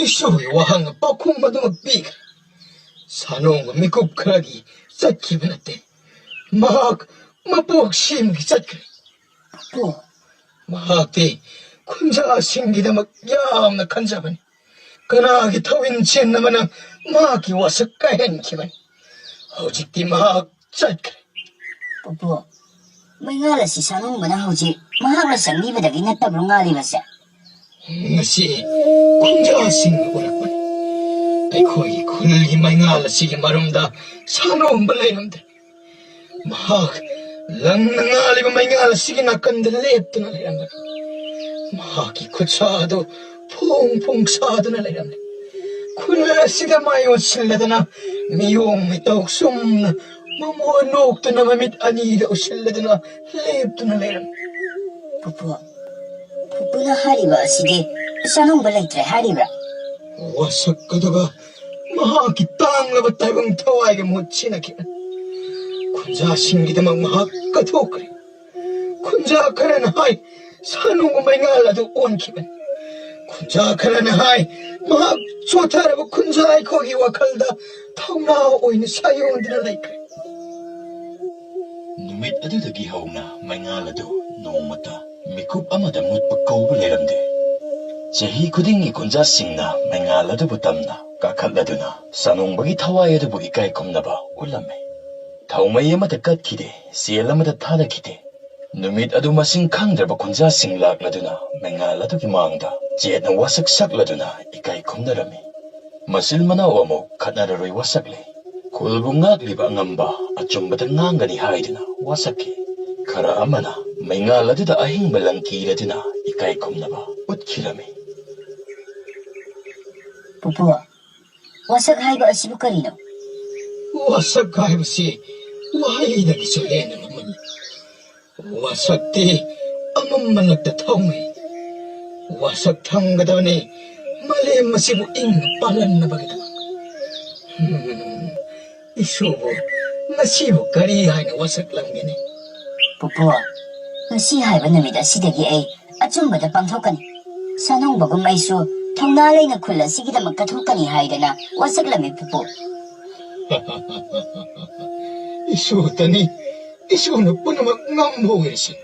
ꯏꯁꯨꯒꯤ ꯋꯥꯍꯪ ꯄꯥꯎꯈꯨꯝ ꯑꯗꯨꯃꯛ ꯄꯤꯈ꯭ꯔꯦ꯫ ꯁꯥꯅꯣꯡꯃ ꯃꯤꯀꯨꯞ ꯈꯔꯒꯤ ꯆꯠꯈꯤꯕ ꯅꯠꯇꯦ꯫ ꯃꯍꯥꯛ ꯃꯄꯣꯛ ꯁꯦꯝꯒꯤ ꯆꯠꯈ꯭ꯔꯦ꯫ ꯄꯨꯄꯨ꯫ ꯃꯍꯥꯛꯇꯤ ꯈꯨꯟꯖꯥꯁꯤꯡꯒꯤꯗꯃꯛ ꯌꯥꯝꯅ ꯈꯟꯖꯕꯅꯤ꯫ ꯀꯅꯥꯒꯤ ꯊꯧꯏꯟ ꯆꯦꯟꯅꯕꯅ ꯃꯍꯥꯛꯀꯤ ꯋꯥꯁꯛ ꯀꯥꯏꯍꯟꯈꯤꯕꯅꯤ? ꯍꯧꯖꯤꯛꯇꯤ ꯃꯍꯥꯛ ꯆꯠꯈ꯭ꯔꯦ꯫ ꯄꯨꯄꯨ, ꯃꯩꯉꯥꯜ ꯑꯁꯤ ꯁꯥꯅꯣꯡꯕꯅ ꯍꯧꯖꯤꯛ ꯃꯍꯥꯛꯅ ꯆꯪꯕꯤꯕꯗꯒꯤ ꯅꯠꯇꯕ꯭ꯔꯣ ꯉꯥꯜꯂꯤꯕꯁꯦ? ꯉꯁꯤ ꯈꯨꯟꯖꯥꯁꯤꯡꯅ ꯎꯔꯛꯄꯅꯤ꯫ ꯑꯩꯈꯣꯏꯒꯤ ꯈꯨꯜꯒꯤ ꯃꯩꯉꯥꯜ ꯑꯁꯤꯒꯤ ꯃꯔꯨꯝꯗ ꯁꯥꯅꯣꯡꯕ ꯂꯩꯔꯝꯗꯦ꯫ ꯃꯍꯥꯛ ꯂꯪꯅ ꯉꯥꯜꯂꯤꯕ ꯃꯩꯉꯥꯜ ꯑꯁꯤꯒꯤ ꯅꯥꯀꯟꯗ ꯂꯦꯞꯇꯨꯅ ꯂꯩꯔꯝꯕꯅꯤ꯫ ꯃꯍꯥꯛꯀꯤ ꯈꯨꯠꯁꯥ ꯑꯗꯨ ꯐꯣꯡ ꯐꯣꯡ ꯁꯥꯗꯨꯅ ꯂꯩꯔꯝꯂꯦ꯫ ꯈꯨꯜ ꯑꯁꯤꯗ ꯃꯥꯏ ꯑꯣꯟꯁꯤꯜꯂꯗꯅ ꯃꯤꯑꯣꯡ ꯃꯤꯇꯧ ꯆꯨꯝꯅ ꯃꯃꯣꯟ ꯅꯣꯛꯇꯨꯅ ꯃꯃꯤꯠ ꯑꯅꯤꯗ ꯎꯁꯤꯜꯂꯗꯨꯅ ꯂꯦꯞꯇꯨꯅ ꯂꯩꯔꯝꯃꯤ꯫ ꯄꯨꯄꯨ, ꯄꯨꯄꯨꯅ ꯍꯥꯏꯔꯤꯕ ꯑꯁꯤꯗꯤ ꯁꯥꯅꯣꯡꯕ ꯂꯩꯇ꯭ꯔꯦ ꯍꯥꯏꯔꯤꯕ꯭ꯔꯥ? ꯋꯥꯁꯛ ꯑꯗꯨꯒ ꯃꯍꯥꯛꯀꯤ ꯇꯥꯡꯂꯕ ꯇꯥꯏꯕꯪ ꯊꯋꯥꯏꯒ ꯃꯍꯨꯠ ꯁꯤꯟꯅꯈꯤꯕꯅꯤ꯫ ꯈꯨꯟꯖꯥꯁꯤꯡꯒꯤꯗꯃꯛ ꯃꯍꯥꯛ ꯀꯠꯊꯣꯛꯈ꯭ꯔꯦ꯫ ꯈꯨꯟꯖꯥ ꯈꯔꯅ ꯍꯥꯏ, ꯁꯥꯅꯣꯡꯕ ꯃꯩꯉꯥꯜ ꯑꯗꯨ ꯑꯣꯟꯈꯤꯕꯅꯤ꯫ ꯈꯨꯟꯖꯥ ꯈꯔꯅ ꯍꯥꯏ, ꯃꯍꯥꯛ ꯆꯣꯠꯊꯔꯕ ꯈꯨꯟꯖꯥ ꯑꯩꯈꯣꯏꯒꯤ ꯋꯥꯈꯜꯗ ꯊꯧꯅꯥ ꯑꯣꯏꯅ ꯁꯥꯌꯣꯟꯗꯨꯅ ꯂꯩꯈ꯭ꯔꯦ꯫ ꯅꯨꯃꯤꯠ ꯑꯗꯨꯗꯒꯤ ꯍꯧꯅ ꯃꯩꯉꯥꯜ ꯑꯗꯨ ꯅꯣꯡꯃꯇ ꯃꯤꯀꯨꯞ ꯑꯃꯗ ꯃꯨꯠꯄ ꯀꯧꯕ ꯂꯩꯔꯝꯗꯦ꯫ ꯆꯍꯤ ꯈꯨꯗꯤꯡꯒꯤ ꯈꯨꯟꯖꯥꯁꯤꯡꯅ ꯃꯩꯉꯥꯜ ꯑꯗꯨꯕꯨ ꯇꯝꯅ ꯀꯥꯈꯠꯂꯗꯨꯅ ꯁꯥꯅꯣꯡꯕꯒꯤ ꯊꯋꯥꯏ ꯑꯗꯨꯕꯨ ꯏꯀꯥꯏ ꯈꯨꯝꯅꯕ ꯎꯠꯂꯝꯃꯤ꯫ ꯊꯥꯎꯃꯩ ꯑꯃꯗ ꯀꯠꯈꯤꯗꯦ, ꯁꯦꯜ ꯑꯃꯗ ꯊꯥꯗꯈꯤꯗꯦ꯫ ꯅꯨꯃꯤꯠ ꯑꯗꯨ ꯃꯁꯤꯡ ꯈꯪꯗ꯭ꯔꯕ ꯈꯨꯟꯖꯥꯁꯤꯡ ꯂꯥꯛꯂꯗꯨꯅ ꯃꯩꯉꯥꯜ ꯑꯗꯨꯒꯤ ꯃꯥꯡꯗ ꯆꯦꯠꯅ ꯋꯥꯁꯛ ꯁꯛꯂꯗꯨꯅ ꯏꯀꯥꯏ ꯈꯨꯝꯅꯔꯝꯃꯤ꯫ ꯃꯆꯤꯜ ꯃꯅꯥꯎ ꯑꯃꯨꯛ ꯈꯠꯅꯔꯔꯣꯏ ꯋꯥꯁꯛꯂꯦ꯫ ꯈꯨꯜꯕꯨ ꯉꯥꯛꯂꯤꯕ ꯑꯉꯝꯕ ꯑꯆꯨꯝꯕꯗ ꯉꯥꯡꯒꯅꯤ ꯍꯥꯏꯗꯨꯅ ꯋꯥꯁꯛꯈꯤ꯫ ꯈꯔ ꯑꯃꯅ ꯃꯩꯉꯥꯜ ꯑꯗꯨꯗ ꯑꯍꯤꯡꯕ ꯂꯪ ꯀꯤꯔꯗꯨꯅ ꯏꯀꯥꯏ ꯈꯨꯝꯅꯕ ꯎꯠꯈꯤꯔꯝꯃꯤ꯫ ꯄꯨꯄꯨ, ꯋꯥꯁꯛ ꯍꯥꯏꯕ ꯑꯁꯤꯕꯨ ꯀꯔꯤꯅꯣ? ꯋꯥꯁꯛ ꯍꯥꯏꯕꯁꯤ ꯋꯥꯍꯩꯗꯒꯤꯁꯨ ꯍꯦꯟꯅ ꯃꯃꯜ꯫ ꯋꯥꯁꯛꯇꯤ ꯑꯃꯝꯕ ꯂꯛꯇ ꯊꯝꯃꯤ꯫ ꯋꯥꯁꯛ ꯊꯝꯒꯗꯕꯅꯤ ꯃꯥꯂꯦꯝ ꯑꯁꯤꯕꯨ ꯏꯪꯅ ꯄꯥꯜꯍꯟꯅꯕꯒꯤꯗꯃꯛ꯫ ꯍꯝ, ꯏꯁꯨꯕꯨ ꯉꯁꯤꯕꯨ ꯀꯔꯤ ꯍꯥꯏꯅ ꯋꯥꯁꯛꯂꯝꯒꯅꯤ? ꯄꯨꯄꯨ, ꯉꯁꯤ ꯍꯥꯏꯕ ꯅꯨꯃꯤꯠ ꯑꯁꯤꯗꯒꯤ ꯑꯩ ꯑꯆꯨꯝꯕꯗ ꯄꯥꯡꯊꯣꯛꯀꯅꯤ꯫ ꯁꯥꯅꯣꯡꯕꯒꯨꯝ ꯑꯩꯁꯨ ꯊꯧꯅꯥ ꯂꯩꯅ ꯈꯨꯜ ꯑꯁꯤꯒꯤꯗꯃꯛ ꯀꯠꯊꯣꯛꯀꯅꯤ ꯍꯥꯏꯗꯅ ꯋꯥꯁꯛꯂꯝꯃꯤ ꯄꯨꯄꯨ꯫ ꯏꯁꯨꯇꯅꯤ, ꯏꯁꯨꯅ ꯄꯨꯝꯅꯃꯛ ꯉꯝꯕ ꯑꯣꯏꯔꯁꯅꯨ꯫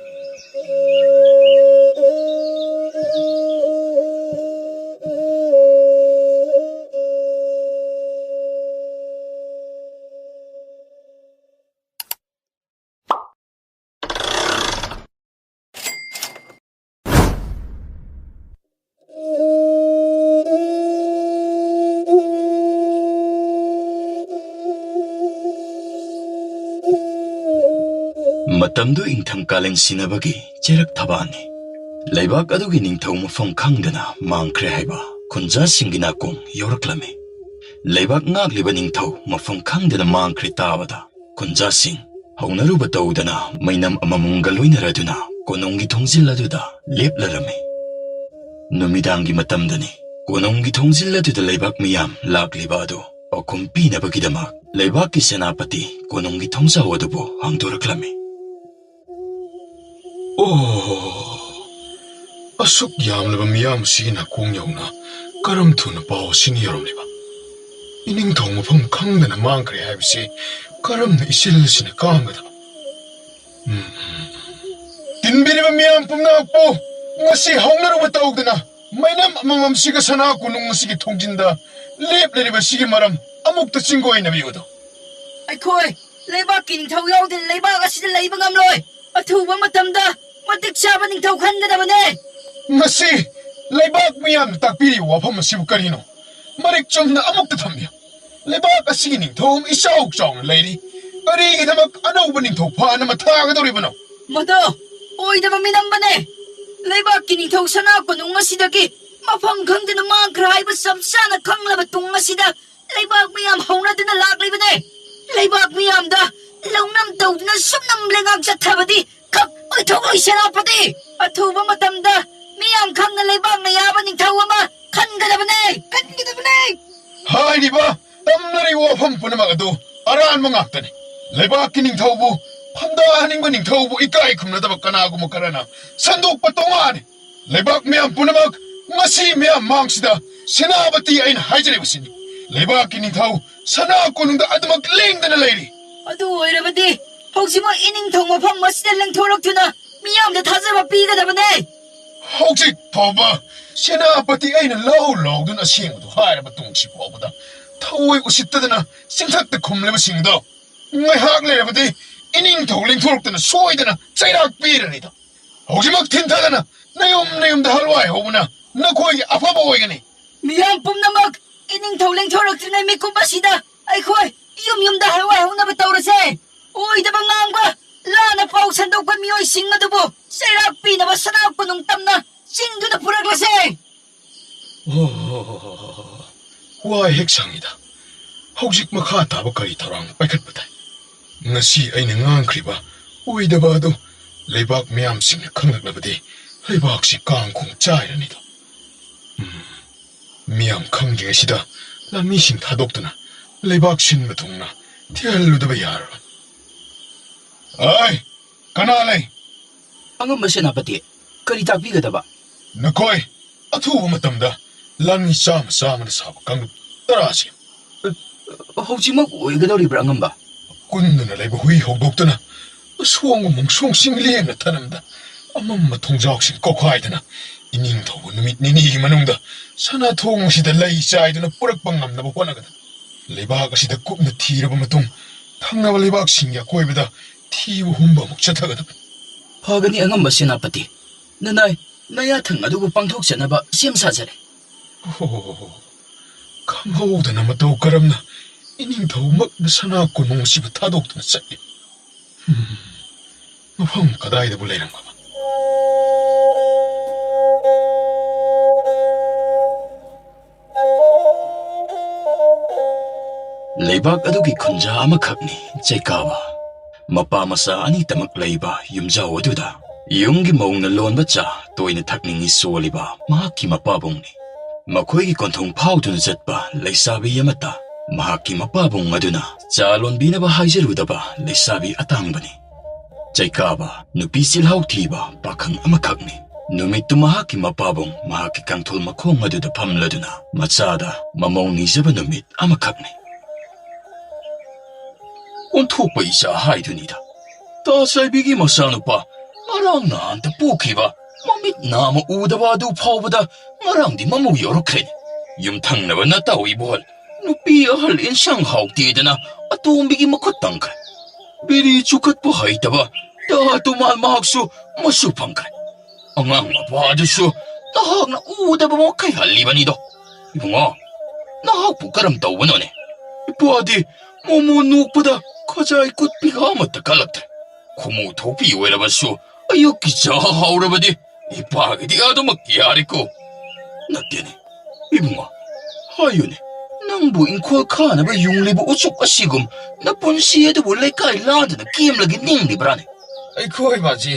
ꯃꯇꯝꯗꯨ ꯏꯪꯊꯝ ꯀꯥꯂꯦꯟ ꯁꯤꯟꯅꯕꯒꯤ ꯆꯩꯔꯛ ꯊꯕꯥꯅꯤ꯫ ꯂꯩꯕꯥꯛ ꯑꯗꯨꯒꯤ ꯅꯤꯡꯊꯧ ꯃꯐꯝ ꯈꯪꯗꯅ ꯃꯥꯡꯈ꯭ꯔꯦ ꯍꯥꯏꯕ ꯈꯨꯟꯖꯥꯁꯤꯡꯒꯤ ꯅꯥꯀꯣꯡ ꯌꯧꯔꯛꯂꯝꯃꯤ꯫ ꯂꯩꯕꯥꯛ ꯉꯥꯛꯂꯤꯕ ꯅꯤꯡꯊꯧ ꯃꯐꯝ ꯈꯪꯗꯅ ꯃꯥꯡꯈ꯭ꯔꯦ ꯇꯥꯕꯗ ꯈꯨꯟꯖꯥꯁꯤꯡ ꯍꯧꯅꯔꯨꯕ ꯇꯧꯗꯅ ꯃꯩꯅꯝ ꯑꯃꯃꯝꯒ ꯂꯣꯏꯅꯔꯗꯨꯅ ꯀꯣꯅꯨꯡꯒꯤ ꯊꯣꯡꯖꯤꯜ ꯑꯗꯨꯗ ꯂꯦꯞꯂꯔꯝꯃꯤ꯫ ꯅꯨꯃꯤꯗꯥꯡꯒꯤ ꯃꯇꯝꯗꯅꯤ꯫ ꯀꯣꯅꯨꯡꯒꯤ ꯊꯣꯡꯖꯤꯜ ꯑꯗꯨꯗ ꯂꯩꯕꯥꯛ ꯃꯤꯌꯥꯝ ꯂꯥꯛꯂꯤꯕ ꯑꯗꯨ ꯄꯥꯎꯈꯨꯝ ꯄꯤꯅꯕꯒꯤꯗꯃꯛ ꯂꯩꯕꯥꯛꯀꯤ ꯁꯦꯅꯥꯄꯇꯤ ꯀꯣꯅꯨꯡꯒꯤ ꯊꯣꯡꯖꯥꯎ ꯑꯗꯨꯕꯨ ꯍꯥꯡꯗꯣꯔꯛꯂꯝꯃꯤ꯫ ꯑꯣ, ꯑꯁꯨꯛ ꯌꯥꯝꯂꯕ ꯃꯤꯌꯥꯝ ꯑꯁꯤꯒꯤ ꯅꯥꯀꯣꯡ ꯌꯧꯅ ꯀꯔꯝ ꯊꯨꯅ ꯄꯥꯎ ꯑꯁꯤꯅ ꯌꯧꯔꯝꯂꯤꯕ? ꯏꯅꯤꯡꯊꯧ ꯃꯐꯝ ꯈꯪꯗꯅ ꯃꯥꯡꯈ꯭ꯔꯦ ꯍꯥꯏꯕꯁꯤ ꯀꯔꯝꯅ ꯏꯆꯤꯜꯁꯤꯅ ꯀꯥꯡꯒꯗꯕ? ꯎꯝ꯫ ꯇꯤꯟꯕꯤꯔꯤꯕ ꯃꯤꯌꯥꯝ ꯄꯨꯝꯅꯃꯛꯄꯨ ꯉꯁꯤ ꯍꯧꯅꯔꯨꯕ ꯇꯧꯗꯅ ꯃꯩꯅꯝ ꯑꯃꯃꯝꯁꯤꯒ ꯁꯅꯥ ꯀꯣꯅꯨꯡ ꯑꯁꯤꯒꯤ ꯊꯣꯡꯖꯤꯟꯗ ꯂꯦꯞꯂꯤꯕꯁꯤꯒꯤ ꯃꯔꯝ ꯑꯃꯨꯛꯇ ꯆꯤꯡꯒꯣꯏꯅꯕꯤꯌꯨꯗꯣ꯫ ꯑꯩꯈꯣꯏ ꯂꯩꯕꯥꯛꯀꯤ ꯅꯤꯡꯊꯧ ꯌꯥꯎꯗꯅ ꯂꯩꯕꯥꯛ ꯑꯁꯤꯗ ꯂꯩꯕ ꯉꯝꯂꯣꯏ꯫ ꯑꯊꯨꯕ ꯃꯇꯝꯗ ꯃꯇꯤꯛ ꯆꯥꯕ ꯅꯤꯡꯊꯧ ꯈꯟꯒꯗꯕꯅꯦ꯫ ꯉꯁꯤ ꯂꯩꯕꯥꯛ ꯃꯤꯌꯥꯝꯅ ꯇꯥꯛꯄꯤꯔꯤꯕ ꯋꯥꯐꯝ ꯑꯁꯤꯕꯨ ꯀꯔꯤꯅꯣ? ꯃꯔꯤꯛ ꯆꯨꯝꯅ ꯑꯃꯨꯛꯇ ꯊꯝꯕꯤꯌꯨ꯫ ꯂꯩꯕꯥꯛ ꯑꯁꯤꯒꯤ ꯅꯤꯡꯊꯧ ꯑꯃ ꯏꯆꯥꯎ ꯆꯥꯎꯅ ꯂꯩꯔꯤ꯫ ꯀꯔꯤꯒꯤꯗꯃꯛ ꯑꯅꯧꯕ ꯅꯤꯡꯊꯧ ꯐꯥꯅ ꯃꯊꯥꯒꯗꯧꯔꯤꯕꯅꯣ? ꯃꯗꯨ ꯑꯣꯏꯗꯕ ꯃꯤꯅꯝꯕꯅꯦ꯫ ꯂꯩꯕꯥꯛꯀꯤ ꯅꯤꯡꯊꯧ ꯁꯅꯥ ꯀꯣꯅꯨꯡ ꯑꯁꯤꯗꯒꯤ ꯃꯐꯝ ꯈꯪꯗꯅ ꯃꯥꯡꯈ꯭ꯔꯦ ꯍꯥꯏꯕ ꯆꯞ ꯆꯥꯅ ꯈꯪꯂꯕ ꯇꯨꯡ ꯑꯁꯤꯗ ꯂꯩꯕꯥꯛ ꯃꯤꯌꯥꯝ ꯍꯧꯅꯗꯨꯅ ꯂꯥꯛꯂꯤꯕꯅꯦ꯫ ꯂꯩꯕꯥꯛ ꯃꯤꯌꯥꯝꯗ ꯂꯧꯅꯝ ꯇꯧꯗꯨꯅ ꯁꯨꯞꯅꯝ ꯂꯩꯉꯥꯛ ꯆꯠꯊꯕꯗꯤ ꯈꯛ ꯑꯣꯏꯊꯣꯛꯂꯣꯏ ꯁꯦꯅꯥꯄꯇꯤ꯫ ꯑꯊꯨꯕ ꯃꯇꯝꯗ ꯃꯤꯌꯥꯝ ꯈꯪꯅ ꯂꯩꯕꯥꯛꯅ ꯌꯥꯕ ꯅꯤꯡꯊꯧ ꯑꯃ ꯈꯟꯒꯗꯕꯅꯦ, ꯈꯟꯒꯗꯕꯅꯦ꯫ ꯍꯥꯏꯔꯤꯕ ꯇꯝꯅꯔꯤꯕ ꯋꯥꯐꯝ ꯄꯨꯝꯅꯃꯛ ꯑꯗꯨ ꯑꯔꯥꯟꯕ ꯉꯥꯛꯇꯅꯤ꯫ ꯂꯩꯕꯥꯛꯀꯤ ꯅꯤꯡꯊꯧꯕꯨ ꯐꯝꯗꯥꯍꯟꯅꯤꯡꯕ ꯅꯤꯡꯊꯧꯕꯨ ꯏꯀꯥꯏ ꯈꯨꯝꯅꯗꯕ ꯀꯅꯥꯒꯨꯝꯕ ꯈꯔꯅ ꯁꯟꯗꯣꯛꯄ ꯇꯣꯉꯥꯅꯤ꯫ ꯂꯩꯕꯥꯛ ꯃꯤꯌꯥꯝ ꯄꯨꯝꯅꯃꯛ ꯉꯁꯤ ꯃꯤꯌꯥꯝ ꯃꯥꯡꯁꯤꯗ ꯁꯦꯅꯥꯄꯇꯤ ꯑꯩꯅ ꯍꯥꯏꯖꯔꯤꯕꯁꯤꯅꯤ꯫ ꯂꯩꯕꯥꯛꯀꯤ ꯅꯤꯡꯊꯧ ꯁꯅꯥ ꯀꯣꯅꯨꯡꯗ ꯑꯗꯨꯃꯛ ꯂꯦꯡꯗꯅ ꯂꯩꯔꯤ꯫ ꯑꯗꯨ ꯑꯣꯏꯔꯕꯗꯤ ꯍꯧꯖꯤꯛꯃꯛ ꯏꯅꯤꯡꯊꯧ ꯃꯐꯝ ꯑꯁꯤꯗ ꯂꯦꯡꯊꯣꯔꯛꯇꯨꯅ ꯃꯤꯌꯥꯝꯗ ꯊꯥꯖꯕ ꯄꯤꯒꯗꯕꯅꯦ꯫ ꯍꯧꯖꯤꯛ ꯐꯥꯎꯕ ꯁꯦꯅꯥꯄꯇꯤ ꯑꯩꯅ ꯂꯧ ꯂꯧꯗꯨꯅ ꯑꯁꯦꯡꯕꯗꯨ ꯍꯥꯏꯔꯕ ꯇꯨꯡꯁꯤ ꯐꯥꯎꯕꯗ ꯊꯑꯣꯏ ꯎꯁꯤꯠꯇꯗꯅ ꯆꯤꯡꯊꯛꯇ ꯈꯨꯝꯂꯤꯕꯁꯤꯡꯗꯣ ꯉꯥꯏꯍꯥꯛ ꯂꯩꯔꯕꯗꯤ ꯏꯅꯤꯡꯊꯧ ꯂꯦꯡꯊꯣꯔꯛꯇꯅ ꯁꯣꯏꯗꯅ ꯆꯩꯔꯥꯛ ꯄꯤꯔꯅꯤꯗꯣ꯫ ꯍꯧꯖꯤꯛꯃꯛ ꯊꯤꯟꯊꯗꯅ ꯅꯌꯨꯝ ꯅꯌꯨꯝꯗ ꯍꯜꯋꯥꯏ ꯍꯧꯕꯅ ꯅꯈꯣꯏꯒꯤ ꯑꯐꯕ ꯑꯣꯏꯒꯅꯤ꯫ ꯃꯤꯌꯥꯝ ꯄꯨꯝꯅꯃꯛ ꯏꯅꯤꯡꯊꯧ ꯂꯦꯡꯊꯣꯔꯛꯇ꯭ꯔꯤꯉꯩ ꯃꯤꯀꯨꯞ ꯑꯁꯤꯗ ꯑꯩꯈꯣꯏ ꯌꯨꯝ ꯌꯨꯝꯗ ꯍꯜꯋꯥꯏ ꯍꯧꯅꯕ ꯇꯧꯔꯁꯦ꯫ ꯑꯣꯏꯗꯕ ꯉꯥꯡꯕ, ꯂꯥꯟꯅ ꯍꯣ, ꯍꯣ, ꯍꯣ, ꯍꯣ, ꯍꯣ, ꯍꯣ꯫ ꯋꯥ ꯍꯦꯛ ꯁꯥꯡꯉꯤꯗ꯫ ꯍꯧꯖꯤꯛ ꯃꯈꯥ ꯇꯥꯕ ꯀꯔꯤ ꯊꯧꯔꯥꯡ ꯄꯥꯏꯈꯠꯄ ꯇꯥꯏ? ꯉꯁꯤ ꯑꯩꯅ ꯉꯥꯡꯈ꯭ꯔꯤꯕ ꯑꯣꯏꯗꯕ ꯑꯗꯨ ꯂꯩꯕꯥꯛ ꯃꯤꯌꯥꯝꯁꯤꯡꯅ ꯈꯪꯂꯛꯂꯕꯗꯤ ꯂꯩꯕꯥꯛꯁꯤ ꯀꯥꯡ ꯈꯣꯡ ꯆꯥꯏꯔꯅꯤꯗꯣ꯫ ꯎꯝ, ꯃꯤꯌꯥꯝ ꯈꯪꯗ꯭ꯔꯤꯉꯩꯁꯤꯗ ꯂꯥꯟꯃꯤꯁꯤꯡ ꯊꯥꯗꯣꯛꯇꯨꯅ ꯂꯩꯕꯥꯛ ꯁꯤꯟꯕ ꯊꯨꯡꯅ ꯊꯤꯍꯜꯂꯨꯗꯕ ꯌꯥꯔꯣꯏ꯫ ꯑꯩ ꯀꯅꯥ ꯂꯩ? ꯑꯉꯝꯕ ꯁꯦꯅꯥꯄꯇꯤ, ꯀꯔꯤ ꯇꯥꯛꯄꯤꯒꯗꯕ? ꯅꯈꯣꯏ ꯑꯊꯨꯕ ꯃꯇꯝꯗ ꯂꯥꯟꯃꯤ ꯆꯥꯝꯃ ꯆꯥꯝꯃꯅ ꯁꯥꯕ ꯀꯥꯡꯂꯨꯞ ꯇꯔꯥꯁꯤ꯫ ꯍꯧꯖꯤꯛꯃꯛ ꯑꯣꯏꯒꯗꯧꯔꯤꯕ꯭ꯔꯥ, ꯑꯉꯝꯕ? ꯀꯨꯟꯗꯨꯅ ꯂꯩꯕ ꯍꯨꯏ ꯍꯧꯗꯣꯛꯇꯨꯅ ꯑꯁꯣꯡꯕ ꯃꯣꯡꯁꯣꯡꯁꯤꯡ ꯂꯦꯡꯅ ꯊꯅꯝꯗ ꯑꯃꯝꯕ ꯊꯣꯡꯖꯥꯎꯁꯤꯡ ꯀꯧꯈꯥꯏꯗꯅ ꯏꯅꯤꯡꯊꯧꯕ ꯅꯨꯃꯤꯠ ꯅꯤꯅꯤꯒꯤ ꯃꯅꯨꯡꯗ ꯁꯅꯥ ꯊꯣꯡ ꯑꯁꯤꯗ ꯂꯩ ꯆꯥꯏꯗꯨꯅ ꯄꯨꯔꯛꯄ ꯉꯝꯅꯕ ꯍꯣꯠꯅꯒꯗꯕ꯫ ꯂꯩꯕꯥꯛ ꯑꯁꯤꯗ ꯀꯨꯞꯅ ꯊꯤꯔꯕ ꯃꯇꯨꯡ ꯊꯪꯅꯕ ꯂꯩꯕꯥꯛꯁꯤꯡꯒꯤ ꯑꯀꯣꯏꯕꯗ ꯊꯤꯕ ꯍꯨꯝꯕ ꯑꯃꯨꯛ ꯆꯠꯊꯒꯗꯕꯅꯤ꯫ ꯐꯒꯅꯤ, ꯑꯉꯝꯕ ꯁꯦꯅꯥꯄꯇꯤ꯫ ꯅꯅꯥꯏ ꯅꯌꯥꯊꯪ ꯑꯗꯨꯕꯨ ꯄꯥꯡꯊꯣꯛꯆꯅꯕ ꯁꯦꯝ ꯁꯥꯖꯔꯦ꯫ ꯍꯣ, ꯈꯪꯍꯧꯗꯅ ꯃꯇꯧ ꯀꯔꯝꯅ ꯏꯅꯤꯡꯊꯧꯃꯛꯅ ꯁꯅꯥ ꯀꯣꯅꯨꯡ ꯑꯁꯤꯕꯨ ꯊꯥꯗꯣꯛꯇꯨꯅ ꯆꯠꯂꯤ? ꯍꯝ, ꯃꯐꯝ ꯀꯗꯥꯏꯗꯕꯨ ꯂꯩꯔꯝꯂꯕ? ꯂꯩꯕꯥꯛ ꯑꯗꯨꯒꯤ ꯈꯨꯟꯖꯥ ꯑꯃꯈꯛꯅꯤ ꯆꯩꯀꯥꯕ꯫ ꯃꯄꯥ ꯃꯆꯥ ꯑꯅꯤꯇꯃꯛ ꯂꯩꯕ ꯌꯨꯝꯖꯥꯎ ꯑꯗꯨꯗ ꯌꯨꯝꯒꯤ ꯃꯧꯅ ꯂꯣꯟꯕ ꯆꯥ ꯇꯣꯏꯅ ꯊꯛꯅꯤꯡꯏ ꯁꯣꯜꯂꯤꯕ ꯃꯍꯥꯛꯀꯤ ꯃꯄꯥꯕꯨꯡꯅꯤ꯫ ꯃꯈꯣꯏꯒꯤ ꯀꯣꯟꯊꯣꯡ ꯐꯥꯎꯗꯨꯅ ꯆꯠꯄ ꯂꯩꯁꯥꯕꯤ ꯑꯃꯠꯇ ꯃꯍꯥꯛꯀꯤ ꯃꯄꯥꯕꯨꯡ ꯑꯗꯨꯅ ꯆꯥ ꯂꯣꯟꯕꯤꯅꯕ ꯍꯥꯏꯖꯔꯨꯗꯕ ꯂꯩꯁꯥꯕꯤ ꯑꯇꯥꯡꯕꯅꯤ꯫ ꯆꯩꯀꯥꯕ, ꯅꯨꯄꯤ ꯆꯤꯜꯍꯥꯎ ꯊꯤꯕ ꯄꯥꯈꯪ ꯑꯃꯈꯛꯅꯤ꯫ ꯅꯨꯃꯤꯠꯇꯨ ꯃꯍꯥꯛꯀꯤ ꯃꯄꯥꯕꯨꯡ ꯃꯍꯥꯛꯀꯤ ꯀꯥꯡꯊꯣꯜ ꯃꯈꯣꯡ ꯑꯗꯨꯗ ꯐꯝꯂꯗꯨꯅ ꯃꯆꯥꯗ ꯃꯃꯧ ꯅꯤꯖꯕ ꯅꯨꯃꯤꯠ ꯑꯃꯈꯛꯅꯤ꯫ ꯑꯣꯟꯊꯣꯛꯄ ꯏꯆꯥ ꯍꯥꯏꯗꯨꯅꯤꯗ꯫ ꯇꯥ ꯆꯥꯏꯕꯤꯒꯤ ꯃꯆꯥꯅꯨꯄꯥ ꯉꯔꯥꯡ ꯅꯍꯥꯟꯇ ꯄꯣꯛꯈꯤꯕ ꯃꯃꯤꯠ ꯅꯥꯝꯃ ꯎꯗꯕ ꯑꯗꯨ ꯐꯥꯎꯕꯗ ꯉꯔꯥꯡꯗꯤ ꯃꯃꯧ ꯌꯧꯔꯛꯈ꯭ꯔꯦꯅꯦ꯫ ꯌꯨꯝꯊꯪꯅꯕ ꯅꯇꯥꯎ ꯏꯕꯣꯜ ꯅꯨꯄꯤ ꯑꯍꯜ ꯏꯟꯁꯥꯡ ꯍꯥꯎꯇꯦꯗꯅ ꯑꯇꯣꯝꯕꯤꯒꯤ ꯃꯈꯨꯠ ꯇꯪꯈ꯭ꯔꯦ꯫ ꯕꯤꯔꯤ ꯆꯨꯈꯠꯄ ꯍꯩꯇꯕ ꯇꯥ ꯇꯨꯃꯥꯜ ꯃꯍꯥꯛꯁꯨ ꯃꯆꯨ ꯐꯪꯈ꯭ꯔꯦ꯫ ꯑꯉꯥꯡ ꯃꯄꯥ ꯑꯗꯨꯁꯨ ꯅꯍꯥꯛꯅ ꯎꯗꯕ ꯃꯈꯩ ꯍꯜꯂꯤꯕꯅꯤꯗꯣ꯫ ꯏꯕꯨꯡꯉꯣ, ꯅꯍꯥꯛꯄꯨ ꯀꯔꯝ ꯇꯧꯕꯅꯣꯅꯦ? ꯏꯄꯥꯗꯤ ꯃꯣꯃꯣ ꯅꯣꯛꯄꯗ ꯈꯖꯥꯏ ꯀꯨꯠꯄꯤꯒ ꯑꯃꯠꯇ ꯀꯜꯂꯛꯇ꯭ꯔꯦ꯫ ꯈꯨꯃꯨ ꯊꯣꯛꯄꯤ ꯑꯣꯏꯔꯕꯁꯨ ꯑꯌꯨꯛꯀꯤ ꯆꯥ ꯍꯥꯎꯔꯕꯗꯤ ꯏꯄꯥꯒꯤꯗꯤ ꯑꯗꯨꯃꯛ ꯌꯥꯔꯦꯀꯣ꯫ ꯅꯠꯇꯦꯅꯦ, ꯏꯕꯨꯡꯉꯣ, ꯍꯥꯏꯌꯨꯅꯦ, ꯅꯪꯕꯨ ꯏꯪꯈꯣꯜ ꯈꯥꯅꯕ ꯌꯨꯡꯂꯤꯕ ꯎꯆꯨꯛ ꯑꯁꯤꯒꯨꯝ ꯅꯄꯨꯟꯁꯤ ꯑꯗꯨꯕꯨ ꯂꯩꯀꯥꯏ ꯂꯥꯟꯗꯨꯅ ꯀꯦꯝꯂꯒꯦ ꯅꯤꯡꯂꯤꯕ꯭ꯔꯥꯅꯦ? ꯑꯩꯈꯣꯏ ꯕꯥꯖꯤ,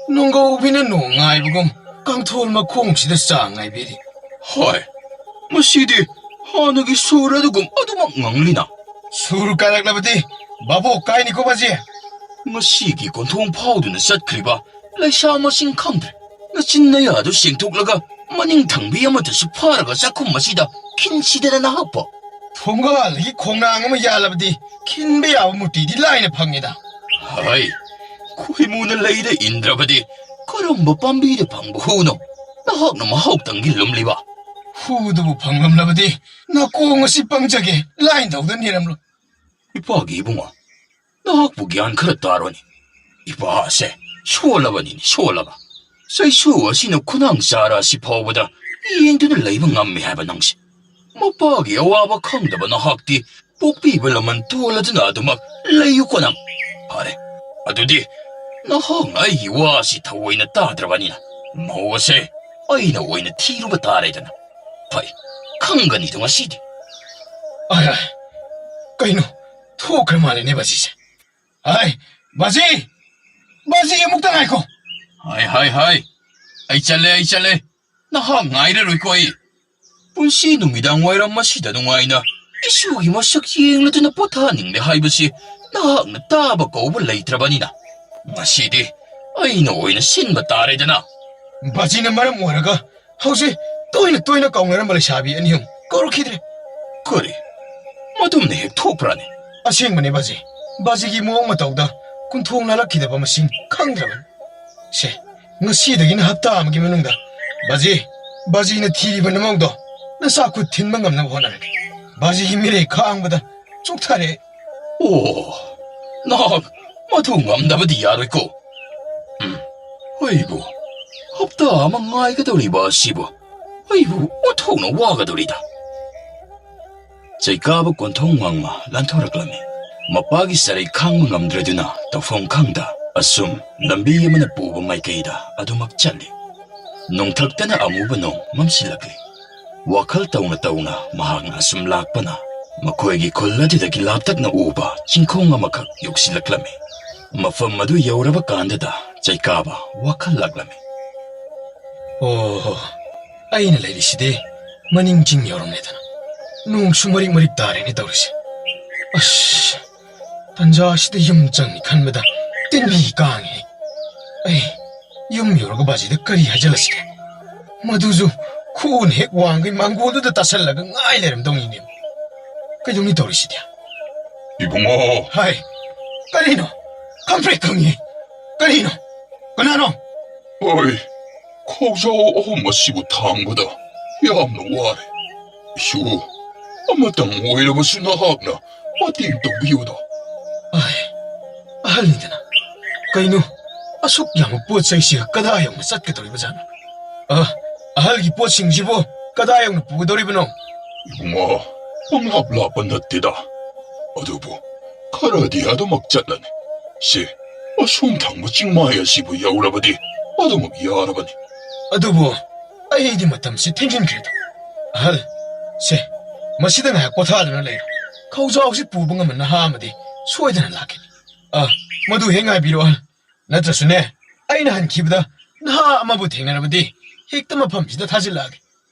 ꯅꯣꯡꯒꯧꯕꯤꯅ ꯅꯣꯡ ꯉꯥꯏꯕꯒꯨꯝ ꯀꯥꯡꯊꯣꯜ ꯃꯈꯣꯡꯁꯤꯗ ꯆꯥ ꯉꯥꯏꯕꯤꯔꯤ꯫ ꯍꯣꯏ, ꯃꯁꯤꯗꯤ ꯍꯥꯟꯅꯒꯤ ꯁꯨꯔ ꯑꯗꯨꯒꯨꯝ ꯑꯗꯨꯃꯛ ꯉꯪꯂꯤꯅ꯫ ꯁꯨꯔ ꯀꯥꯏꯔꯛꯂꯕꯗꯤ ꯚꯥꯕꯣꯛ ꯀꯥꯏꯅꯤꯀꯣ ꯕꯥꯖꯤ꯫ ꯉꯁꯤꯒꯤ ꯀꯣꯟꯊꯣꯡ ꯐꯥꯎꯗꯨꯅ ꯆꯠꯈ꯭ꯔꯤꯕ ꯂꯩꯁꯥ ꯃꯁꯤꯡ ꯈꯪꯗ꯭ꯔꯦ꯫ ꯅꯆꯤꯟ ꯅꯌꯥꯗꯨ ꯁꯦꯡꯊꯣꯛꯂꯒ ꯃꯅꯤꯡ ꯊꯪꯕꯤ ꯑꯃꯗꯁꯨ ꯐꯥꯔꯒ ꯆꯥꯛꯈꯨꯝ ꯑꯁꯤꯗ ꯈꯤꯟꯁꯤꯗꯅ ꯅꯍꯥꯛꯄꯣ꯫ ꯊꯣꯡꯒꯥꯜꯗꯒꯤ ꯈꯣꯡꯅꯥꯡ ꯑꯃ ꯌꯥꯜꯂꯕꯗꯤ ꯈꯤꯟꯕ ꯌꯥꯕ ꯃꯨꯔꯇꯤꯗꯤ ꯂꯥꯏꯅ ꯐꯪꯉꯦꯗ꯫ ꯍꯩ, ꯈꯣꯏꯃꯨꯅ ꯂꯩꯗ ꯏꯟꯗ꯭ꯔꯕꯗꯤ ꯀꯔꯝꯕ ꯄꯥꯝꯕꯤꯗ ꯐꯪꯕ ꯍꯨꯅꯣ ꯅꯍꯥꯛꯅ ꯃꯍꯥꯎ ꯇꯪꯒꯦ ꯂꯨꯝꯂꯤꯕ? ꯍꯨꯗꯨꯕꯨ ꯐꯪꯂꯝꯂꯕꯗꯤ ꯅꯥꯀꯣꯡ ꯑꯁꯤ ꯄꯪꯖꯒꯦ ꯂꯥꯏꯟ ꯇꯧꯗ ꯅꯤꯔꯝꯂꯣ꯫ ꯏꯄꯥꯒꯤ ꯏꯕꯨꯡꯉꯣ, ꯅꯍꯥꯛꯄꯨ ꯒ꯭ꯌꯥꯟ ꯈꯔ ꯇꯥꯔꯣꯅꯦ꯫ ꯏꯄꯥꯁꯦ ꯁꯣꯜꯂꯕꯅꯤꯅꯦ, ꯁꯣꯜꯂꯕ꯫ ꯆꯩꯁꯨ ꯑꯁꯤꯅ ꯈꯨꯅꯥꯡ ꯆꯥꯔ ꯑꯁꯤ ꯐꯥꯎꯕꯗ ꯌꯦꯡꯗꯨꯅ ꯂꯩꯕ ꯉꯝꯃꯤ ꯍꯥꯏꯕ ꯅꯪꯁꯦ꯫ ꯃꯄꯥꯒꯤ ꯑꯋꯥꯕ ꯈꯪꯗꯕ ꯅꯍꯥꯛꯇꯤ ꯄꯣꯛꯄꯤꯕ ꯂꯃꯟ ꯇꯣꯜꯂꯗꯨꯅ ꯑꯗꯨꯃꯛ ꯂꯩꯌꯨꯀꯣ ꯅꯪ꯫ ꯐꯔꯦ, ꯑꯗꯨꯗꯤ ꯅꯍꯥꯛꯅ ꯑꯩꯒꯤ ꯋꯥꯁꯤ ꯊꯑꯣꯏꯅ ꯇꯥꯗ꯭ꯔꯕꯅꯤꯅ ꯃꯧ ꯑꯁꯦ ꯑꯩꯅ ꯑꯣꯏꯅ ꯊꯤꯔꯨꯕ ꯇꯥꯔꯦꯗꯅ꯫ ꯐꯩ, ꯈꯪꯒꯅꯤꯗꯣ ꯉꯁꯤꯗꯤ꯫ ꯑꯔꯥ, ꯀꯩꯅꯣ? ꯊꯣꯛꯈ꯭ꯔ ꯃꯥꯜꯂꯦꯅꯦ ꯕꯥꯖꯤꯁꯦ꯫ ꯍꯥꯏ, ꯕꯥꯖꯤ! ꯕꯥꯖꯤ, ꯑꯃꯨꯛꯇ ꯉꯥꯏꯈꯣ꯫ ꯍꯥꯏ, ꯍꯥꯏ, ꯍꯥꯏ꯫ ꯑꯩ ꯆꯠꯂꯦ, ꯑꯩ ꯆꯠꯂꯦ꯫ ꯅꯍꯥꯛ ꯉꯥꯏꯔꯔꯣꯏꯀꯣ ꯑꯩ꯫ ꯄꯨꯟꯁꯤ ꯅꯨꯃꯤꯗꯥꯡ ꯋꯥꯏꯔꯝ ꯑꯁꯤꯗ ꯅꯨꯡꯉꯥꯏꯅ ꯏꯁꯨꯒꯤ ꯃꯁꯛ ꯌꯦꯡꯂꯗꯨꯅ ꯄꯣꯊꯥꯅꯤꯡꯂꯦ ꯍꯥꯏꯕꯁꯤ ꯅꯍꯥꯛꯅ ꯇꯥꯕ ꯀꯧꯕ ꯂꯩꯇ꯭ꯔꯕꯅꯤꯅ ꯉꯁꯤꯗꯤ ꯑꯩꯅ ꯑꯣꯏꯅ ꯁꯤꯟꯕ ꯇꯥꯔꯦꯗꯅ꯫ ꯕꯥꯖꯤꯅ ꯃꯔꯝ ꯑꯣꯏꯔꯒ ꯍꯧꯖꯤꯛ ꯇꯣꯏꯅ ꯇꯣꯏꯅ ꯀꯥꯎꯅꯔꯝꯕ ꯂꯩꯁꯥꯕꯤ ꯑꯅꯤ ꯑꯍꯨꯝ ꯀꯧꯔꯛꯈꯤꯗ꯭ꯔꯦ꯫ ꯀꯔꯤ? ꯃꯗꯨꯝꯅ ꯍꯦꯛ ꯊꯣꯛꯄ꯭ꯔꯥꯅꯦ? ꯑꯁꯦꯡꯕꯅꯦ ꯕꯥꯖꯤ꯫ ꯕꯥꯖꯤꯒꯤ ꯃꯑꯣꯡ ꯃꯇꯧꯗ ꯀꯨꯟꯊꯣꯡ ꯂꯥꯜꯂꯛꯈꯤꯗꯕ ꯃꯁꯤꯡ ꯈꯪꯗ꯭ꯔꯕꯅꯤ꯫ ꯁꯦ, ꯉꯁꯤꯗꯒꯤꯅ ꯍꯞꯇꯥ ꯑꯃꯒꯤ ꯃꯅꯨꯡꯗ ꯕꯥꯖꯤ, ꯕꯥꯖꯤꯅ ꯊꯤꯔꯤꯕ ꯅꯃꯧꯗꯣ ꯅꯆꯥ ꯈꯨꯠ ꯊꯤꯟꯕ ꯉꯝꯅꯕ ꯍꯣꯠꯅꯔꯒꯦ꯫ ꯕꯥꯖꯤꯒꯤ ꯃꯤꯔꯩ ꯈꯥꯡꯕꯗ ꯆꯣꯛꯊꯔꯦ꯫ ꯑꯣ, ꯅꯍꯥꯛ ꯃꯗꯨ ꯉꯝꯗꯕꯗꯤ ꯌꯥꯔꯣꯏꯀꯣ꯫ ꯎꯝ, ꯑꯩꯕꯨ ꯍꯞꯇꯥ ꯑꯃ ꯉꯥꯏꯒꯗꯧꯔꯤꯕ ꯑꯁꯤꯕꯨ ꯑꯩꯕꯨ ꯑꯣꯟꯊꯣꯛꯅ ꯋꯥꯒꯗꯧꯔꯤꯗ꯫ ꯆꯩꯀꯥꯕ ꯀꯣꯟꯊꯧ ꯋꯥꯡꯃ ꯂꯥꯟꯊꯣꯔꯛꯂꯝꯃꯤ꯫ ꯃꯄꯥꯒꯤ ꯆꯔꯩ ꯈꯥꯡꯕ ꯉꯝꯗ꯭ꯔꯗꯨꯅ ꯇꯧꯐꯝ ꯈꯪꯗ ꯑꯁꯨꯝ ꯂꯝꯕꯤ ꯑꯃꯅ ꯄꯨꯕ ꯃꯥꯏꯀꯩꯗ ꯑꯗꯨꯃꯛ ꯆꯠꯂꯤ꯫ ꯅꯣꯡꯊꯛꯇꯅ ꯑꯃꯨꯕ ꯅꯣꯡ ꯃꯝꯁꯤꯜꯂꯛꯂꯤ꯫ ꯋꯥꯈꯜ ꯇꯧꯅ ꯇꯧꯅ ꯃꯍꯥꯛꯅ ꯑꯁꯨꯝ ꯂꯥꯛꯄꯅ ꯃꯈꯣꯏꯒꯤ ꯈꯨꯜ ꯑꯗꯨꯗꯒꯤ ꯂꯥꯞꯇꯛꯅ ꯎꯕ ꯆꯤꯡꯈꯣꯡ ꯑꯃꯈꯛ ꯌꯧꯁꯤꯜꯂꯛꯂꯝꯃꯤ꯫ ꯃꯐꯝ ꯑꯗꯨ ꯌꯧꯔꯕ ꯀꯥꯟꯗꯗ ꯆꯩꯀꯥꯕ ꯋꯥꯈꯜ ꯂꯥꯛꯂꯝꯃꯤ꯫ ꯑꯣꯍꯣ, ꯑꯩꯅ ꯂꯩꯔꯤꯁꯤꯗꯤ ꯃꯅꯤꯡ ꯆꯤꯡ ꯌꯧꯔꯝꯂꯦꯗꯅ꯫ ꯅꯣꯡꯁꯨ ꯃꯔꯤꯛ ꯃꯔꯤꯛ ꯇꯥꯔꯦꯅꯦ ꯇꯧꯔꯤꯁꯦ꯫ ꯑꯁ, ꯇꯟꯖꯥꯁꯤꯗ ꯌꯨꯝ ꯆꯪꯅꯤ ꯈꯟꯕꯗ ꯇꯤꯟꯕꯤ ꯀꯥꯡꯉꯤ꯫ ꯑꯩ ꯌꯨꯝ ꯌꯧꯔꯒ ꯕꯥꯖꯤꯗ ꯀꯔꯤ ꯍꯥꯏꯖꯜꯂꯁꯤꯒꯦ? ꯃꯗꯨꯁꯨ ꯈꯨꯎꯅ ꯍꯦꯛ ꯋꯥꯡꯈꯩ ꯃꯥꯡꯒꯣꯜꯗꯨꯗ ꯇꯥꯁꯜꯂꯒ ꯉꯥꯏ ꯂꯩꯔꯝꯗꯧꯅꯤꯅꯦ꯫ ꯀꯩꯗꯧꯅꯤ ꯇꯧꯔꯤꯁꯤꯗꯤ? ꯏꯕꯨꯡꯉꯣ! ꯍꯥꯏ, ꯀꯔꯤꯅꯣ? ꯈꯪꯄ꯭ꯔꯦꯛ ꯈꯪꯉꯤ꯫ ꯀꯔꯤꯅꯣ? ꯀꯅꯥꯅꯣ? ꯍꯣꯏ, ꯈꯧꯖꯥꯎ ꯑꯍꯨꯝ ꯑꯁꯤꯕꯨ ꯊꯥꯡꯕꯗ ꯌꯥꯝꯅ ꯋꯥꯔꯦ꯫ ꯏꯁꯨ, ꯑꯃꯇꯪ ꯑꯣꯏꯔꯕꯁꯨ ꯅꯍꯥꯛꯅ ꯃꯇꯦꯡ ꯇꯧꯕꯤꯌꯨꯗ꯫ ꯑꯍꯜꯅꯤꯗꯅ꯫ ꯀꯩꯅꯣ, ꯑꯁꯨꯛ ꯌꯥꯝꯕ ꯄꯣꯠ ꯆꯩꯁꯤꯒ ꯀꯗꯥꯏ ꯌꯧꯅ ꯆꯠꯀꯗꯧꯔꯤꯕꯖꯥꯠꯅꯣ? ꯑ, ꯑꯍꯜꯒꯤ ꯄꯣꯠꯁꯤꯡꯁꯤꯕꯨ ꯀꯗꯥꯏ ꯌꯧꯅ ꯄꯨꯒꯗꯧꯔꯤꯕꯅꯣ? ꯏꯕꯨꯡꯉꯣ, ꯄꯪꯂꯥꯞ ꯂꯥꯞꯄ ꯅꯠꯇꯦꯗ꯫ ꯑꯗꯨꯕꯨ ꯈꯔꯗꯤ ꯑꯗꯨꯃꯛ ꯆꯠꯂꯅꯤ꯫ ꯁꯦ, ꯑꯁꯣꯝ ꯊꯪꯕ ꯆꯤꯡꯃꯥꯏ ꯑꯁꯤꯕꯨ ꯌꯧꯔꯕꯗꯤ ꯑꯗꯨꯃꯛ ꯌꯥꯔꯕꯅꯤ꯫ ꯑꯗꯨꯕꯨ ꯑꯩꯗꯤ ꯃꯇꯝꯁꯤ ꯊꯦꯡꯖꯤꯟꯈ꯭ꯔꯦꯗ꯫ ꯑꯍꯜ, ꯁꯦ, ꯃꯁꯤꯗ ꯉꯥꯏꯍꯥꯛ ꯄꯣꯊꯥꯗꯨꯅ ꯂꯩꯔꯣ꯫ ꯈꯧꯖꯥꯎꯁꯤ ꯄꯨꯕ ꯉꯝꯕ ꯅꯍꯥ ꯑꯃꯗꯤ ꯁꯣꯏꯗꯅ ꯂꯥꯛꯀꯅꯤ꯫ ꯑ, ꯃꯗꯨ ꯍꯦꯛ ꯉꯥꯏꯕꯤꯔꯣ, ꯑꯍꯜ꯫ ꯅꯠꯇ꯭ꯔꯁꯨꯅꯦ, ꯑꯩꯅ ꯍꯟꯈꯤꯕꯗ ꯅꯍꯥ ꯑꯃꯕꯨ ꯊꯦꯡꯅꯔꯕꯗꯤ ꯍꯦꯛꯇ ꯃꯐꯝꯁꯤꯗ ꯊꯥꯖꯤꯜꯂꯛꯑꯒꯦ꯫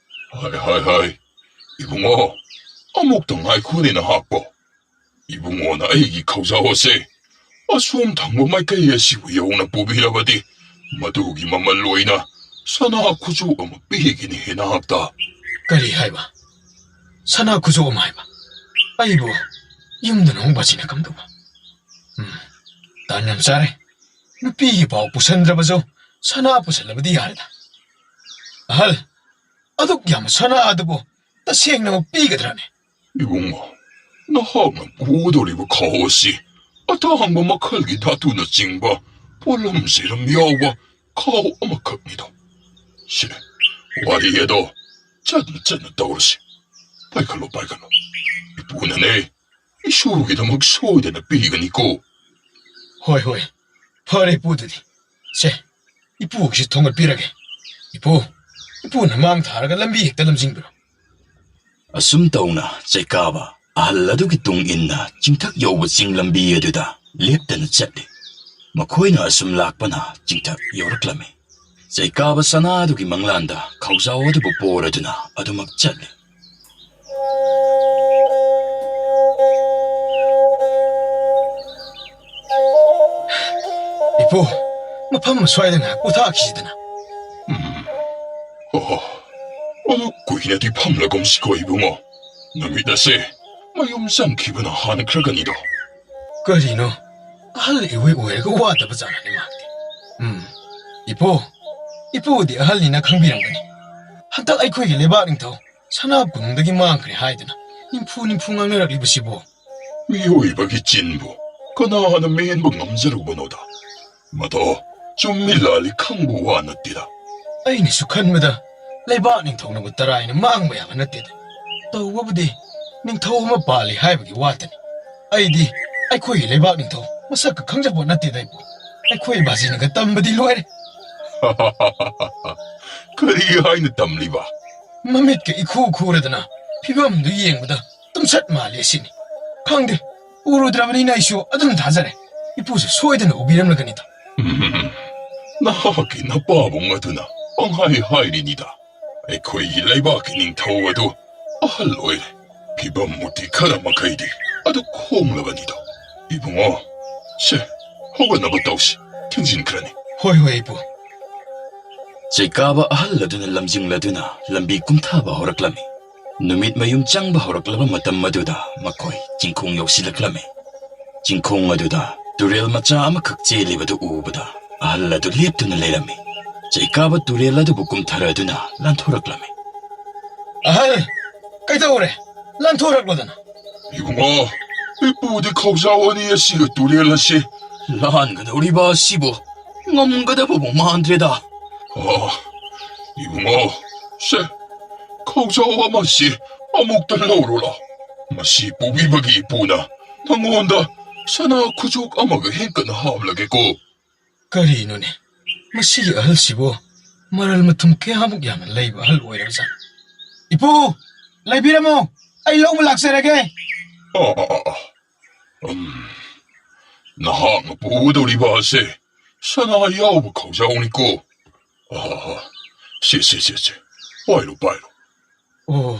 ꯍꯥꯏ, ꯍꯥꯏ, ꯍꯥꯏ꯫ ꯏꯕꯨꯡꯉꯣ, ꯑꯃꯨꯛꯇ ꯉꯥꯏꯈꯣꯅꯦ ꯅꯍꯥꯛꯄꯣ꯫ ꯏꯕꯨꯡꯉꯣꯅ ꯑꯩꯒꯤ ꯈꯧꯖꯥꯎ ꯑꯁꯦ ꯑꯁꯣꯝ ꯊꯪꯕ ꯃꯥꯏꯀꯩ ꯑꯁꯤꯕꯨ ꯌꯧꯅ ꯄꯨꯕꯤꯔꯕꯗꯤ ꯃꯗꯨꯒꯤ ꯃꯃꯜ ꯑꯣꯏꯅ ꯁꯅꯥ ꯈꯨꯖꯨ ꯑꯃ ꯄꯤꯒꯅꯤ ꯍꯦ ꯅꯍꯥꯛꯇ꯫ ꯀꯔꯤ ꯍꯥꯏꯕ? ꯁꯅꯥ ꯈꯨꯖꯨ ꯑꯃ ꯍꯥꯏꯕ? ꯑꯩꯕꯨ ꯌꯨꯝꯗꯅ ꯑꯃꯨꯛ ꯕꯥꯖꯤꯅ ꯀꯝꯗꯧꯕ? ꯎꯝ, ꯇꯥꯟ ꯌꯥꯝ ꯆꯥꯔꯦ꯫ ꯅꯨꯄꯤꯒꯤ ꯄꯥꯎ ꯄꯨꯁꯟꯗ꯭ꯔꯕꯁꯨ ꯁꯅꯥ ꯄꯨꯁꯜꯂꯕꯗꯤ ꯌꯥꯔꯦꯗ꯫ ꯑꯍꯜ, ꯑꯗꯨꯛ ꯌꯥꯝꯕ ꯁꯅꯥ ꯑꯗꯨꯕꯨ ꯇꯁꯦꯡꯅꯃꯛ ꯄꯤꯒꯗ꯭ꯔꯅꯦ? ꯏꯕꯨꯡꯉꯣ, ꯅꯍꯥꯛꯅ ꯄꯨꯒꯗꯧꯔꯤꯕ ꯈꯥꯎ ꯑꯁꯤ ꯑꯇꯥꯡꯕ ꯃꯈꯜꯒꯤ ꯙꯥꯇꯨꯅꯆꯤꯡꯕ ꯄꯣꯠꯂꯝ ꯆꯩꯔꯝ ꯌꯥꯎꯕ ꯈꯥꯎ ꯑꯃꯈꯛꯅꯤꯗꯣ꯫ ꯁꯦ, ꯋꯥꯔꯤ ꯑꯗꯣ ꯆꯠꯅ ꯆꯠꯅ ꯇꯧꯔꯁꯤ꯫ ꯄꯥꯏꯈꯠꯂꯣ, ꯄꯥꯏꯈꯠꯂꯣ꯫ ꯏꯄꯨꯅꯅꯦ, ꯏꯁꯨꯒꯤꯗꯃꯛ ꯁꯣꯏꯗꯅ ꯄꯤꯒꯅꯤꯀꯣ꯫ ꯍꯣꯏ, ꯍꯣꯏ꯫ ꯐꯔꯦ, ꯏꯄꯨ, ꯑꯗꯨꯗꯤ꯫ ꯁꯦ, ꯏꯄꯨꯒꯤꯁꯤ ꯊꯣꯡꯒꯠꯄꯤꯔꯒꯦ꯫ ꯏꯄꯨ, ꯏꯄꯨꯅ ꯃꯥꯡ ꯊꯥꯔꯒ ꯂꯝꯕꯤ ꯍꯦꯛꯇ ꯂꯝꯖꯤꯡꯕꯤꯔꯣ꯫ ꯑꯁꯨꯝ ꯇꯧꯅ ꯆꯩꯀꯥꯕ ꯑꯍꯜ ꯑꯗꯨꯒꯤ ꯇꯨꯡ ꯏꯟꯅ ꯆꯤꯡꯊꯛ ꯌꯧꯕ ꯆꯤꯡ ꯂꯝꯕꯤ ꯑꯗꯨꯗ ꯂꯦꯞꯇꯅ ꯆꯠꯂꯤ꯫ ꯃꯈꯣꯏꯅ ꯑꯁꯨꯝ ꯂꯥꯛꯄꯅ ꯆꯤꯡꯊꯛ ꯌꯧꯔꯛꯂꯝꯃꯤ꯫ ꯆꯩꯀꯥꯕ ꯁꯅꯥꯗꯨꯒꯤ ꯃꯪꯂꯥꯟꯗ ꯈꯧꯖꯥꯎ ꯑꯗꯨꯕꯨ ꯄꯣꯔꯗꯨꯅ ꯑꯗꯨꯃꯛ ꯆꯠꯂꯤ꯫ ꯏꯄꯨ, ꯃꯐꯝ ꯑꯁ꯭ꯋꯥꯏꯗ ꯉꯥꯏꯍꯥꯛ ꯄꯣꯊꯥꯈꯤꯁꯤꯗꯅ꯫ ꯎꯝ꯫ ꯑꯣ, ꯑꯗꯨ ꯀꯨꯏꯅꯗꯤ ꯐꯝꯂꯒꯨꯝꯁꯤꯀꯣ ꯏꯕꯨꯡꯉꯣ꯫ ꯅꯨꯃꯤꯠ ꯑꯁꯦ ꯃꯌꯨꯝ ꯆꯪꯈꯤꯕꯅ ꯍꯥꯟꯈ꯭ꯔꯒꯅꯤꯗꯣ꯫ ꯀꯔꯤꯅꯣ? ꯑꯍꯜ ꯏꯑꯣꯏ ꯑꯣꯏꯔꯒ ꯋꯥꯗꯕ ꯖꯥꯠꯂꯅꯦ ꯃꯍꯥꯛꯇꯤ꯫ ꯎꯝ, ꯏꯄꯨ, ꯏꯄꯨꯗꯤ ꯑꯍꯜꯅꯤꯅ ꯈꯪꯕꯤꯔꯝꯒꯅꯤ꯫ ꯍꯟꯗꯛ ꯑꯩꯈꯣꯏꯒꯤ ꯂꯩꯕꯥꯛ ꯅꯤꯡꯊꯧ ꯁꯅꯥ ꯀꯣꯅꯨꯡꯗꯒꯤ ꯃꯥꯡꯈ꯭ꯔꯦ ꯍꯥꯏꯗꯨꯅ ꯅꯤꯝꯐꯨ ꯅꯤꯝꯐꯨ ꯉꯥꯡꯅꯔꯛꯂꯤꯕꯁꯤꯕꯨ꯫ ꯃꯤꯑꯣꯏꯕꯒꯤ ꯆꯤꯟꯕꯨ ꯀꯅꯥꯅ ꯃꯦꯟꯕ ꯉꯝꯖꯔꯨꯕꯅꯣꯗ? ꯃꯗꯣ ꯆꯨꯝꯃꯤ ꯂꯥꯜꯂꯤ ꯈꯪꯕ ꯋꯥ ꯅꯠꯇꯦꯗ꯫ ꯑꯩꯅꯁꯨ ꯈꯟꯕꯗ ꯂꯩꯕꯥꯛ ꯅꯤꯡꯊꯧꯅꯕꯨ ꯇꯔꯥꯏꯅ ꯃꯥꯡꯕ ꯌꯥꯕ ꯅꯠꯇꯦꯗ꯫ ꯇꯧꯕꯕꯨꯗꯤ ꯅꯤꯡꯊꯧ ꯑꯃ ꯄꯥꯜꯂꯤ ꯍꯥꯏꯕꯒꯤ ꯋꯥꯇꯅꯤ꯫ ꯑꯩꯗꯤ ꯑꯩꯈꯣꯏꯒꯤ ꯂꯩꯕꯥꯛ ꯅꯤꯡꯊꯧ ꯃꯁꯛꯀ ꯈꯪꯖꯄꯣꯠ ꯅꯠꯇꯦꯗ ꯏꯄꯨ꯫ ꯑꯩꯈꯣꯏ ꯕꯥꯖꯤꯅꯒ ꯇꯝꯕꯗꯤ ꯂꯣꯏꯔꯦ꯫ ꯀꯔꯤ ꯍꯥꯏꯅ ꯇꯝꯂꯤꯕ? ꯃꯃꯤꯠꯀ ꯏꯈꯨ ꯈꯨꯔꯗꯅ ꯐꯤꯕꯝꯗꯨ ꯌꯦꯡꯕꯗ ꯇꯨꯝꯁꯠ ꯃꯥꯜꯂꯤ ꯑꯁꯤꯅꯤ꯫ ꯈꯪꯗꯦ, ꯎꯔꯨꯗ꯭ꯔꯕꯅꯤꯅ ꯑꯩꯁꯨ ꯑꯗꯨꯝ ꯊꯥꯖꯔꯦ꯫ ꯏꯄꯨꯁꯨ ꯁꯣꯏꯗꯅ ꯎꯕꯤꯔꯝꯂꯒꯅꯤꯗ꯫ ꯎꯝ, ꯅꯍꯥꯛꯀꯤ ꯅꯄꯥꯕꯨꯡ ꯑꯗꯨꯅ ꯄꯪꯍꯥꯏ ꯍꯥꯏꯔꯤꯅꯤꯗ꯫ ꯑꯩꯈꯣꯏꯒꯤ ꯂꯩꯕꯥꯛꯀꯤ ꯅꯤꯡꯊꯧ ꯑꯗꯨ ꯑꯍꯜ ꯑꯣꯏꯔꯦ꯫ ꯐꯤꯕꯝ ꯃꯨꯔꯇꯤ ꯈꯔ ꯃꯈꯩꯗꯤ ꯑꯗꯨ ꯈꯣꯡꯂꯕꯅꯤꯗꯣ꯫ ꯏꯕꯨꯡꯉꯣ, ꯁꯦ, ꯍꯧꯒꯠꯅꯕ ꯇꯧꯁꯤ꯫ ꯊꯦꯡꯖꯤꯟꯈ꯭ꯔꯅꯤ꯫ ꯍꯣꯏ, ꯍꯣꯏ, ꯏꯄꯨ꯫ ꯆꯩꯀꯥꯕ ꯑꯍꯜ ꯑꯗꯨꯅ ꯂꯝꯖꯤꯡꯂꯗꯨꯅ ꯂꯝꯕꯤ ꯀꯨꯝꯊꯕ ꯍꯧꯔꯛꯂꯝꯃꯤ꯫ ꯅꯨꯃꯤꯠ ꯃꯌꯨꯝ ꯆꯪꯕ ꯍꯧꯔꯛꯂꯕ ꯃꯇꯝ ꯑꯗꯨꯗ ꯃꯈꯣꯏ ꯆꯤꯡꯈꯣꯡ ꯌꯧꯁꯤꯜꯂꯛꯂꯝꯃꯤ꯫ ꯆꯤꯡꯈꯣꯡ ꯑꯗꯨꯗ ꯇꯨꯔꯦꯜ ꯃꯆꯥ ꯑꯃꯈꯛ ꯆꯦꯜꯂꯤꯕꯗꯨ ꯎꯕꯗ ꯑꯍꯜ ꯑꯗꯨ ꯂꯦꯞꯇꯨꯅ ꯂꯩꯔꯝꯃꯤ꯫ ꯆꯩꯀꯥꯕ ꯇꯨꯔꯦꯜ ꯑꯗꯨꯕꯨ ꯀꯨꯝꯊꯔꯗꯨꯅ ꯂꯥꯟꯊꯣꯔꯛꯂꯝꯃꯤ꯫ ꯑꯍꯜ, ꯀꯩꯗꯧꯔꯦ? ꯂꯥꯟꯊꯣꯔꯛꯂꯣꯗꯅ꯫ ꯏꯕꯨꯡꯉꯣ, ꯏꯄꯨꯗꯤ ꯈꯧꯖꯥꯎ ꯑꯅꯤ ꯑꯁꯤꯒ ꯇꯨꯔꯦꯜ ꯑꯁꯤ ꯂꯥꯟꯒꯗꯧꯔꯤꯕ ꯑꯁꯤꯕꯨ ꯉꯝꯒꯗꯕꯕꯨ ꯃꯥꯟꯗ꯭ꯔꯦꯗ꯫ ꯑꯣ, ꯏꯕꯨꯡꯉꯣ, ꯁꯦ, ꯈꯧꯖꯥꯎ ꯑꯃꯁꯤ ꯑꯃꯨꯛꯇ ꯂꯧꯔꯨꯔꯣ꯫ ꯃꯁꯤ ꯄꯨꯕꯤꯕꯒꯤ ꯏꯄꯨꯅ ꯅꯉꯣꯟꯗ ꯁꯅꯥ ꯈꯨꯖꯣꯛ ꯑꯃꯒ ꯍꯦꯟꯀꯠꯅ ꯍꯥꯞꯂꯒꯦꯀꯣ꯫ ꯀꯔꯤꯅꯣꯅꯦ? ꯃꯁꯤꯒꯤ ꯑꯍꯜꯁꯤꯕꯨ ꯃꯔꯜ ꯃꯊꯨꯝ ꯀꯌꯥꯃꯨꯛ ꯌꯥꯝꯅ ꯂꯩꯕ ꯑꯍꯜ ꯑꯣꯏꯔꯕꯖꯥꯠꯅꯣ? ꯏꯄꯨ! ꯂꯩꯕꯤꯔꯝꯃꯣ, ꯑꯩ ꯂꯧꯕ ꯂꯥꯛꯆꯔꯒꯦ꯫ ꯑ, ꯑ, ꯑ, ꯑ꯫ ꯎꯝ, ꯅꯍꯥꯛꯅ ꯄꯨꯒꯗꯧꯔꯤꯕ ꯑꯁꯦ ꯁꯅꯥ ꯌꯥꯎꯕ ꯈꯧꯖꯥꯎꯅꯤꯀꯣ꯫ ꯑ, ꯑ, ꯑ꯫ ꯁꯦ, ꯁꯦ, ꯁꯦ, ꯁꯦ꯫ ꯄꯥꯏꯔꯣ, ꯄꯥꯏꯔꯣ꯫ ꯑꯣ,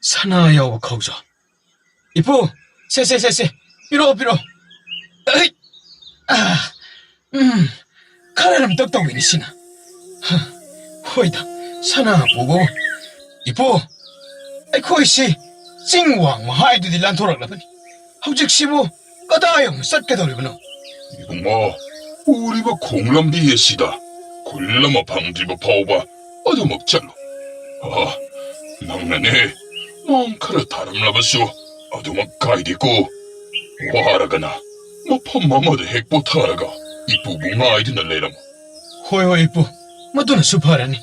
ꯁꯅꯥ ꯌꯥꯎꯕ ꯈꯧꯖꯥꯎ꯫ ꯏꯄꯨ, ꯁꯦ, ꯁꯦ, ꯁꯦ, ꯁꯦ꯫ ꯄꯤꯔꯛꯑꯣ, ꯄꯤꯔꯛꯑꯣ꯫ ꯑꯩ, ꯑ, ꯎꯝ, ꯈꯔ ꯂꯝꯇꯛ ꯇꯧꯏꯅꯦ ꯁꯤꯅ꯫ ꯍ, ꯍꯣꯏꯗ, ꯁꯅꯥ ꯄꯨꯕꯕꯨ꯫ ꯏꯄꯨ, ꯑꯩꯈꯣꯏꯁꯤ ꯆꯤꯡ ꯋꯥꯡꯃ ꯍꯥꯏꯗꯨꯗꯤ ꯂꯥꯟꯊꯣꯔꯛꯂꯕꯅꯤ꯫ ꯍꯧꯖꯤꯛꯁꯤꯕꯨ ꯀꯗꯥꯏ ꯌꯧꯅ ꯆꯠꯀꯗꯧꯔꯤꯕꯅꯣ? ꯏꯕꯨꯡꯉꯣ, ꯎꯔꯤꯕ ꯈꯣꯡꯂꯝꯕꯤ ꯑꯁꯤꯗ ꯈꯨꯜ ꯑꯃ ꯐꯪꯗ꯭ꯔꯤꯕ ꯐꯥꯎꯕ ꯑꯗꯨꯃꯛ ꯆꯠꯂꯨ꯫ ꯑ, ꯅꯪꯅꯅꯦ, ꯃꯥꯡ ꯈꯔ ꯊꯥꯔꯝꯂꯕꯁꯨ ꯑꯗꯨꯃꯛ ꯀꯥꯏꯗꯦꯀꯣ꯫ ꯋꯥꯔꯒꯅ ꯃꯐꯝ ꯑꯃꯗ ꯍꯦꯛ ꯄꯣꯊꯥꯔꯒ ꯏꯄꯨꯕꯨ ꯉꯥꯏꯗꯨꯅ ꯂꯩꯔꯝꯃꯨ꯫ ꯍꯣꯏ, ꯍꯣꯏ, ꯏꯄꯨ, ꯃꯗꯨꯅꯁꯨ ꯐꯔꯅꯤ꯫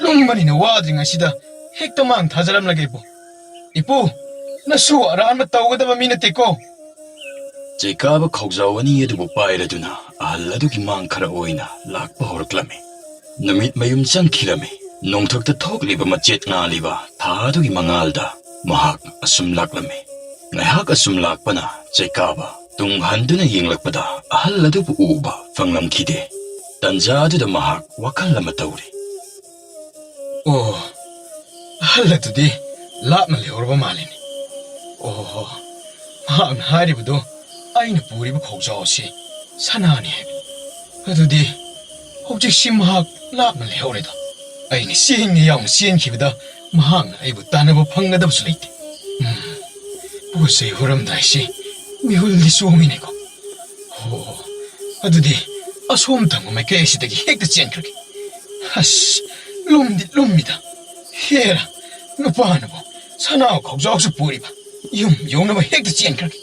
ꯂꯨꯝꯕꯅꯤꯅ ꯋꯥꯗ꯭ꯔꯤꯉꯩꯁꯤꯗ ꯍꯦꯛꯇ ꯃꯥꯡ ꯊꯥꯖꯔꯝꯂꯒꯦ, ꯏꯄꯨ꯫ ꯏꯄꯨ, ꯅꯁꯨ ꯑꯔꯥꯟꯕ ꯇꯧꯒꯗꯕ ꯃꯤ ꯅꯠꯇꯦꯀꯣ꯫ ꯆꯩꯀꯥꯕ ꯈꯧꯖꯥꯎ ꯑꯅꯤ ꯑꯗꯨꯕꯨ ꯄꯥꯏꯔꯗꯨꯅ ꯑꯍꯜ ꯑꯗꯨꯒꯤ ꯃꯥꯡ ꯈꯔ ꯑꯣꯏꯅ ꯂꯥꯛꯄ ꯍꯧꯔꯛꯂꯝꯃꯤ꯫ ꯅꯨꯃꯤꯠ ꯃꯌꯨꯝ ꯆꯪꯈꯤꯔꯝꯃꯤ꯫ ꯅꯣꯡꯊꯛꯇ ꯊꯣꯛꯂꯤꯕ ꯃꯆꯦꯠ ꯉꯥꯜꯂꯤꯕ ꯊꯥ ꯑꯗꯨꯒꯤ ꯃꯉꯥꯜꯗ ꯃꯍꯥꯛ ꯑꯁꯨꯝ ꯂꯥꯛꯂꯝꯃꯤ꯫ ꯉꯥꯏꯍꯥꯛ ꯑꯁꯨꯝ ꯂꯥꯛꯄꯅ ꯆꯩꯀꯥꯕ ꯇꯨꯡ ꯍꯟꯗꯨꯅ ꯌꯦꯡꯂꯛꯄꯗ ꯑꯍꯜ ꯑꯗꯨꯕꯨ ꯎꯕ ꯐꯪꯂꯝꯈꯤꯗꯦ꯫ ꯇꯟꯖꯥ ꯑꯗꯨꯗ ꯃꯍꯥꯛ ꯋꯥꯈꯜ ꯑꯃ ꯇꯧꯔꯤ꯫ ꯑꯣ, ꯑꯍꯜ ꯑꯗꯨꯗꯤ ꯂꯥꯞꯅ ꯂꯩꯍꯧꯔꯕ ꯃꯥꯜꯂꯤꯅꯦ꯫ ꯑꯣ, ꯃꯍꯥꯛꯅ ꯍꯥꯏꯔꯤꯕꯗꯣ ꯑꯩꯅ ꯄꯨꯔꯤꯕ ꯈꯧꯖꯥꯎ ꯑꯁꯤ ꯁꯅꯥꯅꯤ ꯍꯥꯏꯕꯅꯤ꯫ ꯑꯗꯨꯗꯤ ꯍꯧꯖꯤꯛꯁꯤ ꯃꯍꯥꯛ ꯂꯥꯞꯅ ꯂꯩꯍꯧꯔꯦꯗꯣ꯫ ꯑꯩꯅ ꯆꯦꯟꯒꯦ ꯌꯥꯎꯅ ꯆꯦꯟꯈꯤꯕꯗ ꯃꯍꯥꯛꯅ ꯑꯩꯕꯨ ꯇꯥꯟꯅꯕ ꯐꯪꯒꯗꯕꯁꯨ ꯂꯩꯇꯦ꯫ ꯎꯝ, ꯄꯣꯠ ꯆꯩ ꯍꯨꯔꯝꯗꯥꯏꯁꯤ ꯃꯤꯍꯨꯜꯗꯤ ꯆꯣꯡꯉꯤꯅꯦꯀꯣ꯫ ꯍꯣ, ꯑꯗꯨꯗꯤ ꯑꯁꯣꯝ ꯊꯪꯕ ꯃꯥꯏꯀꯩ ꯑꯁꯤꯗꯒꯤ ꯍꯦꯛꯇ ꯆꯦꯟꯈ꯭ꯔꯒꯦ꯫ ꯑꯁ, ꯂꯨꯝꯗꯤ ꯂꯨꯝꯃꯤꯗ꯫ ꯍꯦꯔꯥ, ꯅꯨꯄꯥꯅꯕꯨ ꯁꯅꯥ ꯈꯧꯖꯥꯎꯁꯨ ꯄꯨꯔꯤꯕ꯫ ꯌꯨꯝ ꯌꯧꯅꯕ ꯍꯦꯛꯇ ꯆꯦꯟꯈ꯭ꯔꯒꯦ꯫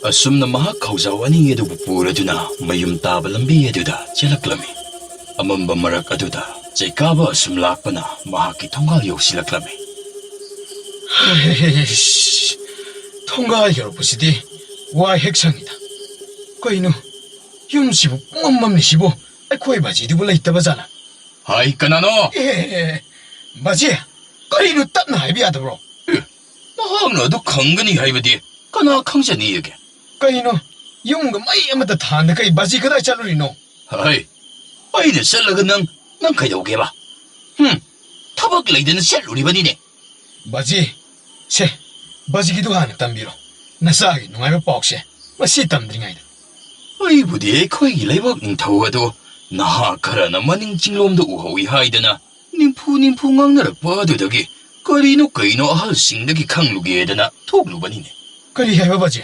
ꯑꯁꯨꯝꯅ ꯃꯍꯥꯛ ꯈꯧꯖꯥꯎ ꯑꯅꯤ ꯑꯗꯨꯕꯨ ꯄꯨꯔꯗꯨꯅ ꯃꯌꯨꯝ ꯇꯥꯕ ꯂꯝꯕꯤ ꯑꯗꯨꯗ ꯆꯦꯜꯂꯛꯂꯝꯃꯤ꯫ ꯑꯃꯝꯕ ꯃꯔꯛ ꯑꯗꯨꯗ ꯆꯩꯀꯥꯕ ꯑꯁꯨꯝ ꯂꯥꯛꯄꯅ ꯃꯍꯥꯛꯀꯤ ꯊꯣꯡꯒꯥꯜ ꯌꯧꯁꯤꯜꯂꯛꯂꯝꯃꯤ꯫ ꯍꯩꯁ, ꯊꯣꯡꯒꯥꯜ ꯌꯧꯔꯛꯄꯁꯤꯗꯤ ꯋꯥꯏ ꯍꯦꯛ ꯁꯪꯉꯤꯗ꯫ ꯀꯩꯅꯣ, ꯌꯨꯝꯁꯤꯕꯨ ꯄꯨꯝꯃꯝ ꯃꯝꯂꯤꯁꯤꯕꯨ? ꯑꯩꯈꯣꯏ ꯕꯥꯖꯤꯗꯨꯕꯨ ꯂꯩꯇꯕ ꯖꯥꯠꯂꯥ? ꯍꯥꯏ, ꯀꯅꯥꯅꯣ? ꯑꯦ, ꯕꯥꯖꯤ, ꯀꯔꯤꯅꯣ ꯇꯞꯅ ꯍꯥꯏꯕ ꯌꯥꯗꯕ꯭ꯔꯣ? ꯑꯦ, ꯅꯍꯥꯛꯅ ꯑꯗꯨ ꯈꯪꯒꯅꯤ ꯍꯥꯏꯕꯗꯤ ꯀꯅꯥ ꯈꯪꯖꯅꯤꯒꯦ? ꯀꯩꯅꯣ? ꯌꯨꯝꯒ ꯃꯩ ꯑꯃꯠꯇ ꯊꯥꯟꯗꯈꯩ ꯕꯥꯖꯤ ꯀꯗꯥꯏ ꯆꯠꯂꯨꯔꯤꯅꯣ? ꯍꯩ, ꯑꯩꯅ ꯆꯠꯂꯒ ꯅꯪ, ꯅꯪ ꯀꯩꯗꯧꯒꯦꯕ? ꯍꯨꯝ, ꯊꯕꯛ ꯂꯩꯗꯅ ꯆꯠꯂꯨꯔꯤꯕꯅꯤꯅꯦ꯫ ꯕꯥꯖꯤ, ꯁꯦ, ꯕꯥꯖꯤꯒꯤꯗꯨ ꯍꯥꯟꯅ ꯇꯝꯕꯤꯔꯣ꯫ ꯅꯆꯥꯒꯤ ꯅꯨꯡꯉꯥꯏꯕ ꯄꯥꯎꯁꯦ ꯃꯁꯤ ꯇꯝꯗ꯭ꯔꯤꯉꯩꯗ꯫ ꯑꯩꯕꯨꯗꯤ ꯑꯩꯈꯣꯏꯒꯤ ꯂꯩꯕꯥꯛ ꯅꯤꯡꯊꯧ ꯑꯗꯣ ꯅꯍꯥ ꯈꯔꯅ ꯃꯅꯤꯡ ꯆꯤꯡꯂꯣꯝꯗ ꯎꯍꯧꯏ ꯍꯥꯏꯗꯅ ꯅꯤꯝꯐꯨ ꯅꯤꯝꯐꯨ ꯉꯥꯡꯅꯔꯛꯄ ꯑꯗꯨꯗꯒꯤ ꯀꯔꯤꯅꯣ ꯀꯩꯅꯣ ꯑꯍꯜꯁꯤꯡꯗꯒꯤ ꯈꯪꯂꯨꯒꯦꯗꯅ ꯊꯣꯛꯂꯨꯕꯅꯤꯅꯦ꯫ ꯀꯔꯤ ꯍꯥꯏꯕ ꯕꯥꯖꯤ?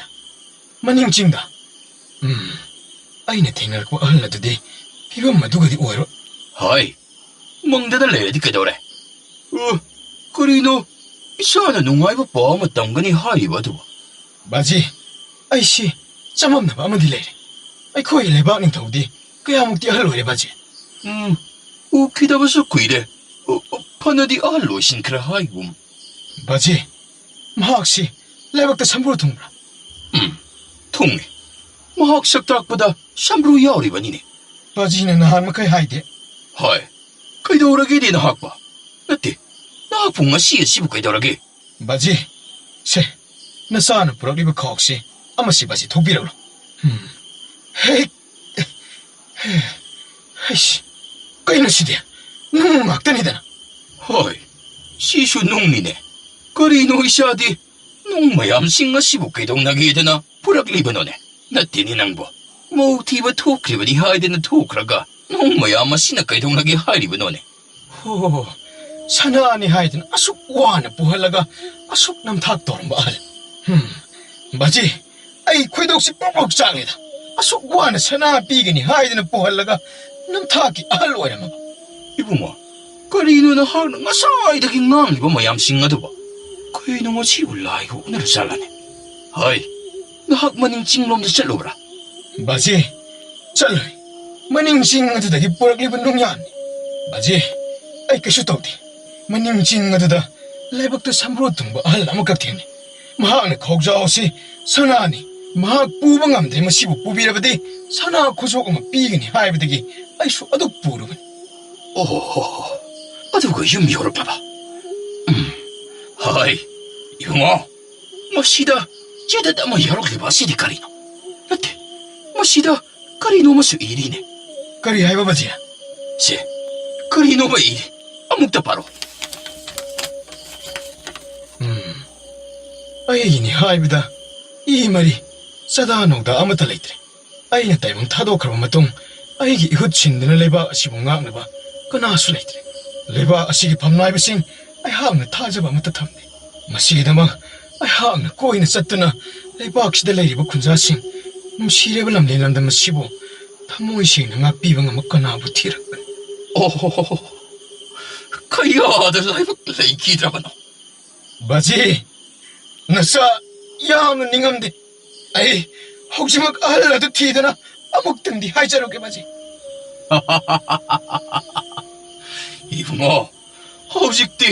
ꯃꯅꯤꯡ ꯆꯤꯡꯗ? ꯎꯝ, ꯑꯩꯅ ꯊꯦꯡꯅꯔꯛꯄ ꯑꯍꯜ ꯑꯗꯨꯗꯤ ꯐꯤꯕꯝ ꯑꯗꯨꯒꯗꯤ ꯑꯣꯏꯔꯣꯏ꯫ ꯍꯣꯏ, ꯃꯪꯗꯅ ꯂꯩꯔꯗꯤ ꯀꯩꯗꯧꯔꯦ? ꯑ, ꯀꯔꯤꯅꯣ ꯏꯆꯥꯅ ꯅꯨꯡꯉꯥꯏꯕ ꯄꯥꯎ ꯑꯃ ꯇꯝꯒꯅꯤ ꯍꯥꯏꯔꯤꯕ ꯑꯗꯨꯕꯨ? ꯕꯥꯖꯤ, ꯑꯩꯁꯤ ꯆꯃꯝꯅꯕ ꯑꯃꯗꯤ ꯂꯩꯔꯦ꯫ ꯑꯩꯈꯣꯏ ꯂꯩꯕꯥꯛ ꯅꯤꯡꯊꯧꯗꯤ ꯀꯌꯥꯃꯨꯛꯇꯤ ꯑꯍꯜ ꯑꯣꯏꯔꯦ ꯕꯥꯖꯤ? ꯎꯝ, ꯎꯈꯤꯗꯕꯁꯨ ꯀꯨꯏꯔꯦ꯫ ꯑ, ꯑ, ꯐꯅꯗꯤ ꯑꯍꯜ ꯑꯣꯏꯁꯤꯟꯈ꯭ꯔꯦ ꯍꯥꯏꯒꯨꯝ꯫ ꯕꯥꯖꯤ, ꯃꯍꯥꯛꯁꯤ ꯂꯥꯏꯕꯛꯇ ꯁꯝꯕ꯭ꯔꯨ ꯊꯨꯡꯕ꯭ꯔꯥ? ꯎꯝ, ꯊꯨꯡꯉꯤ꯫ ꯃꯍꯥꯛ ꯁꯛ ꯇꯥꯛꯄꯗ ꯁꯝꯕ꯭ꯔꯨ ꯌꯥꯎꯔꯤꯕꯅꯤꯅꯦ꯫ ꯕꯥꯖꯤꯅ ꯅꯍꯥꯟ ꯃꯈꯩ ꯍꯥꯏꯗꯦ꯫ ꯍꯣꯏ, ꯀꯩꯗꯧꯔꯒꯦꯅꯦ ꯅꯍꯥꯛꯄꯣ? ꯅꯠꯇꯦ, ꯅꯍꯥꯛꯄꯨ ꯉꯁꯤ ꯑꯁꯤꯕꯨ ꯀꯩꯗꯧꯔꯒꯦ? ꯕꯥꯖꯤ, ꯁꯦ, ꯅꯆꯥꯅ ꯄꯨꯔꯛꯂꯤꯕ ꯈꯥꯎꯁꯤ ꯑꯃꯁꯤ ꯕꯥꯖꯤ ꯊꯣꯛꯄꯤꯔꯛꯂꯣ꯫ ꯎꯝ꯫ ꯍꯦꯛ ꯍꯩꯁ, ꯀꯩꯅꯣ ꯁꯤꯗꯤ? ꯅꯨꯡ ꯉꯥꯛꯇꯅꯤꯗꯅ꯫ ꯍꯣꯏ, ꯁꯤꯁꯨ ꯅꯨꯡꯅꯤꯅꯦ꯫ ꯀꯔꯤꯅꯣ ꯏꯆꯥꯗꯤ ꯅꯨꯡ ꯃꯌꯥꯝꯁꯤꯡ ꯑꯁꯤꯕꯨ ꯀꯩꯗꯧꯅꯒꯦꯗꯅ ꯄꯨꯔꯛꯂꯤꯕꯅꯣꯅꯦ? ꯅꯠꯇꯦꯅꯦ ꯅꯪꯕꯣ꯫ ꯃꯧ ꯊꯤꯕ ꯊꯣꯛꯈ꯭ꯔꯤꯕꯅꯤ ꯍꯥꯏꯗꯅ ꯊꯣꯛꯈ꯭ꯔꯒ ꯅꯨꯡ ꯃꯌꯥꯝ ꯑꯁꯤꯅ ꯀꯩꯗꯧꯅꯒꯦ ꯍꯥꯏꯔꯤꯕꯅꯣꯅꯦ? ꯍꯣ, ꯁꯅꯥꯅꯤ ꯍꯥꯏꯗꯅ ꯑꯁꯨꯛ ꯋꯥꯅ ꯄꯨꯍꯜꯂꯒ ꯑꯁꯨꯛ ꯅꯝꯊꯥꯛ ꯇꯧꯔꯝꯕ ꯑꯍꯜ꯫ ꯍꯨꯝ, ꯕꯥꯖꯤ, ꯑꯩ ꯈꯣꯏꯗꯧꯁꯤ ꯄ꯭ꯔꯣꯛ ꯄ꯭ꯔꯣꯛ ꯆꯥꯛꯂꯦꯗ꯫ ꯑꯁꯨꯛ ꯋꯥꯅ ꯁꯅꯥ ꯄꯤꯒꯅꯤ ꯍꯥꯏꯗꯅ ꯄꯨꯍꯜꯂꯒ ꯅꯝꯊꯥꯛꯀꯤ ꯑꯍꯜ ꯑꯣꯏꯔꯝꯃꯕ꯫ ꯏꯕꯨꯡꯉꯣ, ꯀꯔꯤꯅꯣ ꯅꯍꯥꯛꯅ ꯉꯁꯥꯏꯗꯒꯤ ꯉꯥꯡꯂꯤꯕ ꯃꯌꯥꯝꯁꯤꯡ ꯑꯗꯨꯕꯣ? ꯀꯩꯅꯣ ꯉꯁꯤꯕꯨ ꯂꯥꯏꯒ ꯑꯣꯛꯅꯔ ꯖꯥꯠꯂꯅꯦ? ꯍꯩ, ꯅꯍꯥꯛ ꯃꯅꯤꯡ ꯆꯤꯡꯂꯣꯝꯗ ꯆꯠꯂꯨꯕ꯭ꯔꯥ? ꯕꯥꯖꯤ, ꯆꯠꯂꯨꯏ꯫ ꯃꯅꯤꯡ ꯆꯤꯡ ꯑꯗꯨꯗꯒꯤ ꯄꯨꯔꯛꯂꯤꯕ ꯅꯨꯡꯌꯥꯟꯅꯤ꯫ ꯕꯥꯖꯤ, ꯑꯩ ꯀꯩꯁꯨ ꯇꯧꯗꯦ꯫ ꯃꯅꯤꯡ ꯆꯤꯡ ꯑꯗꯨꯗ ꯂꯥꯏꯕꯛꯇ ꯁꯝꯕ꯭ꯔꯨ ꯊꯨꯡꯕ ꯑꯍꯜ ꯑꯃꯈꯛ ꯊꯦꯡꯅꯩ꯫ ꯃꯍꯥꯛꯅ ꯈꯥꯎꯖꯥꯎ ꯑꯁꯤ ꯁꯅꯥꯅꯤ, ꯃꯍꯥꯛ ꯄꯨꯕ ꯉꯝꯗ꯭ꯔꯦ, ꯃꯁꯤꯕꯨ ꯄꯨꯕꯤꯔꯕꯗꯤ ꯁꯅꯥ ꯈꯨꯖꯣꯞ ꯑꯃ ꯄꯤꯒꯅꯤ ꯍꯥꯏꯕꯗꯒꯤ ꯑꯩꯁꯨ ꯑꯗꯨ ꯄꯨꯔꯨꯕꯅꯤ꯫ ꯑꯣꯍꯣ, ꯑꯗꯨꯒ ꯌꯨꯝ ꯌꯧꯔꯛꯂꯕ? ꯏꯕꯨꯡꯉꯣ, ꯃꯁꯤꯗ ꯆꯦꯗꯠ ꯑꯃ ꯌꯥꯎꯔꯛꯂꯤꯕ ꯑꯁꯤꯗꯤ ꯀꯔꯤꯅꯣ? ꯅꯠꯇꯦ, ꯃꯁꯤꯗ ꯀꯔꯤꯅꯣ ꯑꯃꯁꯨ ꯏꯔꯤꯅꯦ꯫ ꯀꯔꯤ ꯍꯥꯏꯕ, ꯕꯥꯖꯤ? ꯁꯦ, ꯀꯔꯤꯅꯣꯕ ꯏꯔꯤ? ꯑꯃꯨꯛꯇ ꯄꯥꯔꯣ꯫ ꯎꯝ, ꯑꯩꯒꯤꯅꯤ ꯍꯥꯏꯕꯗ ꯏ ꯃꯔꯤ, ꯆꯗꯥ ꯅꯧꯗꯥ ꯑꯃꯠꯇ ꯂꯩꯇ꯭ꯔꯦ꯫ ꯑꯩꯅ ꯇꯥꯏꯕꯪ ꯊꯥꯗꯣꯛꯈ꯭ꯔꯕ ꯃꯇꯨꯡ, ꯑꯩꯒꯤ ꯏꯍꯨꯠ ꯁꯤꯟꯗꯨꯅ ꯂꯩꯕꯥꯛ ꯑꯁꯤꯕꯨ ꯉꯥꯛꯅꯕ ꯀꯅꯥꯁꯨ ꯂꯩꯇ꯭ꯔꯦ꯫ ꯂꯩꯕꯥꯛ ꯑꯁꯤꯒꯤ ꯐꯝꯅꯥꯏꯕꯁꯤꯡ ꯑꯩꯍꯥꯛꯅ ꯊꯥꯖꯕ ꯑꯃꯠꯇ ꯊꯝꯂꯤ꯫ ꯃꯁꯤꯒꯤꯗꯃꯛ ꯑꯩꯍꯥꯛꯅ ꯀꯣꯏꯅ ꯆꯠꯇꯨꯅ ꯂꯩꯕꯥꯛꯁꯤꯗ ꯂꯩꯔꯤꯕ ꯈꯨꯟꯖꯥꯁꯤꯡ, ꯅꯨꯡꯁꯤꯔꯕ ꯂꯝꯂꯦꯟ ꯂꯝꯗꯝ ꯑꯁꯤꯕꯨ ꯊꯃꯣꯏ ꯁꯦꯡꯅ ꯉꯥꯛꯄꯤꯕ ꯉꯝꯕ ꯀꯅꯥꯕꯨ ꯊꯤꯔꯛꯄꯅꯤ? ꯑꯣꯍꯣ, ꯀꯌꯥꯗ ꯂꯥꯏꯕꯛ ꯂꯩꯈꯤꯗ꯭ꯔꯕꯅꯣ? ꯕꯥꯖꯤ, ꯅꯆꯥ ꯌꯥꯝꯅ ꯅꯤꯡꯉꯝꯗꯦ꯫ ꯑꯩ ꯍꯧꯖꯤꯛꯃꯛ ꯑꯍꯜ ꯑꯗꯨ ꯊꯤꯗꯨꯅ ꯑꯃꯨꯛꯇꯪꯗꯤ ꯍꯥꯏꯖꯔꯨꯒꯦ, ꯕꯥꯖꯤ꯫ ꯏꯕꯨꯡꯉꯣ, ꯍꯧꯖꯤꯛꯇꯤ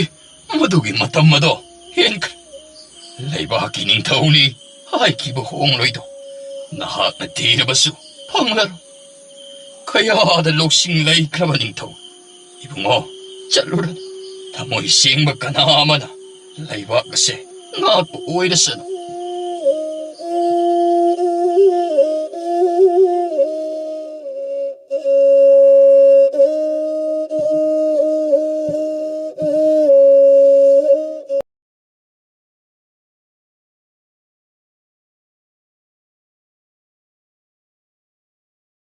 ꯃꯗꯨꯒꯤ ꯃꯇꯝ ꯑꯗꯣ ꯍꯦꯟꯈ꯭ꯔꯦ꯫ ꯂꯩꯕꯥꯛꯀꯤ ꯅꯤꯡꯊꯧꯅꯤ ꯍꯥꯏꯈꯤꯕ ꯍꯣꯡꯂꯣꯏꯗꯣ ꯅꯍꯥꯛꯅ ꯊꯤꯔꯕꯁꯨ ꯐꯪꯂꯔꯣꯏ꯫ ꯀꯌꯥꯗ ꯂꯧꯁꯤꯡ ꯂꯩꯈ꯭ꯔꯕ ꯅꯤꯡꯊꯧ꯫ ꯏꯕꯨꯡꯉꯣ, ꯆꯠꯂꯨꯔꯅꯨ꯫ ꯊꯃꯣꯏ ꯁꯦꯡꯕ ꯀꯅꯥ ꯑꯃꯅ ꯂꯩꯕꯥꯛ ꯑꯁꯦ ꯉꯥꯛꯄ ꯑꯣꯏꯔꯁꯅꯨ꯫